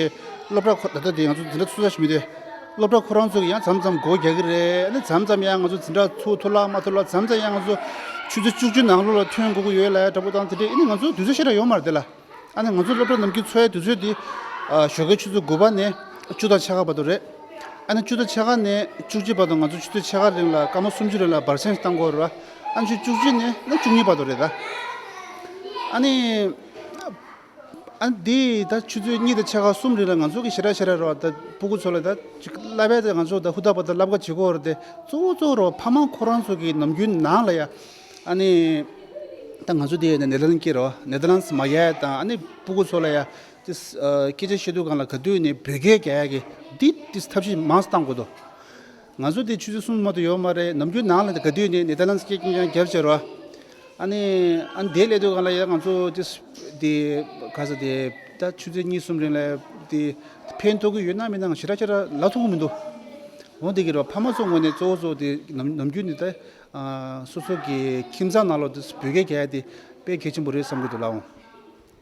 སློབ་གྲྭ་ཁོ་ད་ལྟ་དེ་ང་ཚོ་འཛིན་གྲྭ་ཚུགས་ས་ཞིག་མི་འདུག་སློབ་གྲྭ་ཁོ་རང་ཚོ་གི་ཡང་མཚམས་མཚམས་སྒོ་རྒྱག་གི་རེད། ཨ་ནི་མཚམས་མཚམས་ཡང་ང་ཚོ་འཛིན་གྲྭ་ཚུགས་ཐུབ་ལ་མ་ཐུབ་ལ། མཚམས་མཚམས་ཡང་ང་ཚོ་ཆུ་ཚོད་བཅུ་གཅིག་ནང་ལོགས་ལ་ཐོན་དགོས་ཀྱི་ཡོད་ལབ་ཡ་འདྲ་པོ་དང་དེ་འདྲས། ཨ་ནི་ང་ཚོ་དུས་ཚོད་ཞེ་དྲག་ཡོད་མ་རེད་དེ་ལ། ཨ་ནི་ང་ཚོ་སློབ་གྲྭ་ནམ་རྒྱུན་འཚོགས་ཡའི་དུས་ཚོད་དེ་ཨ་ཞོགས་ཀའི་ཆུ་ཚོད་དགུ་པ་ནས་བཅུ་དང་ཕྱེད་ཀ་བར་དུ་རེད། ཨ་ནི་བཅུ་དང་ཕྱེད་ཀ་ནས་བཅུ་གཅིག་བར་དུ་ང་ཚོ་ཆུ་ཚོད་ཕྱེད་ཀ་རིང་ལ་སྐར་མ་སུམ་ཅུ་རིང་ལ་བར་གསེང་བཏང་དགོས་རེད་བ། ཨ་ནི་ཆུ་ཚོད་བཅུ་གཅིག་ནས་ན་བཅུ་གཉིས་བར་དུ་རེད་ད། ཨ་ནི་ཨ་ནི་དེ་ད་ཆུ་ཚོད་གཉིས་དང་ཕྱེད་ཀ་གསུམ་རིང་ལ་ང་ཚོ་གི་ཞེ་དྲག་ཞེ་དྲག་རེད་བ། ད་སྤུ་གུ་ཚོ་ལ་ད་ཅིག་བསླབ་པ་དེ་ང་ཚོ་ད་ཧུར་ཐག་པ་དང་བསླབ་ག་བྱེད་དགོས་རེད་དེ། གཙོ་བོ་གཙོ་བོ་རེད་བ། ཕ་མ་ཁོ་རང་ཚོ་གི་ནམ་རྒྱུན་ནང་ལ་ཡ་ཨ་ནི་ད་ང་ཚོ་དེ་ནེ་ནེ་དར་ལན་སྐྱེས་རེད་བ། ནེ་དར་ལན་མ་ཡ་དང་ཨ་ནི་སྤུ་གུ་ཚོ་ལ་ཡ་དེ་ཨ་སྐད་ཆ་བཤད་དུས་སྒང་ལ་ག་དུས་ནས་བོད་སྐད་རྒྱག་ཡ་གི་འདི་དེ་ཐབས་ཤེས་མང་ཙམ་བཏང་དགོས་འདུག་ང་ཚོ་དེ་ཆུ་ཚོད་གསུམ་མ་གཏོགས་ཡོད་མ་རེད། ནམ་རྒྱུན་ནང་ལ་ག་དུས་ནས་ནེ་དར་ལན་སྐད་རྐྱང་རྐྱང་རྒྱབ་བྱས་རོ། ཨ་ནི་ཨ་ནི་དེ་སླེབས་དུས་སྒང་ལ་ཡ་ང་ཚོ་དེ་དེ་ག་ས་དེ་ད་ཆུ་ཚོད་གཉིས་གསུམ་རིང་ལ་དེ་ཕན་ཐོགས་ཀྱི་ཡོད་ན་མིན་ན་ཞེ་དྲག་ཞེ་དྲག་ལབ་ཐུབ་ཀྱི་མི་འདུག་འོ་དེ་གི་རོ། ཕ་མ་ཚོ་ངོས་ནས་གཙོ་བོ་གཙོ་བོ་དེ་ནམ་ནམ་རྒྱུན་ནས་ད་ཨ་སོ་སོ་གི་ཁྱིམ་ཚང་ནང་ལོགས་དེ་བོད་སྐད་རྒྱག་ཡ་དེ་དཔེ་གལ་ཆེན་པོ་རེད་བསམ་གྱི་འདུག་ལགས།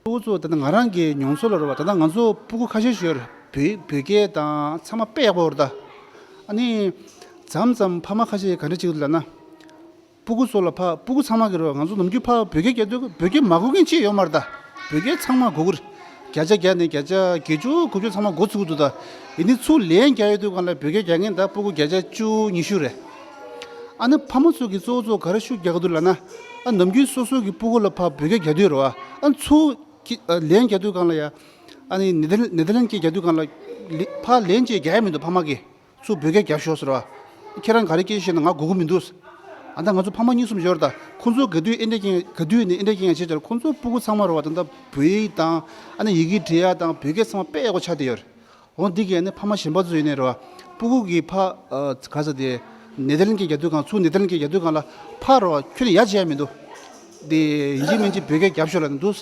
གཙོ་བོ་གཙོ་བོ་ད་ལྟ་ང་རང་གི་མྱོང་ཚོར་ལ་རེད་བ། ད་ལྟ་ང་ཚོ་སྤུ་གུ་ཁ་ཤས་ཤིག་ཡོད་རེད། བོད་བོད་སྐད་དང་ཚང་མ་དཔེ་ཡག་པོ་རེད་ད། ཨ་ནི་མཚམས་མཚམས་ཕ་མ་ཁ་ཤས་ག་འདྲ་བྱེད་ཀྱི་འདུག་ལབ་ན། སྤུ་གུ་ཚོ་ལ་ཕ་སྤུ་གུ་ཚང་མ་གི་རེད་བ། ང་ཚོ་ནམ་རྒྱུན་ཕ་བོད་སྐད་རྒྱག་དུས་བོད་སྐད་མ་གོ་མཁན་ཅིག་ཡོད་མ་རེད་ད། བོད་སྐད་ཚང་མ་གོ་གི་རེད། བརྒྱ་ཆ་བརྒྱ་ནས་བརྒྱ་ཆ་བརྒྱད་ཅུ་དགུ་བཅུ་ཚང་མ་གོ་ཚུགས་ཀྱི་འདུག་ད། ཡིན་ནའི་ཚུར་ལན་རྒྱག་ཡོང་དུས་སྒང་ལ་བོད་སྐད་རྒྱག་མཁན་ད་སྤུ་གུ་བརྒྱ་ཆ་བཅུ་ཉི་ཤུ་རེད། ཨ་ནི་ཕ་མ་ཚོ་གིས་གཙོ་བོ་གཙོ་བོ་ག་རེ་ཤུགས་རྒྱག་གི་འདུག་ལབ་ན། ཨ་ནམ་རྒྱུན་སོ་སོ་གི་སྤུ་གུ་ལ་ཕར་བོད་སྐད་རྒྱག་དུས་རེད་བ། ཨ་ནི་ཚུར་ཀི་ཨ་ལན་རྒྱག་དུས་སྒང་ལ་ཡ། ཨ་ནི་ནེ་དར་ནེ་དར་ལན་སྐད་རྒྱག་དུས་སྒང་ལ་ལི་ཕར་ལན་ཅིག་རྒྱག་ཡ་མི་འདུག་ཕ་མ་གིས། ཚུར་བོད་སྐད་རྒྱབ་ཤོག་ཟེར་བ། ཁྱེད་རང་ག་རེ་སྐད་ཆ་བཤད་ན་ང་གོ་གི་མི་འདུག་ཨ་ད་ང་ཚོ་ཕ་མ་གཉིས་གསུམ་ཡོད་རེད་ད། ཁོང་ཚོ་ག་དུས་ཨེ་འདྲ་རྐྱང་ག་དུས་ནས་ཨེ་འདྲ་རྐྱང་བྱེད་ཅེར་ཁོང་ཚོ་སྤུ་གུ་ཚང་མ་རེད་བ། ད་ལྟ་བོད་ཡིག་དང་ཨ་ནི་ཡི་གེ་འབྲི་ཡ་དང་བོད་སྐད་ཚང་མ་དཔེ་ཡག་པོ་ཆགས་བསྡད་ཡོད་རེད། འོ་འདི་གས་ནི་ཕ་མ་གཞན་པ་ཚོ་ཡིན་ནའི་རེད་བ། སྤུ་གུ་གི་ཕ་ཨ་ག་ས་དེ་ནེ་དར་ལན་སྐད་རྒྱག་དུས་སྒང་ཚུར་ནེ་དར་ལན་སྐད་རྒྱག་དུས་སྒང་ལ་ཕ་རེད་བ། ཁྱོད་ནི་ཡ་བྱས་ཡ་མི་འདུག་དེ་ཡིན་གཅིག་མིན་གཅིག་བོད་སྐད་རྒྱབ་ཤོག་ལབ་ནས་འདུག་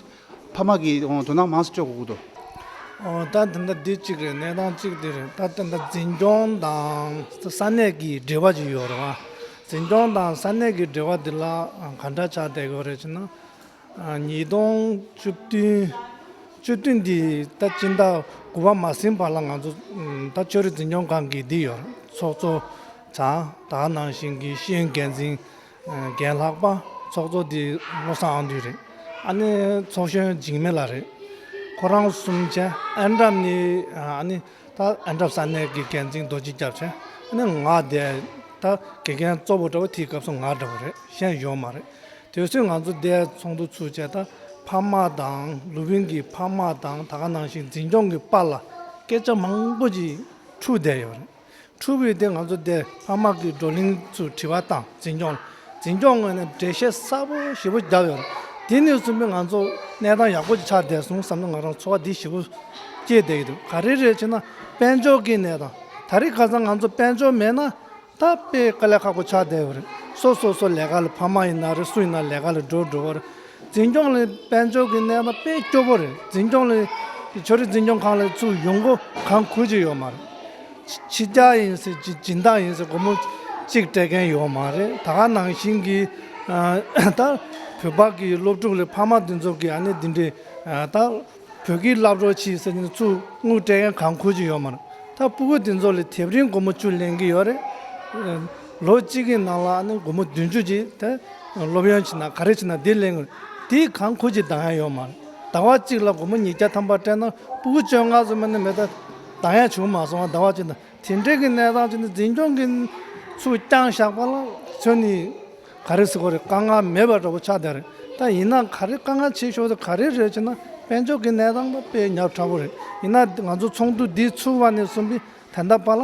ཕ་མ་གིས་འོ་དོ་སྣང་མང་ཙམ་སྤྲོད་དགོས་ཀྱི་འདུག་འོ་ད་དེ་འདྲ་འདི་གཅིག་རེད། གནས་སྟངས་གཅིག་འདི་རེད། ད་དེ་འདྲ་འཛིན་སྐྱོང་དང་ས་གནས་ཀྱི་འབྲེལ་བ་ཅིག་ཡོད་རེད་བ། འཛིན་སྐྱོང་དང་ས་གནས་ཀྱི་འབྲེལ་བ་འདི་ལ་ག་འདྲ་ཆགས་བསྡད་ཡོད་རེད་ཅེ་ན། ཉིས་སྟོང་བཅུ་བདུན། བཅུ་བདུན་འདི་ད་སྤྱི་ཟླ་དགུ་པ་མ་ཟིན་བར་ལ་ང་ཚོ་ད་ཆོས་རིག་འཛིན་སྐྱོང་ཁང་གི་འདི་ཡོད་རེད། ཚོགས་གཙོ་ཚང་ད་ག་ནང་བཞིན་གྱི་ཤེས་ཡོན་འགན་འཛིན། རྒན་ལྷག་པ་ཚོགས་གཙོ་དེ་བློ་བཟང་དབང་འདུས་རེད། ཨ་ནི་ཚོགས་གཞོན་འཇིགས་མེད་ལགས་རེད། ཁོ་རང་གསུམ་བྱས། ཨན་གྲབས་ནི་ཨ་ནི་ད་ཨན་གྲབས་ས་གནས་ཀྱི་འགན་འཛིན་རྡོ་རྗེ་སྐྱབས་བྱས། ཨ་ནི་ང་དེ་ད་དགེ་རྒན་གཙོ་བོ་འདྲ་བོ་དེའི་སྐབས་སུ་ང་འདྲ་བོ་རེད། གཞན་ཡོད་མ་རེད། དེ་སུས་ང་ཚོ་དེ་ཚོགས་འདུ་ཚུགས་བྱས། ད་ཕ་མ་དང་ལུ་བིན་གྱི་ཕ་མ་དང་ད་ག་ནང་བཞིན་འཛིན་སྐྱོང་གི་པཱ་ལགས་སྐད་ཆ་མང་པོ་ཅིག་འཁྲུག་བསྡད་ཡོད་རེད། འཁྲུག་པའི་དེ་ང་ཚོ་དེ་ཕ་མ་གི་བགྲོ་གླེང་ཚུར་དྲི་བ་བཏང་། འཛིན་སྐྱོང་ལ། འཛིན་སྐྱོང་ངོས་ནས་འགྲེལ་བཤད་གསལ་པོ་ཞེ་པོ་བརྒྱབ་ཡོད་རེད། དེ་ནས་བཟུང་སྟེ་ང་ཚོ་གནས་སྟངས་ཡག་པོ་ཅིག་ཆགས་བསྡད་སོང་བསམ་ན་ང་རང་ཚོར་བ་འདི་ཞེ་པོ་སྐྱེས་བསྡད་ཀྱི་འདུག་ག་རེ་རེད་ཅེ་ན། དཔལ་འབྱོར་གྱི་གནས་སྟངས། ད་རེས་ཁ་སང་ང་ཚོ་དཔལ་འབྱོར་མེད་ན་ད་དཔེ་དཀའ་ལས་ཁག་པོ་ཆགས་བསྡད་ཡོད་རེད། སོ་སོ་སོ་ལས་ཀ་ལ། ཕ་མ་ཡིན་ན་རེད། སུ་ཡིན་ན་ལས་ཀ་ལ་འགྲོ་འགྲོ་བ་རེད། འཛིན་སྐྱོང་ལ་དཔལ་འབྱོར་གྱི་གནས་སྟངས་དཔེ་སྐྱོ་པོ་རེད། འཛིན་སྐྱོང་ལ་ཆོས་རིག་འཛིན་སྐྱོང་ཁང་ལ་ཚུར་ཡོང་སྒོ་གང་ཁུར་གྱི་ཡོད་མ་རེད། ཕྱི་རྒྱལ་ཡིན་ཟེར་སྦྱིན་བདག་ཡིན་ཟེར་སྒོར་མོ་གཅིག་སྤྲད་མཁན་ཡོད་མ་རེད། ད་ག་ནང་བཞིན་གྱི་ད་བོད་པ་གི་སློབ་ཕྲུག་ལ་ཕ་མ་དེ་ཚོ་གི་ཨ་ནི་འདི་འདྲའི་ད་བོད་སྐད་བསླབ་རོགས་གྱིས་ཟེར་ནས་ཚུར་དངུལ་སྤྲད་མཁན་གང་ཁུར་གྱི་ཡོད་མ་རེད། ད་སྤུ་གུ་དེ་ཚོ་ལ་དེབ་རིན་སྒོར་མོ་བཅུ་ལེན་གྱི་ཡོད་རེད། ལོ་གཅིག་གི་ནང་ལ་ཨ་ནི་སྒོར་མོ་བདུན་ཅུ་ཅིག་དེ་སློབ་ཡོན་བྱས་ན་ག་རེ་བྱས་ན་དེ་ལེན་དགོས། དེ་གང་ཁུར་གྱིས་འདང་ཡ་ཡོད་མ་རེད། ཟླ་བ་གཅིག་ལ་སྒོར་མོ་ཉིས་བརྒྱ་ཐམ་པ་སྤྲད་ན་སྤུ་གུ་བཅོ་ལྔ་ཙམ་མ་ནི་མེད། ད་འདང་ཡ་བྱུང་མ་སོང་བ། ཟླ་བ་གཅིག་ན། དེ་འདྲའི་གི་གནས་སྟངས་ཅིག་ནི་འཛིན་སྐྱོང་གི་ཚུར་བསྐྱངས་བཞག་པ་ལ་མཚོན་ནི་ག་རེ་ཟེར་དགོས་རེད། དཀའ་ངལ་མེད་པ་འདྲ་པོ་ཆགས་བསྡད་རེད། ད་ཡིན་ན་ག་རེ་དཀའ་ངལ་ཆེ་ཤོས་དེ་ག་རེ་རེད་ཅེ་ན། དཔལ་འབྱོར་གྱི་གནས་སྟངས་ད་དཔེ་ཉག་ཕྲ་པོ་རེད། ཡིན་ན་ང་ཚོ་ཚོགས་འདུ་འདི་ཚུགས་པ་ནས་བཟུང་སྟེ་ད་ལྟ་བར་ལ་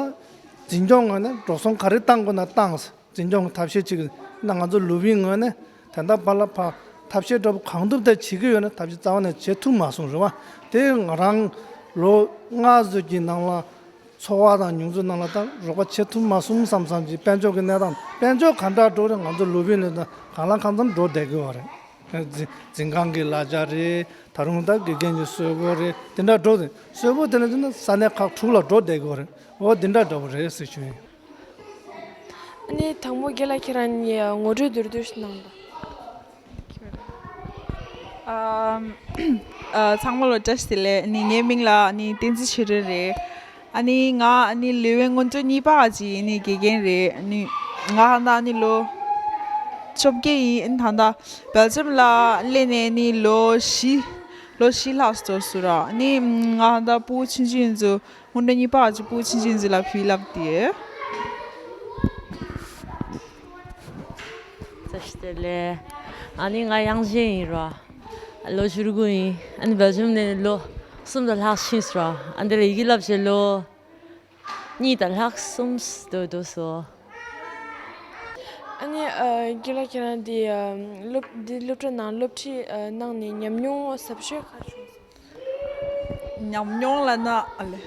འཛིན་སྐྱོང་ངོས་ནས་འགྲོ་སོང་ག་རེ་བཏང་དགོས་ན་བཏང་། འཛིན་སྐྱོང་གི་ཐབས་ཤེས་ཅིག་ཡིན་ན་ང་ཚོ་ལུ་བིན་ངོས་ནས་ད་ལྟ་བར་ལ་ཕར་ཐབས་ཤེས་འདྲ་པོ་གང་ཐུབ་ཐབས་བྱེད་ཀྱི་ཡོད་ན། ཐབས་ཤེས་རྩ་བ་ནས་བྱེད་ཐུབ་མ་སོང་རེད་བ། དེ་ང་རང་ལོ་ལྔ་ཙམ་གྱི་ནང་ལ་འཚོ་བ་དང་ཉུང་ཚོ་ནང་ལ་ད་རོགས་པ་བྱེད་ཐུབ་མ་སོང་བསམ་བསམ་གྱི། དཔལ་འབྱོར་གྱི་གནས་སྟངས། དཔལ་འབྱོར་ག་འདྲ་འགྲོ་རེད། ང་ཚོ་ལུ་བིན་ལ་ད་གང་ལ་གང་འཚམ་འགྲོ་བསྡད་ཀྱི་ཡོད་རེད། འཛིན་འཛིན་ཁང་གི་གླ་ཆ་རེད། ད་རུང་ད་དགེ་རྒན་གྱི་གསོལ་ཕོགས་རེད། དེ་འདྲ་འགྲོ་དེ། གསོལ་ཕོགས་དེ་ལ་བརྟེན་ནས་ས་གནས་ཁག་དྲུག་ལ་འགྲོ་བསྡད་ཀྱི་ཡོད་རེད། འོ་དེ་འདྲ་འདྲ་པོ་རེད་ཟེར་ཞུ་ཡིན། ཨ་ནི་དང་པོ་རྒན་ལགས་ཁྱེད་རང་གཉིས་ངོ་སྤྲོད་མདོར་བསྡུས་ཤིག་གནང་དང་། ཨམ། ཨ། ཚང་མ་ལ་བཀྲ་ཤིས་བདེ་ལེགས། ནི་ངའི་མིང་ལ་ནི་བསྟན་འཛིན་ཆོས་སྒྲོན་རེད། ཨ་ནི་ང་ཨ་ནི་ལེ་ཝན་སྔོན་འགྲོ་གཉིས་པ་ཅིག་ནི་དགེ་རྒན་རེད། ནི་ང་ད་ནི་ལོ་བཅོ་བརྒྱད་ཡིན། ཨ་ནི་ད་ལྟ་སྦེལ་ཇམ་ལ་སླེབས་ནས་ནི་ལོ་བཞི་ལོ་བཞི་ལྷག་འགྲོ་སོང་ར། ནི་ང་ད་ཕྲུ་གུ་ཆུང་ཆུང་ཡིན་ཚུལ། སྔོན་འགྲོ་གཉིས་པ་ཅིག་ཕྲུ་གུ་ཆུང་ཆུང་ཅིག་ལ་ཕུལ་ལབ་དེ། བཀྲ་ཤིས་བདེ་ལེགས། ཨ་ནི་ང་དབྱངས་ཅན་ཡིན་ར། ལོ་བཅུ་དགུ་ཡིན། ཨ་ནི་སྦེལ་ཇམ་ནས་ལོ་གསུམ་དང་ལྷག་ཕྱིན་སོང་ར། ཨ་འདི་ལ་ཡི་གེ་བསླབ་བྱས་ལོ་གཉིས་དང་ལྷག་གསུམ་སྡོད་སྡོད་སོང་། ཨ་ནི་ཨ། རྒན་ལགས་ཁྱེད་རང་འདི་ཨ། སློབ་འདི་སློབ་གྲྭ་ནང་སློབ་ཁྲིད་ཨ། གནང་ནས་ཉམས་མྱོང་ཟབ་ཤོས་ག་རེ་བྱུང་སོང་། ཉམས་མྱོང་ལབ་ན་ཨ་ལེ།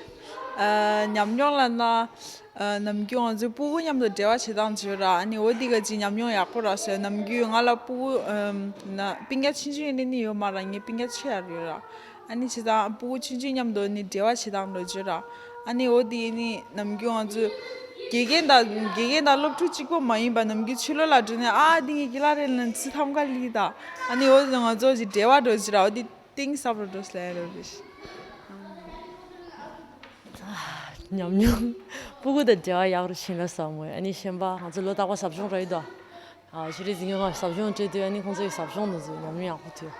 ཨ། ཉམས་མྱོང་ལབ་ན་ཨ། ནམ་རྒྱུན་ང་ཚོའི་ཕྲུ་གུ་མཉམ་དུ་འབྲེལ་བ་བྱེད་སྟངས་བྱོས་ར། ཨ་ནི་འོ་འདི་ག་ཅིག་ཉམས་མྱོང་ཡག་པོ་ར་ཟེར། ནམ་རྒྱུན་ང་ལ་ཕྲུ་གུ་ཨ། ན་སྤུན་ཀྱག་ཆུང་ཆུང་ཡིན་ནི་ཡོད་མ་ར། ངའི་སྤུན་ཀྱག་ཆེ་ཡ་རེད་ར། ཨ་ནི་བྱས་ཙང་ཕྲུ་གུ་ཆུང་ཆུང་མཉམ་དུ་ནི་འབྲེལ་བ་བྱེད་སྟངས་ལོ་བརྗོད་ར། ཨ་ནི་འོ་དེ་ནི་ནམ་རྒྱུན་ང་ཚོ་དགེ་རྒན་དང་དགེ་རྒན་དང་སློབ་ཕྲུག་གཅིག་པོ་མ་ཡིན་པ་ནམ་རྒྱུན་ཕྱི་ལོགས་ལ་འགྲོ་ནས་ཨ་འདི་ངའི་རྒན་ལགས་རེད་ལབ་ཚིག་ཐམ་ག་ལི་དང་། ཨ་ནི་འོ་དེ་ང་ཚོ་ཅིག་འབྲེལ་བ་འགྲོ་ཅི་ར། འོ་དེ་གཏིང་ཟབ་རུ་འགྲོ་སླེ་རོ་རེད། ཉམས་མྱོང་། ཕྲུ་གུ་དང་འབྲེལ་བ་ཡག་རུ་ཕྱིན་ལ་བསམ་མོད། ཨ་ནི་གཞན་པ་ང་ཚོ་ལོ་རྟག་པར་ཟབ་སྦྱོང་རག་ཡོད་དོ། ཨ། ཤེས་རིག་འཛིན་སྐྱོང་ཁང་ཟབ་སྦྱོང་སྤྲད་དུས་ཨ་ནི་ཁོང་ཚོ་ཡི་ཟབ་སྦྱོང་དེ་ཚོ་ཉམས་མྱོང་ཡག་པོ་ཐོན།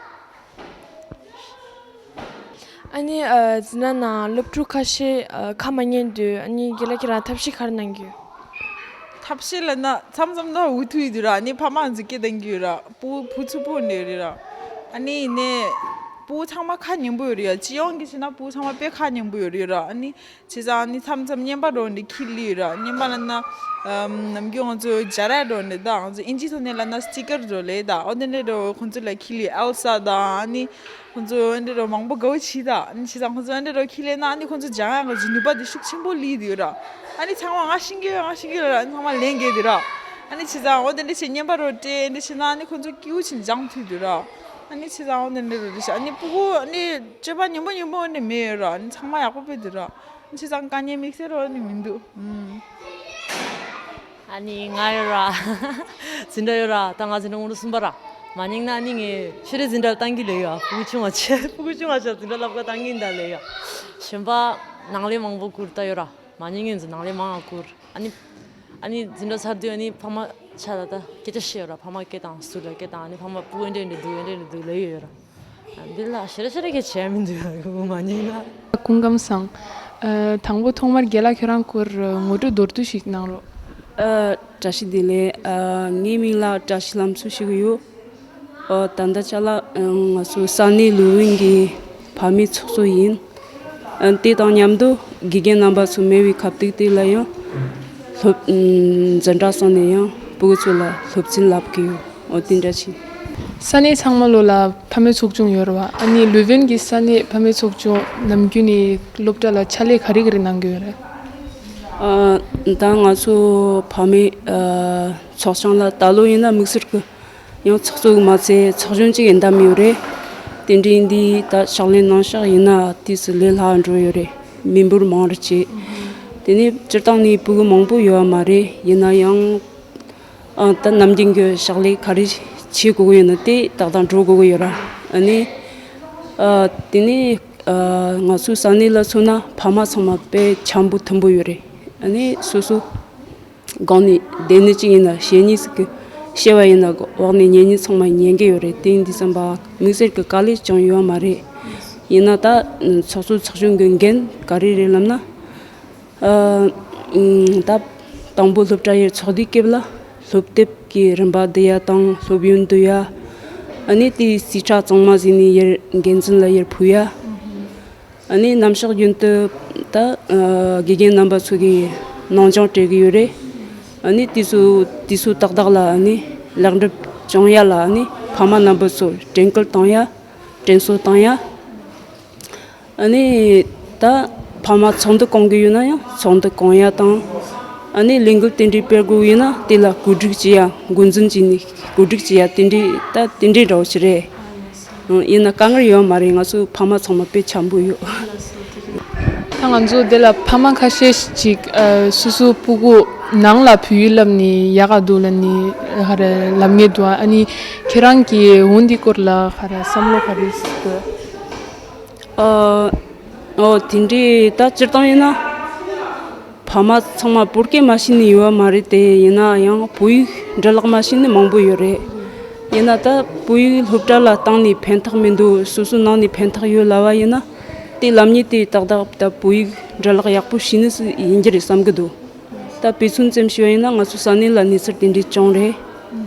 ཨ་ནི་ཨ། འཛིན་གྲྭ་ནང་སློབ་ཕྲུག་ཁ་ཤས་ཨ། ཁ་མ་ཉན་དུས་ཨ་ནི་རྒན་ལགས་ཁྱེད་རང་ཐབས་ཤེས་ག་རེ་གནང་གི་ཡོད། ཐབས་ཤེས་ལབ་ན་མཚམས་མཚམས་ན་འུ་ཐུག་ཡོད་དུས་ར། ཨ་ནི་ཕ་མ་ཚོ་སྐད་གཏོང་གི་ཡོད་ར། ཕྲུ་ཕྲུ་གུ་ཚོ་ཕྲུ་གུ་འདྲ་རེད་ར། ཨ་ནི་ཡིན་ནའི་ཕྲུ་གུ་ཚང་མ་ཁ་ཉན་པོ་ཡོད་རེད་ཡ། སྤྱི་ཡོངས་ཀྱི་བྱས་ན་ཕྲུ་གུ་ཚང་མ་དཔེ་ཁ་ཉན་པོ་ཡོད་རེད་ར། ཨ་ནི་བྱས་ཙང་ནི་མཚམས་མཚམས་རྔན་པ་འདྲ་བོ་འདི་འཁྱེར་སླེབས་ཡོད་ར། རྔན་པ་ལབ་ན་ཨམ། ནམ་རྒྱུན་ང་ཚོ་སྦྱར་ཡ་འདྲ་བོ་འདི་དང་། ང་ཚོ་ཨིན་ཇི་ཐོག་ནས་ལབ་ན་སི་ཊི་ཀར་འདྲ་བོ་ལབ་ད། འོ་དེ་འདྲ་འདྲ་བོ་ཁོང་ཚོ་ལ་འཁྱེར་སླེབས། ཨེལ་ས་དང་ཨ་ནི་ཁོང་ཚོ་འདི་འདྲ་བོ་མང་པོ་དགའ་བོ་བྱས་ད། ཨ་ནི་བྱས་ཙང་ཁོང་ཚོ་འདི་འདྲ་བོ་འཁྱེར་སླེབས་ན་ཨ་ནི་ཁོང་ཚོ་སྦྱང་ཡ་གི་ནུས་པ་འདི་ཤུགས་ཆེན་པོ་སླེབས་ཡོད་ར། ཨ་ནི་ཚང་མ་ང་ཤེས་ཀྱི་ཡོད། ང་ཤེས་ཀྱི་ཡོད་ལབ། ཨ་ནི་ཚང་མ་ལན་རྒྱག་གི་ར། ཨ་ནི་བྱས་ཙང་འོ་དེ་འདྲ་བྱས་རྔན་པ་འདྲ་བོ་སྤྲད། འདི་བྱས་ན་ཨ་ནི་ཁོང་ཚོ་སྐྱིད་པོ་བྱས་སྦྱང་ཐུབ་ཀྱི་ར། ཨ་ནི་བྱས་ཙང་འོ་དེ་འདྲ་འདྲ་བོ་རེད་ཤག་ཨ་ནི་ཕྲུ་གུ་ཨ་ནི་སྤྱོད་པ་ཉམས་པོ་ཉམས་པོ་ཨ་ནི་མེད་ཡོད་ར། ཨ་ནི་ཚང་མ་ཡག་པོ་དཔེ་འདུག་ར། ཨ་ནི་བྱས་ཙང་དཀའ་ངལ་དམིགས་བསལ་རོ་ཨ་ནི་མི་འདུག་ཨུམ། ཨ་ནི་ང་ཡོད་ར། འཛིན་གྲྭ་ཡོད་ར། ད་ང་འཛིན་གྲྭ་སྔོན་འགྲོ་གསུམ་པ་ར། མ་ཉན་ན་ཨ་ནི་ངས་ཤེས་རིག་འཛིན་གྲྭ་ལ་བཏང་གི་ལོས་ཡོད། ཕྲུ་གུ་ཆུང་བ་ཆེ། ཕྲུ་གུ་ཆུང་བ་ཆེ་འཛིན་གྲྭ་སློབ་ག་བཏང་གི་ཡིན་ད་ལོས་ཡོད། གཞན་པ་ནང་ལས་མང་པོ་བསྐུར་ད་ཡོད་ར། མ་ཉན་ངས་འཛིན་ནང་ལས་མང་བ་བསྐུར། ཨ་ནི་ཨ་ནི་འཛིན་གྲྭ་ཚར་དུས་ཨ་ནི་ཕ་མ་ཆ་ལ་ད་སྐད་ཆ་བཤད་ཡོད་ར། ཕ་མ་སྐད་བཏང་། ཟུར་ལ་སྐད་བཏང་། ཨ་ནི་ཕ་མ་ཕྲུ་གུ་འདྲ་འདྲ་འདུག་ཨེ་འདྲ་འདྲ་འདུག་ལབ་ཡོད་ར། འདི་ལ་ཞེ་དྲག་ཞེ་དྲག་གི་བྱས་མི་འདུག་ཡ། ཁོ་མ་ཉན་ན། སྐུ་ཁམས་བཟང་། ཨ། དང་པོ་ཐོག་མར་རྒན་ལགས་ཁྱོད་རང་སྐོར་ངོ་སྤྲོད་མདོར་བསྡུས་ཤིག་གནང་རོགས། ཨ། བཀྲ་ཤིས་བདེ་ལེགས། ཨ། ངའི་མིང་ལ་བཀྲ་ཤིས་ལྷ་མཚོ་ཞུ་གི་ཡོད། ཨ། ད་ལྟ་ཅ་ལག་ཨ། ང་ཚོ་ས་གནས་ལུའུ་ཝིན་གྱི་ཕ་མའི་ཚོགས་གཙོ་ཡིན། ཨ། དེ་དང་མཉམ་དུ་དགེ་རྒན་རྣམ་པ་ཚོ་མེད་པའི་ཁ་ཐུག་དེ་ལ་ཡང་སློབ། ཨ། འཛིན་གྲྭ་སོགས་ནས་ཡང་ཕྲུ་གུ་ཚོ་ལ་སློབ་ཚན་བསླབ་ཀྱི་ཡོད། འོ་དེ་འདྲ་ཞིག་ས་གནས་ཚང་མ་ལོ་ལ་ཕ་མའི་ཚོགས་ཆུང་ཡོད་རེད་བ། ཨ་ནི་ལུའུ་ཝེན་གྱི་ས་གནས་ཕ་མའི་ཚོགས་ཆུང་ནམ་རྒྱུན་ནས་སློབ་གྲྭ་ལ་ཕྱག་ལས་ག་རེ་ག་རེ་གནང་གི་ཡོད་རེད། ཨ། ད་ང་ཚོ་ཕ་མའི་ཨ། ཚོགས་ཆུང་ལ་ད་ལོ་ཡིན་ན་དམིགས་བསལ་གྱི་ཡང་ཚོགས་གཙོ་གི་མ་ཚད་ཚོགས་གཞོན་གཅིག་ཡིན་དམ་ཡོད་རེད། དེ་འདྲ་ཡིན་དུས་ད་ཕྱག་ལས་གནང་ཤག་ཡིན་ན་དུས་སུ་ལས་སླ་འགྲོ་ཡོད་རེད། མི་འབོར་མང་རུ་བྱས། དེ་ནས་སྤྱིར་བཏང་ནས་ཕྲུ་གུ་མང་པོ་ཡོད་པ་མ་རེད། ཡིན་ན་ཡང་། ཨ། ད་ནམ་རྒྱུན་གྱི་ཕྱག་ལས་ག་རེ་བྱེད་དགོས་ཀྱི་ཡོད་ན་དེ་ཏག་ཏག་འགྲོ་དགོས་ཀྱི་ཡོད་ར། ཨ་ནི། ཨ། དེ་ནས། ཨ། ང་ཚོའི་ས་གནས་ལ་མཚོན་ན་ཕ་མ་ཚང་མ་དཔེ་འཆམ་པོ་མཐུན་པོ་ཡོད་རེད། ཨ་ནི་སོ་སོ་སྒང་ནས་སྡེ་སྣོད་ཅིག་ཡིན་ན་བཤད་ཉན་ཟིག་གི་བཤད་པ་ཡིན་ན་འོག་ནས་ཉན་ཉན་ཚང་མ་ཉན་གི་ཡོད་རེད། དེ་ཡིན་དུས་ཙམ་པ་དམིགས་བསལ་གྱི་དཀའ་ལས་ཅང་ཡོད་མ་རེད། ཡིན་ན་ད་ཚོགས་གཙོ་ཚོགས་གཞོན་གྱི་འགན་ག་རེ་རེད་ལབ་ན། ཨ། ད་དང་པོ་སློབ་གྲྭ་ཡར་ཚོགས་དུས་སྐབས་ལ་སློབ་དེབ་ཀྱི་རིན་པ་བསྡུ་ཡ་དང་སློབ་ཡོན་བསྡུ་ཡ། ཨ་ནི་དེའི་རྩིས་ཁྲ་གཙང་མ་བཟོས་ནས་ཡར་འགན་འཛིན་ལ་ཡར་ཕུལ་ཡ། ཨ་ནི་ནམ་ཞག་རྒྱུན་དུ་ད་ཨ། དགེ་རྒན་རྣམ་པ་ཚོ་གིས་ནང་སྦྱོང་སྤྲད་ཀྱི་ཡོད་རེད། ཨ་ནི་དུས་སུ་དུས་སུ་ཏག་ཏག་ལ་ཨ་ནི་ལེགས་འགྲུབ་བྱུང་ཡ་ལ་ཨ་ནི་ཕ་མ་རྣམ་པ་ཚོ་དྲན་སྐུལ་གཏོང་ཡ། དྲན་གསོ་བཏང་ཡ། ཨ་ནི་ད་ཕ་མ་ཚོགས་འདུ་གོང་གི་ཡོད་ན་ཡང་ཚོགས་འདུ་གོང་ཡ་དང་། ཨ་ནི་ལས་འགུལ་དེ་འདྲའི་སྤེལ་དགོས་ཡོད་ན་དེ་ལ་གོ་སྒྲིག་བྱེད་ཡ། འགོ་འཛིན་བྱས་ནས་གོ་སྒྲིག་བྱེད་ཡ་དེ་འདྲའི་ད་དེ་འདྲའི་འདྲ་བོ་ཞིག་རེད། ཨང་། ཡིན་ན་དཀའ་ངལ་ཡོད་མ་རེད། ང་ཚོ་ཕ་མ་ཚང་མ་དཔེ་འཆམ་པོ་ཡོད། ད་ང་ཚོ་འདི་ལ་ཕ་མ་ཁ་ཤས་ཅིག་ཨ། སོ་སོའི་ཕྲུ་གུ་ ནང་ལ་བོད་ཡིག་བསླབ་ནས་ཡག་ག་འདུག་ལབ་ནས་ཧ་ར་ལབ་མཁན་འདུག་ཨ་ནི་ཁྱེད་རང་གིས་འོ་འདི་སྐོར་ལ་ཧ་ར་བསམ་བློ་ག་རེ་ཟིག་འདུག་ཨ། ཨོ་དེ་འདྲའི་ད་སྤྱིར་བཏང་ཡིན་ན། ཕ་མ་ཚང་མ་བོད་སྐད་མ་ཤེས་ནི་ཡོད་བ་མ་རེད་དེ། ཡིན་ན་ཡང་བོད་ཡིག་འབྲི་ཀློག་མ་ཤེས་ནི་མང་པོ་ཡོད་རེད། ཡིན་ན་ད་བོད་ཡིག་སློབ་གྲྭ་ལ་བཏང་ནས་ཕན་ཐོགས་མི་འདུག་སོ་སོའི་ནང་ནས་ཕན་ཐོགས་ཡོད་ལབ་པ་ཡིན་ན། དེ་ལབ་མཁན་དེ་ཏག་ཏག་ད་བོད་ཡིག་འབྲི་ཀློག་ཡག་པོ་ཤེས་ནི་སུ་ཡིན་རྒྱུ་རེད་བསམ་གི་འདུག་ད་དཔེ་མཚོན་ཙམ་ཞུ་བ་ཡིན་ན་ང་ཚོ་ས་གནས་ལ་གནས་ཚུལ་དེ་འདྲའི་བྱུང་རེད།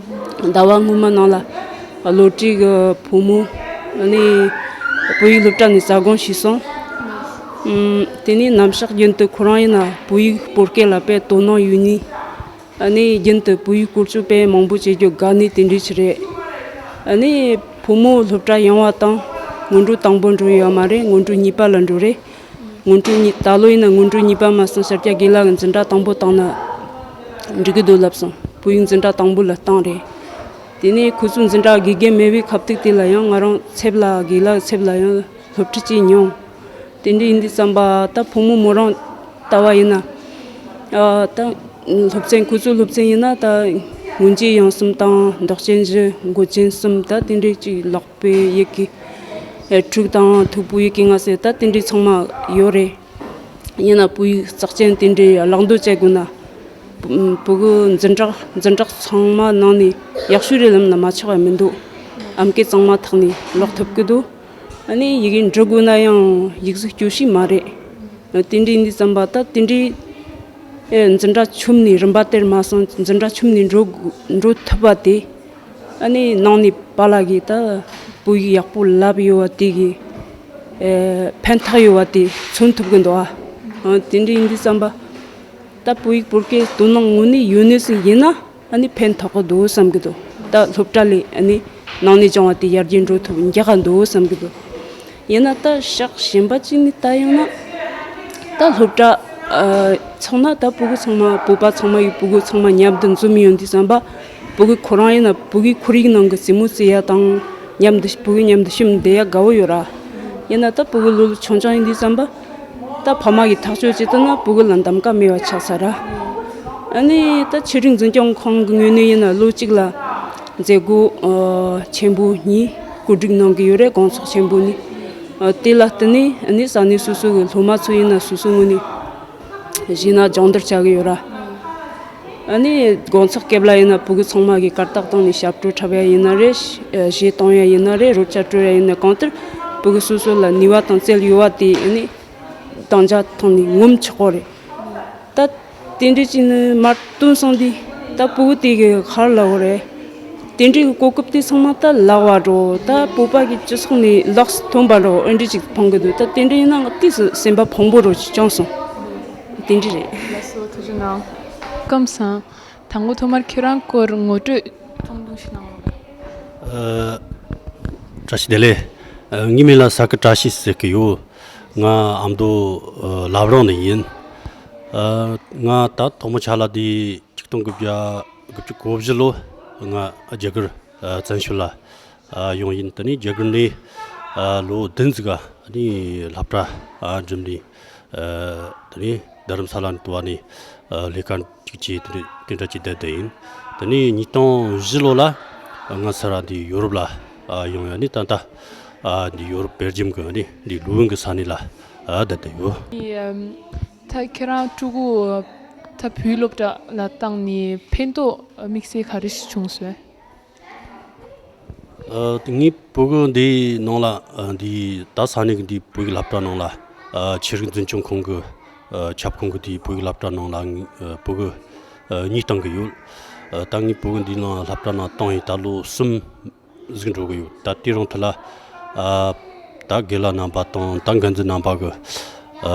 ཟླ་བ་སྔོན་མ་ནང་ལ་བློ་གྲོས་ཀྱི་བུ་མོ་ནི་བོད་ཡིག་སློབ་གྲྭ་ནས་ཟ་དགོངས་ཞུས་སོང་། ཨུམ། དེ་ནས་ནམ་ཞག་རྒྱུན་དུ་ཁོ་རང་ཡིན་ན་བོད་ཡིག་བོད་སྐད་ལ་དཔེ་དོ་སྣང་ཡོད་ནི། ཨ་ནི་རྒྱུན་དུ་བོད་ཡིག་བཀོལ་སྤྱོད་དཔེ་མང་པོ་བྱེད་རྒྱུ་དགའ་ནི་དེ་འདྲའི་ཆི་རེད། ཨ་ནི་བུ་མོ་སློབ་གྲྭ་ཡོང་བ་དང་སྔོན་འགྲོ་དང་པོ་འགྲོ་ཡོད་མ་རེད། སྔོན་འགྲོ་གཉིས་པ་ལ་འགྲོ་རེད། སྔོན་འགྲོ་གཉིས། ད་ལོ་ཡིན་ན་སྔོན་འགྲོ་གཉིས་པ་མ་སོང་ཤར་རྒྱག་དགེ་ལགས་ཀྱི་འཛིན་གྲྭ་དང་པོ་བཏང་ན་འགྲིག་གི་འདུག་ལབ་སོང་། བོད་ཡིག་འཛིན་གྲྭ་དང་པོ་ལ་བཏང་རེད། དེ་ནས་ཁོ་ཚོའི་འཛིན་གྲྭ་དགེ་རྒན་མེད་པའི་ཁ་ཐུག་དེ་ལ་ཡང་ང་རང་ཚེབ་ལ་དགེ་ལགས་ཚེབ་ལ་ཡང་སློབ་ཁྲིད་བྱས་མྱོང་། དེ་འདྲ་ཡིན་དུས་ཙམ་པ་ད་བུ་མོ་མོ་རང་ལྟ་བ་ཡིན་ན། ཨ། ད་སློབ་ཚན། ཁོ་ཚོའི་སློབ་ཚན་ཡིན་ན་ད་སྔོན་རྗེས་ཡང་གསུམ་དང་འདོགས་ཅན་བཞི། མགོ་ཅན་གསུམ། ད་དེ་འདྲའི་ཅིག་ལག་པའི་ཡི་གེ་ཨེ་དྲུག་དང་མཐུག་པོའི་ཡི་གེ་ལྔ་ཟེར་ད་དེ་འདྲའི་ཚང་མ་ཡོད་རེད། ཡིན་ན་བོད་ཡིག་རྩག་ཅན་དེ་འདྲའི་ལག་འདོན་བྱེད་དགོས་ན། བུ་གུ་འཛིན་གྲྭ་འཛིན་གྲྭ་ཚང་མ་ནང་ནས་ཡག་ཤོས་རེད་ལབ་ན་མ་ཆགས་པ་མི་འདུག་ཨམ་སྐད་གཙང་མ་ཐོག་ནས་ཀློག་ཐུབ་ཀྱི་འདུག་ཨ་ནི་ཡི་གེ་འབྲི་དགོས་ན་ཡང་ཡིག་གཟུགས་སྐྱོ་ཤོས་མ་རེད། དེ་འདྲའི་ཡིན་དུས་ཙམ་པ་ད་དེ་འདྲའི་ཨེ་འཛིན་གྲྭ་ཆུང་ནས་རིམ་པ་དེར་མ་སོང་འཛིན་གྲྭ་ཆུང་ནས་འགྲོ་འགྲོ་ཐུབ་པ་དེ། ཨ་ནི་ནང་ནས་པཱ་ལགས་ཀྱིས་ད་བོད་ཡིག་ཡག་པོ་ལབ་ཡོད་པ་དེ་གི་ཨེ་ཕན་ཐོགས་ཡོད་པ་དེ་མཚོན་ཐུབ་ཀྱི་འདུག་ཨ། ཨ། དེ་འདྲ་ཡིན་དུས་ཙམ་པ་ད་བོད་ཡིག་བོད་སྐད་དོ་སྣང་དངོས་གནས་ཡོད་ནི་ཟིག་ཡིན་ན་ཨ་ནི་ཕན་ཐོགས་ཀྱི་འདུག་བསམ་གྱི་འདུག་ད་སློབ་གྲྭ་ལས་ཨ་ནི་ནང་ནས་སྦྱོང་བ་དེ་ཡར་རྒྱས་འགྲོ་ཐུབ་འགྱག་ག་འདུག་བསམ་གྱི་འདུག་ཡིན་ན་ད་ཕྱོགས་གཞན་པ་གཅིག་ནས་ལྟ་ཡོང་ན། ད་སློབ་གྲྭ་ཨ་ཚང་ན་ད་བུ་གུ་ཚང་མ་བོད་པ་ཚང་མ་ཡི་བུ་གུ་ཚང་མ་མཉམ་དུ་འཛོམས་ཡོང་དུས་ཙམ་པ། བུ་གུ་ཁོ་རང་ཡིན་ན་བུ་གུའི་ཁོར་ཡུག་ནང་གི་རྩེད་མོ་རྩེ་ཡ་དང་མཉམ་དུ་བུ་གུ་མཉམ་དུ་ཤུམ་བསྡད་ཡ་དགའ་བོ་ཡོད་ར། ཡིན་ན་ད་བུ་གུ་ལོ་ཆུང་ཆུང་ཡིན་དུས་ཙམ་པ། ད་ཕ་མ་གིས་ཐག་གཅོད་བྱེད་ཐུབ་ན་བུ་གུ་ལ་གདམ་ག་མེད་པ་ཆགས་ཚར་ར། ཨ་ནི་ད་ཆོས་རིག་འཛིན་སྐྱོང་ཁང་གི་ངོས་ནས་ཡིན་ན་ལོ་གཅིག་ལ་མཛད་སྒོ་ཨ་ཆེན་པོ་གཉིས་བཀོད་སྒྲིག་གནང་གི་ཡོད་རེད། དགོང་ཚོགས་ཆེན་པོ་གཉིས། ཨ་དེ་ལ་བརྟེན་ནས་ཨ་ནི་ས་གནས་སོ་སོ་གི་སློབ་མ་ཚོ་ཡིན་ན་སོ་སོའི་ངོས་ནས་གཞས་སྣ་སྦྱོང་བརྡར་བྱ་གི་ཡོད་ར། ཨ་ནི་དགོང་ཚོགས་སྐབས་ལ་ཡིན་ན་བུ་གུ་ཚང་མ་གིས་གར་སྟེགས་སྟེང་ནས་ཞབས་བྲོ་འཁྲབ་ཡ་ཡིན་ན་རེད། གཞས་གཏོང་ཡ་ཡིན་ན་རེད། རོལ་ཆ་དཀྲོལ་ཡ་ཡིན་ན་གང་ལྟར་བུ་གུ་སོ་སོ་ལ་ནུས་པ་དང་རྩལ་ཡོད་པ་དེ་ཨ་ནི་གཏོང་རྒྱ་ཐོག་ནས་ངོམ་ཆོག་གོ་རེད། ད་དེ་འདྲ་ཅིག་ནི་མར་བཏོན་སོང་དུས་ད་བུ་གུ་དེ་གི་ཧར་ལ་འོ་རེད། དེ་འདྲའི་གི་གོ་སྐབས་དེ་ཚང་མ་ད་ལག་པ་འགྲོ། ད་བོད་པ་གི་སྤྱི་ཚོགས་ནས་ལོགས་སུ་ཐོན་པ་འགྲོ། ཨེ་འདྲ་ཅིག་མཐོང་གི་འདུག་ད་དེ་འདྲ་ཡིན་ན་ང་ཏིས་སུ་སེམས་པ་ཕངས་པོ་རོ་ཅིག་བྱུང་སོང་། དེ་འདྲ་རེད། ལགས་སོ་ཐུགས་རྗེ་གནང་། སྐམ་སང་། དང་པོ་ཐོག་མར་ཁྱེད་རང་སྐོར་ངོ་སྤྲོད་ཐུང་ཐུང་ཞིག་གནང་རོགས། ཨ། བཀྲ་ཤིས་བདེ་ལེགས། ཨ། ངའི་མིང་ལ་ས་ཀི་བཀྲ་ཤིས་ཟེར་གི་ཡོད། ང་ཨ་མདོ་ཨ་བླ་བྲང་ནས་ཡིན། ཨ། ང་ད་ཐོག་མ་ཆ་ལ་དེ་ཆིག་སྟོང་དགུ་བརྒྱ་དགུ་བཅུ་གོ་བཞི་ལོ་ང་རྒྱ་གར་ཨ་བཙན་བྱོལ་ལ་ཨ་ཡོང་ཡིན། དེ་ནས་རྒྱ་གར་ནས་ཨ་ལོ་བདུན་ཙམ་ག་ནས་སློབ་གྲྭ་ཨ་འགྲིམས་ནས། ཨ། དེ་ནས་རྡ་རམ་ས་ལ་ནས་དུ་བ་ནས་ཨ་ལས་ཀ་གཅིག་བྱས། དེ་འདྲ་དེ་འདྲ་གཅིག་བསྡད་བསྡད་ཡིན། དེ་ནས་ཉིས་སྟོང་བཞི་ལོ་ལ་ང་ཚུར་འདི་ཡོ་རོབ་ལ་ཨ་ཡོང་ཡ་ནི་ད་ལྟ་ཨ་འདི་ཡོ་རོབ་སྦེལ་ཇམ་གི་ནི་འདི་ལུ་ཝིན་གི་ས་གནས་ལ་ཨ་བསྡད་བསྡད་ཡོད། ཨ། ད་ཁྱེད་རང་ཕྲུ་གུ་ད་བོད་སློབ་གྲྭ་ལ་བཏང་ནས་ཕན་ཐོགས་དམིགས་བསལ་ག་རེ་ཞིག་བྱུང་སོང་། ཨ། ངའི་བུ་གུ་འདིའི་ནང་ལ་ཨ་འདི་ད་ས་གནས་ཀྱི་འདི་བོད་ཡིག་སློབ་གྲྭ་ནང་ལ་ཨ་ཆོས་རིག་འཛིན་སྐྱོང་ཁང་གི་ཨ་ཁྱབ་ཁོངས་ཀྱི་འདི་བོད་ཡིག་སློབ་གྲྭ་ནང་ལ་ཨ་བུ་གུ་ཨ་གཉིས་བཏང་གི་ཡོད། ཨ་ད་ངའི་བུ་གུ་འདིའི་ནང་སློབ་གྲྭ་ནང་བཏང་ཡིན་ད་ལོ་གསུམ་ཟིག་འགྲོ་གི་ཡོད། ད་དེ་རིང་ཐད་ལ་ཨ་ད་དགེ་ལགས་རྣམ་པ་དང་ད་འགན་འཛིན་རྣམ་པ་གི་ཨ་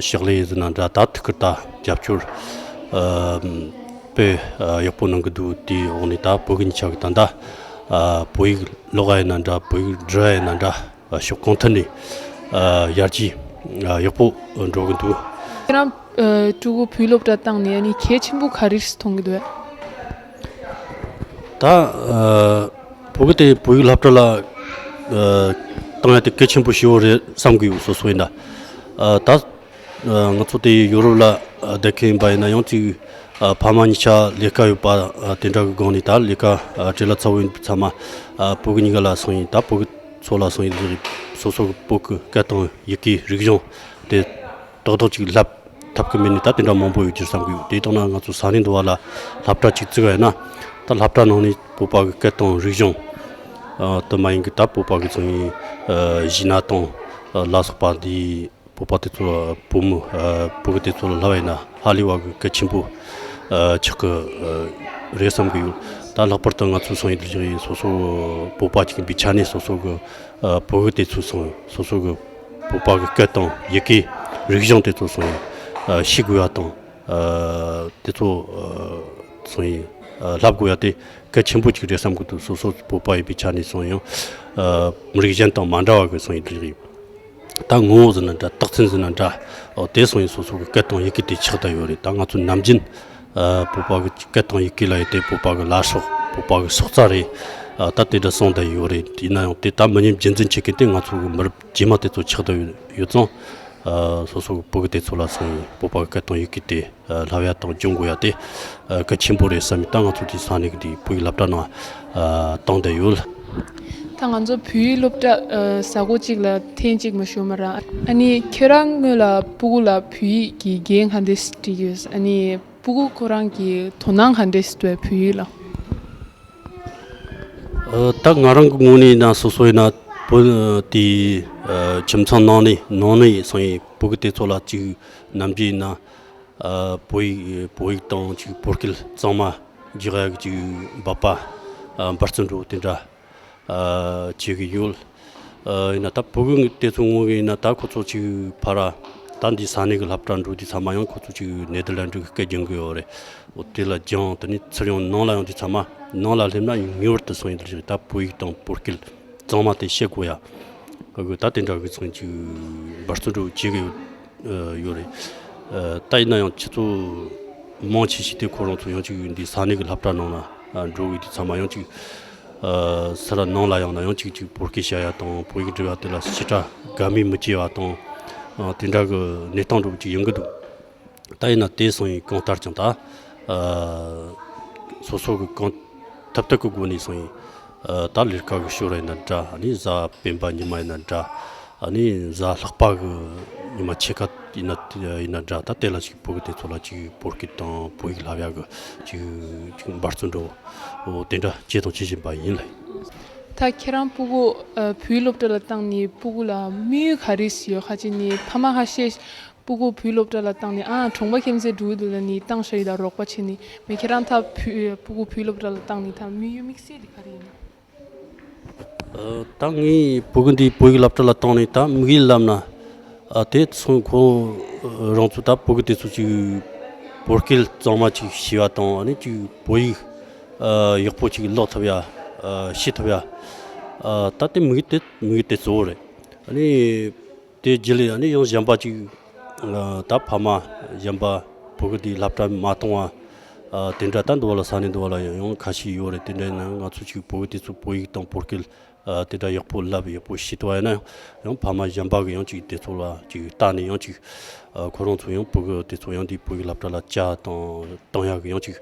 ཕྱག་ལས་ཟེར་ན་འདྲ། ད་ཐུགས་ཁུར་ད་རྒྱབ་སྐྱོར་ཨ་དཔེ་ཨ་ཡག་པོ་གནང་གི་འདུག་དེའི་འོག་ནས་ད་བོད་གི་ཉིན་ཆ་གི་ད་ད་ཨ་བོད་ཡིག་ཀློག་ཡ་ཡིན་ན་འདྲ། བོད་ཡིག་འབྲི་ཡ་ཡིན་ན་འདྲ། ཨ་ཕྱོགས་གང་ཐད་ནས་ཨ་ཡར་རྒྱས་ཨ་ཡག་པོ་འགྲོ་གི་འདུག་ཁྱེད་རང་ཨ་ཕྲུ་གུ་བོད་སློབ་གྲྭ་བཏང་ནས་ཨ་ནི་གལ་ཆེན་པོ་ག་རེ་མཐོང་གི་འདུག་ད་ཨ་བོད་གི་དེ་བོད་ཡིག་སློབ་གྲྭ་ལ་ཨ་བཏང་ཡ་དེ་གལ་ཆེན་པོ་ཞེ་པོ་རེད་བསམ་གི་ཡོད། སོ་སོ་ཡིན་ད། ཨ་ད་ཨ་ང་ཚོ་དེ་ཡོ་རོབ་ལ་ཨ་བསྡད་མཁན་ཡིན་པ་ཡིན་ན་ཡང་ཅིག་ ཨ་ཕ་མ་གཉིས་ཆ་ལས་ཀ་ཡོད་པ། ཨ་དེ་འདྲ་གི་སྒང་ནས་ད་ལས་ཀ་ཨ་བྲེལ་བ་ཚ་བོ་ཡིན་པའི་ཚབ་མ། ཨ་བུ་གུ་གཉིས་ཀ་ལ་སོང་ཡིན། ད་བུ་གུ་ཚོ་ལ་སོང་ཡིན་ཟེར་སོ་སོ་གི་བོད་གི་སྐད་དང་ཡི་གེ་རིག་གཞུང་དེ་ཏག་ཏག་ཅིག་བསླབ་ཐུབ་གི་མེད་ནི་ད་དེ་འདྲ་མང་པོ་ཡོད་རྒྱུ་བསམ་གི་ཡོད། དེ་ལྟར་ན་ང་ཚོ་ས་གནས་འདི་བ་ལ་སློབ་གྲྭ་ཅིག་བཙུགས་པ་ཡིན་ན། ད་སློབ་གྲྭ་ནང་ནས་བོད་པ་གི་སྐད་དང་རིག་གཞུང་ཨ་དུ་མ་ཡིན་གི་ད་བོད་པ་གི་ཚོང་ཡིན་ཨ་གཞས་སྣ་དང་ཨ་ལ་སོགས་པ་འདི་བོད་པ་དེ་ཚོ་ལ་བོད་མི་ཨ་བོད་གི་དེ་ཚོ་ལ་བསླབ་པ་ཡིན་ན་ཧ་ལས་པ་གི་གལ་ཆེན་པོ་ཨ་ཆགས་གི་ཨ་རེད་བསམ་གི་ཡོད། ད་ལྷག་པར་དུ་ང་ཚོ་སོང་ཡིན་དུ་ཞིག་ཡིན་སོ་སོ་བོད་པ་ཅིག་ཡིན་པའི་ཆ་ནས་སོ་སོ་གི་ཨ་བོད་གི་དེ་ཚོ་སོང་སོ་སོ་གི་བོད་པ་གི་སྐད་དང་ཡི་གེ་རིག་གཞུང་དེ་ཚོ་སོང་ཡིན་ཨ་ཤེས་དགོས་ཡ་དང་། ཨ་དེ་ཚོ་ཨ་སོང་ཡིན་ཨ་ལབ་དགོས་ཡ་དེ་གལ་ཆེན་པོ་ཅིག་རེད་བསམ་གི་འདུག་སོ་སོ་བོད་པ་ཡིན་པའི་ཆ་ནས་སོང་ཡང་ཨ་མི་རིགས་གཞན་དང་མ་འདྲ་བ་གི་སོང་ཡིན་དེ་རེད། ད་ངོ་བོ་ཟེར་ན་འདྲ། རྟགས་མཚན་ཟེར་ན་འདྲ། འོ་དེ་སོང་ཡིན་སོ་སོ་གི་སྐད་དང་ཡི་གེ་དེ་ཆགས་བསྡད་ཡོད་རེད། ད་ང་ཚོ་ནམ་རྒྱུན་ཨ་བོད་པ་གི་སྐད་དང་ཡི་གེ་ལ་ཡོད་དེ་བོད་པ་གི་ལ་སྲོག་བོད་པ་གི་སྲོག་རྩ་རེད། ཨ་ད་དེ་འདྲ་གསུངས་བསྡད་ཡོད་རེད། ཡིན་ན་ཡང་དེ་ད་མི་ཉམས་རྒྱུན་འཛིན་བྱེད་མཁན་དེ་ང་ཚོ་གི་མི་རབས་རྗེས་མ་དེ་ཚོ་ཆགས་བསྡད་ཡོད་ཙང་། ཨ་སོ་སོ་གི་བོད་གི་དེ་ཚོ་ལ་སོང་ཡིན་བོད་པ་གི་སྐད་དང་ཡི་གེ་དེ་ཨ་བསླབ་ཡ་དང་སྦྱོང་དགོས་ཡ་དེ་ཨ་གལ་ཆེན་པོ་རེད་བསམ་ཡིན། ད་ང་ཚོ་དེ་ས་གནས་གི་དེ་བོད་ཡིག་སློབ་གྲྭ་ནང་ཨ་བཏང་བསྡད་ཡོད། ད་ང་ཚོ་བོད་ཡིག་སློབ་གྲྭ་ཨ་ས་གོ་གཅིག་ལ་ཐེངས་གཅིག་མ་ཞུ་མ་ར། ཨ་ནི་ཁྱེད་རང་སྔོན་ལ་སྤུ་གུ་ལ་བོད་ཡིག་གི་འགན་ག་འདྲས་སྒྲིག་ཡོད། ཨ་ནི་སྤུ་གུ་ཁོ་རང་གི་དོ་སྣང་ག་འདྲས་སྟོན་བོད་ཡིག་ལ། ཨ་ད་ང་རང་གི་ངོས་ནས་ཡིན་ན་སོ་སོ་ཡིན་ན་བོད་དེའི་ཨ་ཁྱིམ་ཚང་ནང་ནས་ནང་ནས་སོང་ཡིན་བོད་གི་དེ་ཚོ་ལ་ཅིག་ནམ་རྒྱུན་ཡིན་ན་ཨ་བོད་ཡིག་བོད་ཡིག་དང་ཅིག་བོད་སྐད་གཙང་མ་རྒྱག་ཡ་གི་ཅིག་འབད་པ་ཨ་འབད་བརྩོན་འགྲོ་དེ་འདྲ་ཨ་བྱེད་གི་ཡོད། ཨ་ཡིན་ན་ད་བོད་གི་དེ་ཚོ་ངོས་གི་ཡིན་ན་ད་ཁོ་ཚོ་ཅིག་ཕ་ར་ད་འདི་ས་གནས་གི་སློབ་གྲྭ་འགྲོ་དུས་ཚང་མ་ཡང་ཁོ་ཚོ་ཅིག་ནེ་དར་ལན་ཌི་གི་སྐད་སྦྱང་གི་ཡོད་རེད། འོ་དེ་ལ་སྦྱང་དེ་ནས་ཚུར་ཡང་ནང་ལ་ཡོང་དུས་ཚང་མ་ནང་ལ་སླེབས་ན་ངེས་པར་དུ་སོང་ཡིན་དུ་ཞིག་ད་བོད་ཡིག་དང་བོད་སྐད་གཙང་མ་དེ་བཤད་དགོས་ཡ། ཨ་གི་ད་དེ་འདྲ་གི་ཚོང་ཅིག་འབད་བརྩོན་འགྲོ་བྱེད་གི་ཡོད་ཨ་ཡོད་རེད། ཨ་ད་ཡིན་ན་ཡང་ཁྱེད་ཚོ་མང་ཆེ་ཤོས་དེ་ཁོ་རང་ཚོ་ཡང་ཅིག་འདི་ས་གནས་གི་སློབ་གྲྭ་ནང་ལ་ཨ་འགྲོ་གི་དུས་ཚང་མ་ཡང་ཅིག་ཨ་ས་ར་ནང་ལ་ཡང་ན་ཡང་ཅིག་ཅིག་བོད་སྐད་བཤད་ཡ་དང་བོད་ཡིག་འབྲི་བ་དེ་ལ་ཞེ་དྲག་དགའ་མོས་མི་སྐྱེ་བ་དང་ཨ་དེ་འདྲ་གི་གནས་སྟངས་འདྲ་བོ་ཅིག་ཡོང་གི་འདུག་ད་ཡིན་ན་དེ་སོང་ཡིན་གང་ལྟར་ཀྱང་ད་ཨ་སོ་སོ་གི་གང་ཐུབ་ཐུབ་གི་སྒོ་ནས་སོང་ཡིན་ཨ་ད་ལས་ཀ་གི་ཞོར་ཡིན་ན་འདྲ། ཨ་ནི་གཟའ་སྤེན་པ་ཉི་མ་ཡིན་ན་འདྲ། ཨ་ནི་གཟའ་ལྷག་པ་གི་ཉི་མ་ཕྱེད་ཀ་ཡིན་ན་ཡིན་ན་འདྲ། ད་དེ་ལ་ཅིག་བོད་གི་དེ་ཚོ་ལ་ཅིག་བོད་སྐད་དང་བོད་ཡིག་བསླབ་ཡ་གི་ཅིག་ཅིག་འབད་བརྩོན་འགྲོ་འོ་དེ་འདྲ་བྱས་དང་བྱེད་བཞིན་པ་ཡིན་ལ། ད་ཁྱེད་རང་སྤུ་གུ་ཨ་བོད་སློབ་གྲྭ་ལ་བཏང་ནས་སྤུ་གུ་ལ་དམིགས་ཡུལ་ག་རེ་ཞིག་ཡོད། ཁ་ཅིག་ནི་ཕ་མ་ཁ་ཤས་སྤུ་གུ་བོད་སློབ་གྲྭ་ལ་བཏང་ནས་ཨ་གྲོང་པ་ཁྱིམ་མཚེས་འགྲོ་གི་འདུག་ལ་ནི་བཏང་ཤ་ཡི་ལ་རོགས་པ་བྱེད་ནི་མེད། ཁྱེད་རང་ད་བོད་སྤུ་གུ་བོད་སློབ་གྲྭ་ལ་བཏང་ནས་ད་དམིགས་ཡུལ་དམིགས་བསལ་དེ་ག་རེ་ཡིན་ན། ཨ་ད་ངས་བོད་གི་འདི་བོད་ཡིག་སློབ་གྲྭ་ལ་བཏང་ནས་ད་དམིགས་ཡུལ་ལབ་ན་ཨ་དེ་སོང་ཁོ་རང་ཚོ་ད་བོད་གི་དེ་ཚོ་ཅིག་བོད་སྐད་གཙང་མ་ཅིག་ཤེས་པ་དང་ཨ་ནི་ཅིག་བོད་ཡིག་ཨ་ཡག་པོ་ཅིག་ཀློག་ཐུབ་ཡ་ཨ་ཤེས་ཐུབ་ཡ་ཨ་ད་དེ་དམིགས་ཡུལ་དེ་དམིགས་ཡུལ་དེ་གཙོ་བོ་རེད། ཨ་ནི། དེ་རྗེས་ལ་ཨ་ནི་ཡང་གཞན་པ་ཅིག་ཨ་ད་ཕ་མ་གཞན་པ་བོད་གི་དེའི་སློབ་གྲྭ་མ་གཏོང་བ་ཨ་དེ་འདྲ་ད་འདི་བ་ལ་ས་གནས་འདི་བ་ལ་ཡང་ཡང་ཁ་ཤས་ཡོད་རེད། དེ་འདྲ་ཡིན་ན་ང་ཚོ་ཅིག་བོད་གི་དེ་ཚོ་བོད་ཡིག་དང་བོད་སྐད་ཨ་དེ་འདྲ་ཡག་པོ་བསླབ་ཡག་པོ་ཤེས་ཐུབ་པ་ཡིན་ན་ཡང་ཕ་མ་གཞན་པ་གི་ཡང་ཅིག་དེ་ཚོ་ལ་ཅིག་ལྟ་ནས་ཡང་ཅིག་ཨ་ཁོ་རང་ཚོ་ཡང་བོད་གི་དེ་ཚོ་ཡང་དེ་བོད་ཡིག་སློབ་གྲྭ་ལ་བཅའ་དང་བཏང་ཡག་གི་ཡང་ཅིག་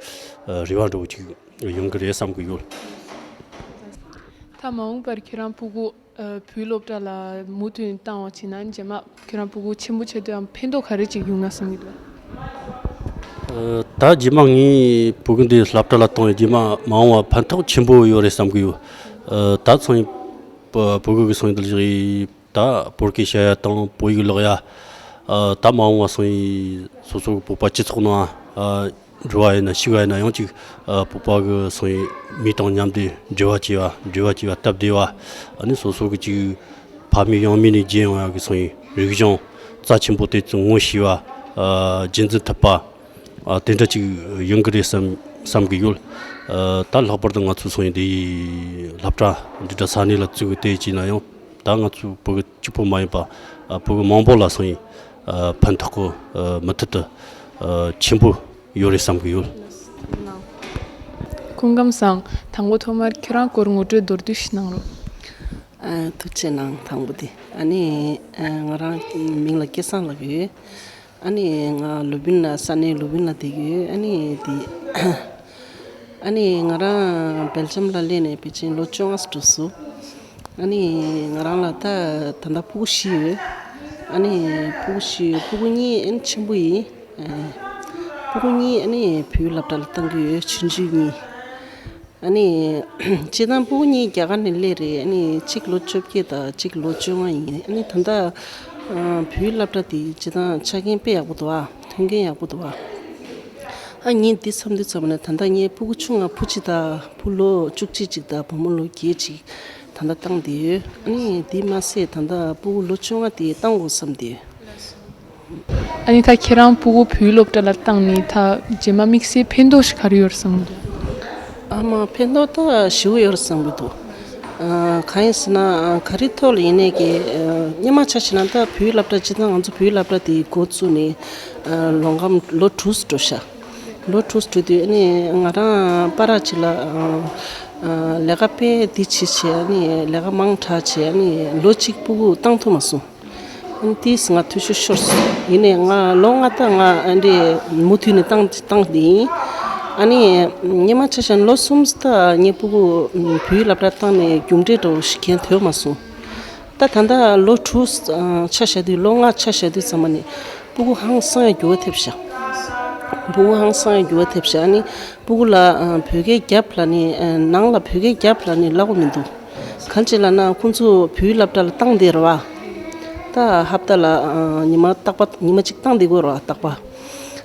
ཨ་རེ་བ་འདྲ་བོ་ཅིག་ཡོང་གི་རེད་བསམ་གི་ཡོད། ད་མ་འོངས་པར་ཁྱེད་རང་སྤུ་གུ་ཨ་བོད་སློབ་གྲྭ་ལ་མུ་མཐུད་བཏང་བ་བྱས་ན་རྗེས་མ་ཁྱེད་རང་སྤུ་གུ་ཆེན་པོ་ཆགས་དུས་ཨ་ཕན་ཐོགས་ག་རེ་ཅིག་ཡོང་ན་བསམ་གྱི་འདུག་ཨ་ད་རྗེས་མ་ངའི་སྤུ་གུ་འདི་སློབ་གྲྭ་ལ་བཏང་ཡོད་རྗེས་མ་མ་འོངས་པ་ཕན་ཐོགས་ཆེན་པོ་ཡོད་རེད་བསམ་གྱི་ཡོད། ཨ་ད་ཚང་ཡིན་སྤུ་གུ་གི་སོང་ཡིན་དུ་བཞག་ཡིན་ད་བོད་སྐད་བཤད་ཡ་དང་བོད་ཡིག་ཀློག་ཡ་ཨ་ད་མ་འོངས་པ་སོང་ཡིན་སོ་སོ་གི་བོད་པ་སྤྱི་ཚོགས་ནང་ཨ་འགྲོ་བ་ཡིན་ན་ཤི་བ་ཡིན་ན་ཡང་ཅིག་ཨ་བོད་པ་གི་སོང་ཡིན་མི་དང་མཉམ་དུ་འབྲེལ་བ་བྱས་པ་འབྲེལ་བ་བྱས་པ་སྟབས་བདེ་བ། ཨ་ནི་སོ་སོ་གི་ཅིག་ཕ་མེས་ཡང་མེས་ནས་རྒྱལ་ཡོང་ཡག་གི་སོང་ཡིན་རིག་གཞུང་རྩ་ཆེན་པོ་དེ་ཚོ་ངོ་ཤེས་པ་ཨ་རྒྱུན་འཛིན་ཐུབ་པ་ཨ་དེ་འདྲ་ཅིག་ཡོང་གི་རེད་བསམ་བསམ་གི་ཡོད། ཨ་ད་ལྷག་པར་དུ་ང་ཚོ་སོང་ཡིན་དེ་སློབ་གྲྭ་འདི་འདྲ་ས་གནས་ལ་བཙུགས་དེ་བྱས་ན་ཡང་ད་ང་ཚོ་བོད་གི་གཅིག་པོ་མ་ཡིན་པ་ཨ་བོད་གི་མང་པོ་ལ་སོང་ཡིན་ཨ་ཕན་ཐོགས་གི་ཨ་མུ་མཐུད་དུ་ཨ་ཆེན་པོ་ཡོད་རེད་བསམ་གི་ཡོད། སྐུ་ཁམས་བཟང་། དང་པོ་ཐོག་མར་ཁྱེད་རང་སྐོར་ངོ་སྤྲོད་མདོར་བསྡུས་ཤིག་གནང་རོགས། ཨ་ཐུགས་རྗེ་གནང་། དང་པོ་དེ་ཨ་ནི་ཨ་ང་རང་མིང་ལ་སྐལ་བཟང་ལབ་ཡོད། ཨ་ནི་ང་ལུ་བིན་ལ་ས་གནས་ལུ་བིན་ལ་བསྡད་ཀྱི་ཡོད། ཨ་ནི་དེ་ཨ་ནི་ང་རང་སྦེལ་ཇམ་ལ་སླེབས་ནས་ཕལ་ཆེར་ལོ་བཅོ་ལྔ་ཙམ་འགྲོ་སོང་། ཨ་ནི་ང་རང་ལ་ད་ད་ལྟ་སྤུ་གུ་བཞི་ཡོད། ཨ་ནི་སྤུ་གུ་བཞི་ཡོད། སྤུ་གུ་གཉིས་ཨ་ནི་ཆེན་པོ་ཡིན། ཨ། སྤུ་གུ་གཉིས་ཨ་ནི་བོད་ཡིག་སློབ་གྲྭ་ལ་བཏང་གི་ཡོད། ཆུང་ཆུང་གཉིས། ཨ་ནི་སྤྱིར་བཏང་སྤུ་གུ་གཉིས་རྒྱ་གར་ནས་སླེབས་རེད། ཨ་ནི་གཅིག་ལོ་བཅོ་བརྒྱད་དང་གཅིག་ལོ་བཅོ་ལྔ་ཡིན། ཨ་ནི་ད་ལྟ་ཨ་བོད་ཡིག་སློབ་གྲྭ་དེ་སྤྱིར་བཏང་ཆ་རྐྱེན་དཔེ་ཡག་པོ་འདུག་ཨ། མཐུན་རྐྱེན་ཡག་པོ་འདུག་ཨ། ཨ་ངས་འདི་མཚམས་འདི་མཚམས་ནས་ད་ལྟ་ངའི་སྤུ་གུ་ཆུང་ང་བུ་གཅིག་དང་བུ་ལོ་བཅུ་གཅིག་ཅིག་དང་བུ་མོ་ལོ་བརྒྱད་ཅིག་ད་ལྟ་བཏང་བསྡད་ཡོད། ཨ་ནི་འདི་མ་ཟད་ད་ལྟ་སྤུ་གུ་ལོ་བཅོ་ལྔ་དེ་བཏང་དགོས་བསམ་བསྡད་ཡོད། ཨ་ནི་ད་ཁྱེད་རང་སྤུ་གུ་བོད་ཡིག་སློབ་གྲྭ་ལ་བཏང་ནས་ད་རྗེས་མ་དམིགས་བསལ་ཕན་ཐོགས་ཤིག་ག་རེ་ཡོད་བསམ་གྱི་འདུག་ཨ་མ་ཕན་ཐོགས་ད་ཞེ་པོ་ཡོད་བསམ་གྱི་འདུག་ཨ་གང་ཡིན་ཟེར་ན་ཨ་ག་རེ་ཐོག་ལ་ཡིན་ནའི་གི་ཨ་སྔོན་མ་ཆ་བཞག་ན་ད་བོད་ཡིག་སློབ་གྲྭ་སྤྱིར་བཏང་ང་ཚོ་བོད་ཡིག་སློབ་གྲྭ་དེ་འགོ་བཙུགས་ནས་ཨ་ལོ་ངམ་ལོ་དྲུག་འགྲོ་ཤག་ལོ་དྲུག་འགྲོ་དུས་ཨ་ནི་ང་རང་པ་ར་ཅིག་ལ་ཨ་ཨ་ལས་ཀ་དཔེ་འདི་བྱེད་བྱེད་ཨ་ནི་ལས་ཀ་མང་དྲགས་བྱས་ཨ་ནི་ལོ་གཅིག་སྤུ་གུ་བཏང་ཐུབ་མ་སོང་། ཨ་ནི་ཏིས་ང་འཐུས་ཤོར་ཤོར་སོང་། ཡིན་ནའི་ང་ལོ་ལྔ་ད་ང་ཨ་འདྲས་མུ་མཐུད་ནས་བཏང་བཏང་བསྡད་ཡིན། ཨ་ནི་སྔོན་མ་ཆ་བཞག་ན་ལོ་གསུམ་ད་ངའི་སྤུ་གུ་བོད་ཡིག་སློབ་གྲྭ་བཏང་ནས་རྒྱུ་འབྲས་འདྲ་བོ་ཞིག་གང་ཐོན་མ་སོང་། ད་ད་ལྟ་ལོ་དྲུག་ཨ་ཆ་བཞག་དུས་ལོ་ལྔ་ཆ་བཞག་དུས་ཙམ་པ་ནས་སྤུ་གུ་ཧང་སང་ཡ་འགྱུར་བ་ཐེབས་ཤག་སྤུ་གུ་ཧང་སང་ཡ་འགྱུར་བ་ཐེབས་ཤག་ཨ་ནི་སྤུ་གུ་ལ་ཨ་བོད་སྐད་རྒྱབ་ལབ་ནས་ཨ་ནང་ལ་བོད་སྐད་རྒྱབ་ལབ་ནས་སླ་པོ་མི་འདུག་གང་ཅི་ལབ་ན་ཁོང་ཚོ་བོད་ཡིག་སློབ་གྲྭ་ལ་བཏང་བསྡད་རེད་བ། ད་ཧབ་ཏ་ལ་ཨ་ཉི་མ་རྟག་པ་ཉི་མ་གཅིག་བཏང་བསྡད་དགོས་རེད་བ་རྟག་པ།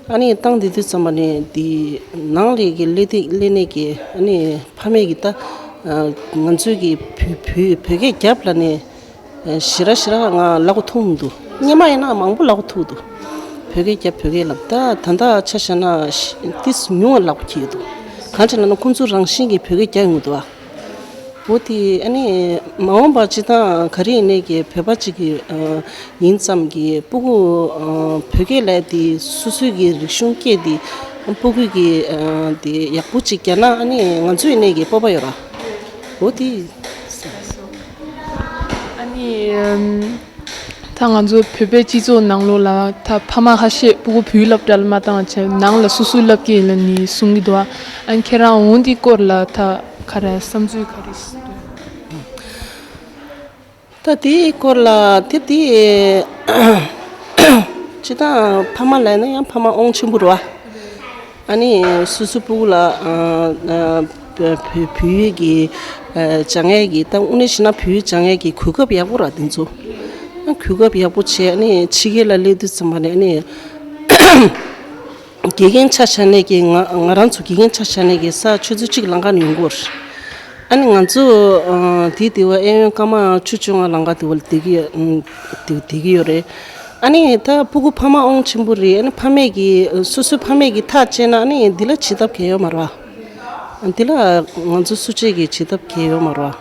ཨ་ནི་བཏང་བསྡད་དུས་ཙམ་པ་ནས་འདི་ནང་ལ་གི་སླེབས་དུས་སླེབས་ནས་གི་ཨ་ནི་ཕ་མས་གི་ད་ཨ་ང་ཚོས་གི་བོད་བོད་བོད་སྐད་རྒྱབ་ལབ་ནས་ཨ་ཞེ་དྲག་ཞེ་དྲག་ང་ལབ་གོ་ཐུབ་མི་འདུག་སྔོན་མ་ཡིན་ན་མང་པོ་ལབ་གོ་ཐུབ་འདུག་བོད་སྐད་རྒྱབ་བོད་སྐད་ལབ། ད་ད་ལྟ་ཆ་བཞག་ན་ཤི་ཏིས་ཉུང་བ་ལབ་གོ་ཁེལ་འདུག་གང་ཅི་ལབ་ན་ཁོང་ཚོ་རང་བཞིན་གྱིས་བོད་སྐད་རྒྱག་ཡོང་གི་འདུག་བ། འོ་དེ་ཨ་ནི་མ་འོངས་པ་སྤྱིར་བཏང་ག་རེ་ཡིན་ནའི་གི་བོད་པ་གཅིག་གི་ཨ་ཡིན་ཙམ་གྱི་སྤུ་གུ་ཨ་བོད་སྐད་ལབ་དེ་སོ་སོའི་གི་རིག་གཞུང་སྐད་དེ་སྤུ་གུ་གི་ཨ་དེ་ཡག་པོ་གཅིག་རྒྱག་ན་ཨ་ནི་ང་ཚོ་ཡིན་ནའི་གི་སྤོབས་པ་ཡོད་ར། འོ་དེ། ཨ་ནི་ཨམ། ད་ང་ཚོ་བོད་པའི་སྤྱི་ཚོགས་ནང་ལོགས་ལ་ད་ཕ་མ་ཁ་ཤས་སྤུ་གུ་བོད་ཡིག་སློབ་གྲྭ་ལ་མ་བཏང་བ་བྱས་ནང་ལ་སོ་སོའི་སློབ་སྐད་ཡིན་ལབ་ནས་གསུང་གི་འདུག་ཨ་ནི་ཁྱེད་རང་འོ་འདིའི་སྐོར་ལ་ད་ག་རེ་བསམ་ཚུལ་ག་རེ་ཞིག་འདུག་ད་དེའི་སྐོར་ལ་དེ་དེ་སྤྱིར་བཏང་ཕ་མ་ལབ་ན་ཡང་ཕ་མ་དབང་ཆེན་པོ་རེད་བ། ཨ་ནི་སོ་སོའི་སྤུ་གུ་ལ་ཨ་ཨ་བོད་བོད་ཡིག་གི་ཨ་སྦྱང་ཡས་ཀྱི་ད་དངོས་གནས་བྱས་ན་བོད་ཡིག་སྦྱང་ཡས་ཀྱི་གོ་སྐབས་ཡག་པོ་ར་དེ་ཚོ། ཨ་གོ་སྐབས་ཡག་པོ་བྱས་ཨ་ནི་ཕྱི་རྒྱལ་ལ་སླེབས་དུས་ཙམ་པ་ནས་ཨ་ནི་དགེ་རྒན་ཆ་བཞག་ནས་ཀྱི་ང་ང་རང་ཚོ་དགེ་རྒན་ཆ་བཞག་ནས་ཀྱི་ས་ཆུ་ཚོད་གཅིག་ལམ་ཁ་ནས་ཡོང་གི་ཡོད་རེད། ཨ་ནི་ང་ཚོ་ཨ་དེ་དེ་བ་ཨེ་ཡོན་སྐར་མ་ཆུ་བཅོ་ལྔ་ལམ་ཁ་དེ་བ་ལ་བསྡད་ཀྱི་ཨ་བསྡད་བསྡད་ཀྱི་ཡོད་རེད། ཨ་ནི་ད་སྤུ་གུ་ཕ་མ་དབང་ཆེན་པོ་རེད། ཨ་ནི་ཕ་མས་ཀྱི་སོ་སོའི་ཕ་མས་ཀྱི་ཐག་བཅད་ན་ཨ་ནི་འདི་ལ་བྱེད་ཐབས་གང་ཡོད་མ་རེད་བ། འདི་ལ་ང་ཚོ་སུ་གཅིག་གིས་བྱེད་ཐབས་གང་ཡོད་མ་རེད་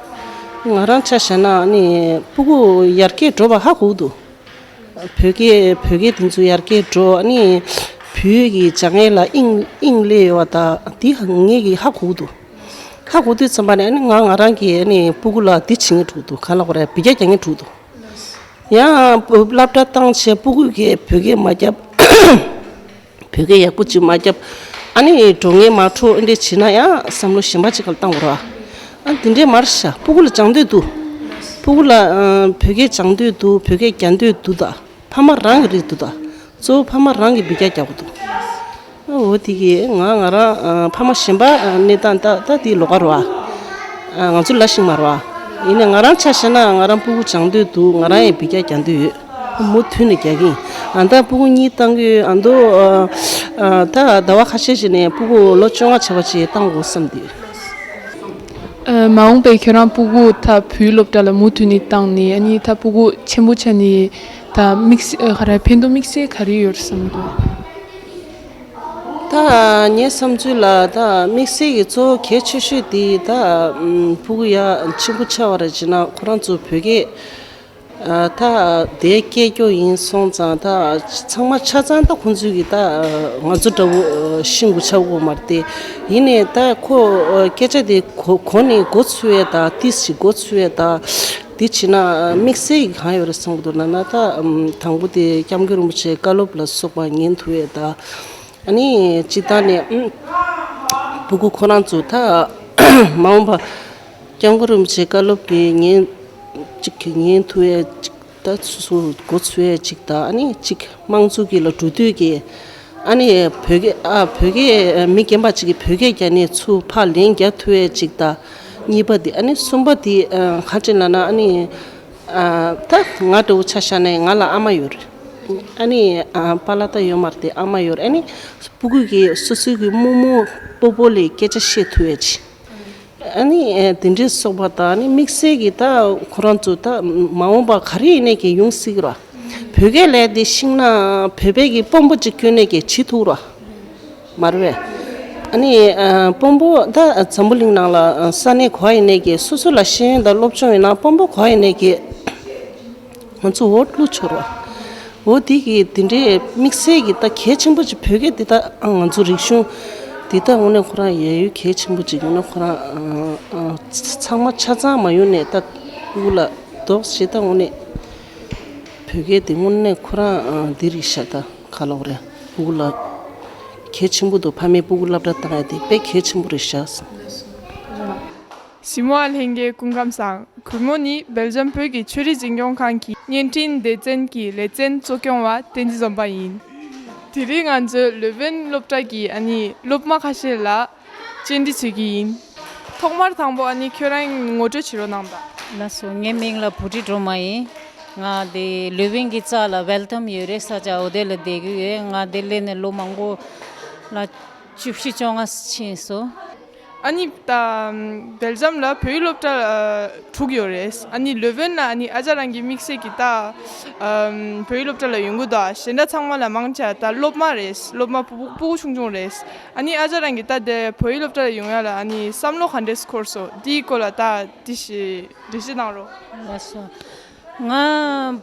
བ། ང་རང་ཆ་བཞག་ན་ཨ་ནི་སྤུ་གུ་ཡར་རྒྱས་འགྲོ་བ་ཧ་གོ་གི་འདུག་བོད་སྐད་བོད་སྐད་དེ་ཚོ་ཡར་རྒྱས་འགྲོ། ཨ་ནི་བོད་ཀྱི་སྦྱང་ཡས་ལ་དབྱིངས་དབྱིངས་སླེབས་ཡོད་པ་དང་འདི་ངས་ཀྱི་ཧ་གོ་གི་འདུག་ཧ་གོ་དུས་ཙམ་པ་ནས་ཨ་ནི་ང་ང་རང་གིས་ཨ་ནི་སྤུ་གུ་ལ་འདི་བྱེད་ངེས་འགྲོ་གི་འདུག་ག་ལ་གོ་རེ་བི་རྒྱ་རྒྱག་ངེས་འགྲོ་གི་འདུག་ཡང་སློབ་གྲྭ་བཏང་བྱས་སྤུ་གུ་གིས་བོད་སྐད་མ་རྒྱབ། བོད་སྐད་ཡག་པོ་ཅིག་མ་རྒྱབ། ཨ་ནི་འགྲོ་ངེས་མ་འགྲོ་ཨ་འདྲས་བྱེད་ན་ཡང་བསམ་བློ་གཞན་པ་ཅིག་ག་ལ་བཏང་དགོས་ར། ཨ་འདི་འདྲས་མ་རེད་ཤག་སྤུ་གུ་ལ་སྦྱང་འདོད་འདུག་སྤུ་གུ་ལ་ཨ་བོད་སྐད་སྦྱང་འདོད་འདུག་བོད་སྐད་རྒྱག་འདོད་འདུག་ད་ཕ་མ་རང་གི་རེད་འདུག་ད་གཙོ་བོ་ཕ་མ་རང་གིས་བི་རྒྱ་རྒྱག་དགོས་འདུག་འོ་དེ་གིས་ང་ང་རང་ཨ་ཕ་མ་གཞན་པ་ཨ་གནས་སྟངས་ད་ད་དེ་ལོགས་ཀ་རེད་བ། ཨ་ང་ཚོ་ལ་ཤིག་མ་རེད་བ། ཡིན་ནའི་ང་རང་ཆ་བཞག་ན་ང་རང་སྤུ་གུ་སྦྱང་འདོད་འདུག་ང་རང་ཡང་བི་རྒྱ་རྒྱག་འདོད་ཡོད། མུ་མཐུད་ནས་རྒྱག་གི་ཡིན། ཨ་ད་སྤུ་གུ་གཉིས་བཏང་གི་ཡོད། ཨ་མདོ་ཨ་ཨ་ད་ཟླ་བ་ཁ་ཤས་ཤིག་ནས་སྤུ་གུ་ལོ་བཅོ་ལྔ་བྱས་པ་ཅིག་བཏང་དགོས་བསམ་འདུག་ཨ་མ་འོངས་པའི་ཁྱེད་རང་སྤུ་གུ་ད་བོད་སློབ་གྲྭ་ལ་མུ་མཐུད་ནས་བཏང་ནས་ཨ་ནི་ད་སྤུ་གུ་ཆེན་པོ་ཆགས་ནས་ད་དམིགས་བསལ་ཨ་ག་རེ་ཕན་ཐོགས་དམིགས་བསལ་ག་རེ་ཡོད་བསམ་འདུག་ད་ངའི་བསམ་ཚུལ་ལ་ད་དམིགས་བསལ་གྱི་གཙོ་བོ་གལ་ཆེ་ཤོས་དེ་ད་ཨམ་སྤུ་གུ་ཡ་ཆེན་པོ་ཆགས་པ་རེད་ཅེ་ན་ཁོ་རང་ཚོ་བོད་སྐད་ཨ་ད་དེ་སྐད་སྐྱོ་ཡིན་སོང་ཙང་ད་ཚང་མ་ཆ་ཚང་ད་ཁོང་ཚོས་ཀྱི་ད་ང་ཚོ་འདྲ་བོ་ཤེས་དགོས་ཆགས་དགོས་མ་རེད་དེ། ཡིན་ནའི་ད་ཁོ་སྐད་ཆ་དེ་གོ་གོ་ནས་མགོ་ཚོས་ཡས་ད་ཏིས་ཞིག་མགོ་ཚོས་ཡས་ད། དེ་བྱས་ན་དམིགས་བསལ་གྱི་གང་ཡོད་རེད་བསམ་གྱི་འདུག་ལབ་ན། ད་ཨམ་དང་པོ་དེ་སྐྱབས་མགོན་རིན་པོ་ཆེའི་བཀའ་སློབ་ལ་སོགས་པ་ཉན་ཐུབ་ཡས་དང་། ཨ་ནི་སྤྱིར་བཏང་ནས་ཨམ་སྤུ་གུ་ཁོ་རང་ཚོ་ད་མ་འོངས་པ་སྐྱབས་མགོན་རིན་པོ་ཆེའི་བཀའ་སློབ་ཀྱི་ཉན་གཅིག་གི་ཉན་ཐུབ་ཡས་གཅིག་ད་སོ་སོ་འགོ་ཚུགས་ཡས་གཅིག་དང་། ཨ་ནི་གཅིག་དམངས་གཙོ་གི་ལ་འགྲོ་དུས་ཀྱི་ཨ་ནི་བོད་སྐད་ཨ་བོད་སྐད་མི་རྒན་པ་གཅིག་གིས་བོད་སྐད་རྒྱག་ནས་ཚུར་ཕར་ལན་རྒྱག་ཐུབ་ཡས་གཅིག་དང་། གཉིས་པ་དེ། ཨ་ནི་གསུམ་པ་དེ་ཨ་ག་ཅི་ལབ་ན། ཨ་ནི་ཨ་ད་ང་འདྲ་བོ་ཆ་བཞག་ན་ང་ལ་ཨ་མ་ཡོད་རེད། ཨ་ནི་ཨ་པཱ་ལགས་ད་ཡོད་མ་རེད་དེ། ཨ་མ་ཡོད་རེད། ཨ་ནི་སྤུ་གུ་གིས་སོ་སོའི་གི་རྨོ་མོ་སྤོ་བོ་ལ་སྐད་ཆ་བཤད་ཐུབ་ཡས་གཅིག་ཨ་ནི་ཨ་དེ་འདྲའི་སོགས་པ་དང་། ཨ་ནི་དམིགས་བསལ་གྱི་ད་ཁོ་རང་ཚོ་ད་མ་འོངས་པ་ག་རེ་ཡིན་ནའི་གི་ཡོང་སྲིད་ཀྱི་རེད། བོད་སྐད་ལབ་དེ་ཤེས་ན་བོད་པའི་གི་དཔོན་པོ་གཅིག་བསྐོས་ནས་གི་བྱེད་ཐུབ་རེད། མ་རེད་པས། ཨ་ནི་ཨ་དཔོན་པོ་ད་འཛམ་བུ་གླིང་ནང་ལ་ས་གནས་ག་པར་ཡིན་ནའི་གི་སོ་སོ་ལ་ཤེས་ཡོན་དང་སློབ་སྦྱོང་ཡོད་ན་དཔོན་པོ་ག་པར་ཡིན་ནའི་གི་ང་ཚོ་འོ་བླུག་ཆོག་རེད། འོ་དེ་གི་དེ་འདྲའི་དམིགས་བསལ་གྱི་ད་གལ་ཆེན་པོ་ཅིག་བོད་སྐད་དེ་ད་ང་ཚོ་རིག་གཞུང་དེ་ད་དངོས་གནས་ཁོ་རང་ཡ་ཡོད་གལ་ཆེན་པོ་ཅིག་དངོས་གནས་ཁོ་རང་ཨ་ཨ་ཚང་མ་ཆ་ཚང་མ་ཡོང་ནས་ད་སྤུ་གུ་ལ་རྡོག་བྱེད་ད་དངོས་གནས་བོད་སྐད་དེ་དངོས་གནས་ཁོ་རང་ཨ་འདི་རེད་ཤག་ད་ག་ལབ་དགོས་རེད། སྤུ་གུ་ལ་གལ་ཆེན་པོ་འདུག་ཕ་མས་སྤུ་གུ་སློབ་གྲྭ་བཏང་ཡ་དེ་དཔེ་གལ་ཆེན་པོ་རེད་ཤག་གཟིགས་མོ་ལྷན་རྒྱས་སྐུ་ཁམས་བཟང་། གུས་མོ་ནི་སྦེལ་ཇམ་བོད་ཀྱི་ཆོས་རིག་འཛིན་སྐྱོང་ཁང་གི་བརྙན་འཕྲིན་སྡེ་ཚན་གྱི་ལེ་ཚན་གཙོ་སྐྱོང་བ་བསྟན་འཛིན་འཛོམས་པ་ཡིན། དེ་རིང་ང་ཚོས་ལེ་ཝན་སློབ་གྲྭ་གི་ཨ་ནི་སློབ་མ་ཁ་ཤས་ལ་བཅར་འདྲི་བྱེད་ཀྱི་ཡིན། ཐོག་མར་དང་པོ་ཨ་ནི་ཁྱོད་རང་ངོ་སྤྲོད་བྱེད་རོགས་གནང་དང་། ལགས་སོ། ངའི་མིང་ལ་བུ་ཁྲིད་སྒྲོལ་མ་ཡིན། ང་དེ་ལེ་ཝན་གྱི་རྩ་ལ་ཝེལ་ཐམ་ཡོད་རེད། ས་ཆ་འོ་དེ་ལ་བསྡད་ཀྱི་ཡོད། ང་དེ་སླེབས་ནས་ལོ་མང་པོ་ལ་བཅུ་བཞི་བཅོ་ལྔ་ཕྱིན་སོང་། ཨ་ནི་ད་སྦེལ་ཇམ་ལ་བོད་ཡིག་སློབ་གྲྭ་ཨ་དྲུག་ཡོད་རེད། ཨ་ནི་ལེ་ཝན་ལ་ཨ་ནི་ཨ་ཅག་རང་གི་དམིགས་བསལ་གྱི་ད་ཨམ་བོད་ཡིག་སློབ་གྲྭ་ལ་ཡོང་གི་འདུག་གཞན་དག་ཚང་མ་ལ་མང་ཆེ་ད་སློབ་མ་རེད། སློབ་མ་སྤུ་སྤུ་གུ་ཆུང་ཆུང་རེད། ཨ་ནི་ཨ་ཅག་རང་གི་ད་དེ་བོད་ཡིག་སློབ་གྲྭ་ལ་ཡོང་ཡ་ལ་ཨ་ནི་བསམ་བློ་ག་འདྲས་འཁོར་སོང་། དེའི་སྐོར་ལ་ད་དེ་ཞིག་འགྲེལ་བཤད་གནང་རོགས། ལགས་སོ། ང་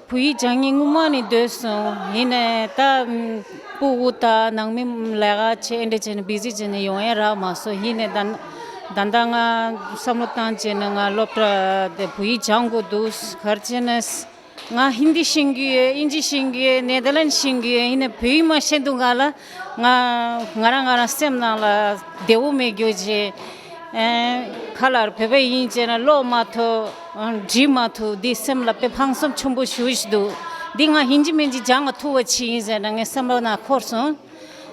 བོད་ཡིག་སྦྱང་སྙིང་སྔོན་མ་ནས་འདོད་སོང་། ཡིན་ནའི་ད་ཨམ་སྤུ་གུ་དང་ནང་མི་ལས་ཀ་བྱས་ཨེ་འདྲ་བྱས་ནས་བི་ཟི་བྱས་ནས་ཡོང་ཡ་རག་མ་སོང་། ཡིན་ནའི་ད་ད་ལྟ་ང་བསམ་བློ་བཏང་བྱས་ནས་ང་སློབ་གྲྭ་དེ་བོད་ཡིག་སྦྱང་དགོས་འདུག་ག་རེ་བྱས་ནས་ང་ཧིན་དི་ཤེས་ཀྱི་ཡོད། དབྱིན་ཇི་ཤེས་ཀྱི་ཡོད། ནེ་དར་ལན་ཤེས་ཀྱི་ཡོད། ཡིན་ནའི་བོད་ཡིག་མ་ཤེས་དུས་སྒང་ལ་ང་ང་རང་ང་རང་སེམས་ནང་ལ་བདེ་བོ་མེད་རྒྱུ་བྱས། ཨེ་ག་ལ་བོད་པ་ཡིན་བྱས་ན་ཀློག་མ་ཐུབ། འབྲི་མ་ཐུབ། འདི་སེམས་ལ་དཔེ་ཕངས་སེམས་ཆེན་པོ་ཞེ་པོ་ཞིག་འདུག་འདི་ང་ཧིན་ཇི་མིན་ཇི་སྦྱང་ང་ཐུབ་པ་ཅིག་ཡིན་ཟེར་ན་ངའི་སེམས་པ་ནང་འཁོར་སོང་།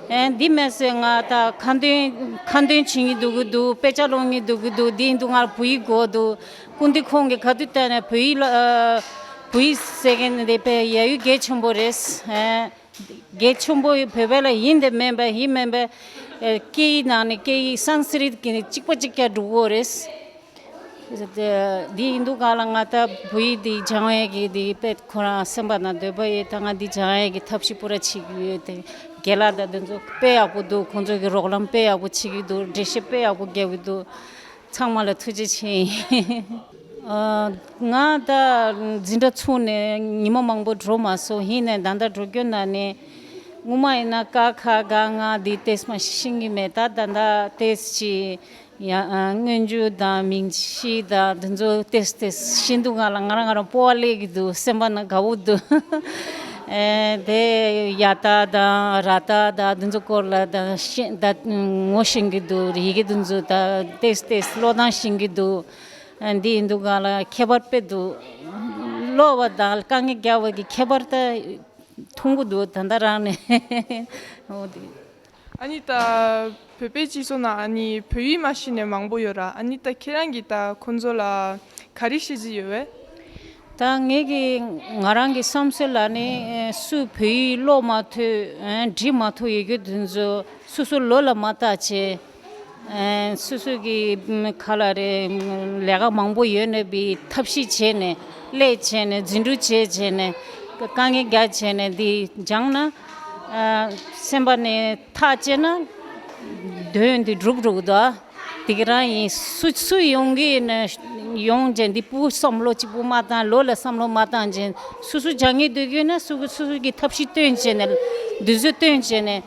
ཨེ་འདི་མ་ཟད་ང་ད་ཁ་འདོན་ཁ་འདོན་བྱེད་ཀྱི་འདུག་གི་འདུག་དཔེ་ཆ་ཀློག་མཁན་འདུག་གི་འདུག་འདི་ཡིན་དུས་ང་ལ་བོད་ཡིག་དགོས་འདུག་སྐུ་མདུན་ཁོང་གིས་ག་དུས་བལྟས་ནས་བོད་ཡིག་ལ་ཨ་བོད་ཡིག་ཟེར་མཁན་འདི་དཔེ་ཡ་ཡུལ་གལ་ཆེན་པོ་རེད། ཨེ་གལ་ཆེན་པོ་བོད་པ་ལ་ཡིན་དེ་མིན་པ་ཡིན་མིན་པ་ཨེ་སྐད་ཡིག་ནང་ནས་སྐད་ཡིག་སན་སི་རིད་ཀྱི་གཅིག་པ་གཅིག་རྐྱང་འགྲོ་གི་ཡོད་རེད། དེ་འདི་ཡིན་དུས་སྒང་ལ་ང་ད་བོད་ཡིག་འདི་སྦྱང་ཡས་ཀྱི་འདི་དཔེ་ཁོ་རང་སེམས་པ་ནང་འདོད་པ་ཡོད། ད་ང་འདི་སྦྱང་ཡས་ཀྱི་ཐབས་ཤེས་པུ་ར་བྱེད་ཀྱི་ཡོད་དེ། རྒན་ལགས་དང་དེ་ཚོ་དཔེ་ཡག་པོ་འདུག་ཁོང་ཚོ་གི་རོགས་རམ་དཔེ་ཡག་པོ་བྱེད་ཀྱི་འདུག་འགྲེལ་བཤད་དཔེ་ཡག་པོ་རྒྱབ་ཀྱི་འདུག་ཚང་མ་ལ་ཐུགས་རྗེ་ཆེ། ཨ་ང་ད་འཛིན་གྲྭ་ཚུགས་ནས་ཉི་མ་མང་པོ་འགྲོ་མ་སོང་། ཡིན་ནའི་ད་ལྟ་འགྲོ་རྒྱུ་ན་ནི་སྔོན་མ་ཡིན་ན་ཀ་ཁ་ག་ང་འདི་ཏོག་ཙམ་ཤེས་ཀྱི་མེད། ད་ད་ལྟ་ཏོག་ཙམ་ཡ་ཨ་སྔོན་འཇུག་དང་མིང་གཞི་དང་འདི་ཚོ་ཏོག་ཙམ་ཏོག་ཙམ་ཤེས་དུས་སྒང་ལ་ང་རང་ང་རང་སྤོབས་པ་སླེབས་ཀྱི་འདུག་སེམས་པ་ནང་དགའ་བོ་འདུག་ཨེ་དེ་ཡ་ཏ་དང་ར་ཏ་དང་འདི་ཚོ་སྐོར་ལ་ད་ཤེས་ད་ངོ་ཤེས་ཀྱི་འདུག་ཡི་གེ་འདི་ཚོ་ད་ཏོག་ཙམ་ཏོག་ཙམ་ཀློག་སྟངས་ཤེས་ཀྱི་འདུག་ཨ་འདི་ཡིན་དུས་སྒང་ལ་ཁྱད་པར་དཔེ་འདུག་ཀློག་པ་དང་དཀའ་ངལ་རྒྱག་པ་གི་ཁྱད་པར་ད་མཐོང་གི་འདུག་ད་ལྟ་རང་ནས། འོ་དེ། ཨ་ནི་ད་བོད་པའི་སྤྱི་ཚོགས་ནང་ཨ་ནི་བོད་ཡིག་མ་ཤེས་ནས་མང་པོ་ཡོད་ར། ཨ་ནི་ད་ཁྱེད་རང་གིས་ད་ཁོང་ཚོ་ལ་ག་རེ་བཤད་ཀྱི་ཡོད་པས། ད་ངེད་ཀྱི་ང་རང་གི་བསམ་ཚུལ་ལ་ནི་སུ་བོད་ཡིག་ཀློག་མ་ཐུབ་འབྲི་མ་ཐུབ་ཡོད་རྒྱུ་དེ་ཚོ་སོ་སོ་ལོ་ལ་མ་བལྟ་བྱས། ཨེ་སོ་སོ་གི་ཨམ་ག་ལ་རེད། ལས་ཀ་མང་པོ་ཡོད་ནས་བི་ཐབས་ཤེས་བྱས་ནས་ཀླད་བྱས་ནས་རྫུ་འཕྲུལ་བྱས་བྱས་ནས་དཀའ་ངལ་རྒྱག་བྱས་ནས་འདི་སྦྱངས་ན་ཨ་སེམས་པ་ནས་ཐག་བཅད་ན་དོན་འདི་འགྲུབ་འགྲོ་གི་འདུག་དེ་ག་རང་ཡིན། སུ་སུ་ཡོང་གི་ཡིན་ན་ཡོང་བྱས་འདི་སྤུ་བསམ་བློ་གཅིག་པུ་མ་བཏང་། ལོ་ལ་བསམ་བློ་མ་བཏང་བྱས་སུ་སུ་སྦྱང་གི་འདོད་ཀྱི་ཡོད་ན་སུ་སུ་སུ་གི་ཐབས་ཤེས་བཏོན་བྱས་ནས་འདི་ཚོ་བཏོན་བྱས་ནས་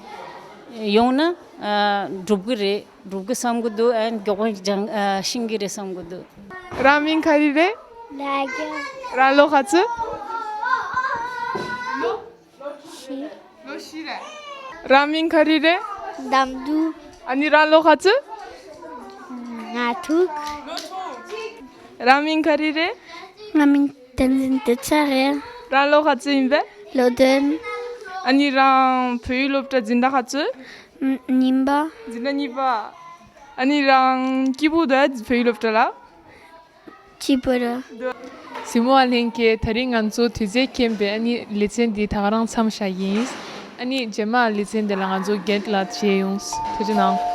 ཡོང་ན་ཨ་འགྲུབ་གི་རེད། འགྲུབ་གི་བསམ་གི་འདུག་ཨ་མགྱོགས་པོ་སྦྱང་ཨ་ཤེས་གི་རེད་བསམ་གི་འདུག་རང་མིང་ག་རེ་རེད། ལ་རྒྱ། རང་ལོ་ག་ཚོད། ཤི། ལོ་བཞི་རེད། རང་མིང་ག་རེ་རེད། འདམ་དུ། ཨ་ནི་རང་ལོ་ག་ཚོད། ང་ཐུག་རང་མིང་ག་རེ་རེད། ང་མིང་བསྟན་འཛིན་བདེ་ཆགས་རེད། རང་ལོ་ག་ཚོད་ཡིན་པས། ལོ་བདུན། ཨ་ནི་རང་བོད་ཡིག་སློབ་གྲྭ་འཛིན་གྲྭ་ག་ཚོད། གཉིས་པ། འཛིན་གྲྭ་གཉིས་པ། ཨ་ནི་རང་སྐྱིད་པོ་འདུག་བོད་ཡིག་སློབ་གྲྭ་ལ། སྐྱིད་པོ་རེད། གཟིགས་མོ་བ་ལྷན་རྒྱས། ད་རིང་ང་ཚོ་དུས་ཚོད་ཁེངས་པས་ཨ་ནི་ལེ་ཚན་འདི་ད་ག་རང་མཚམས་བཞག་གི་ཡིན། ཨ་ནི་རྗེས་མ་ལེ་ཚན་འདི་ལ་ང་ཚོ་རྒན་ལགས་མཇལ་ཡོང་། ཐུགས་རྗེ་གནང་།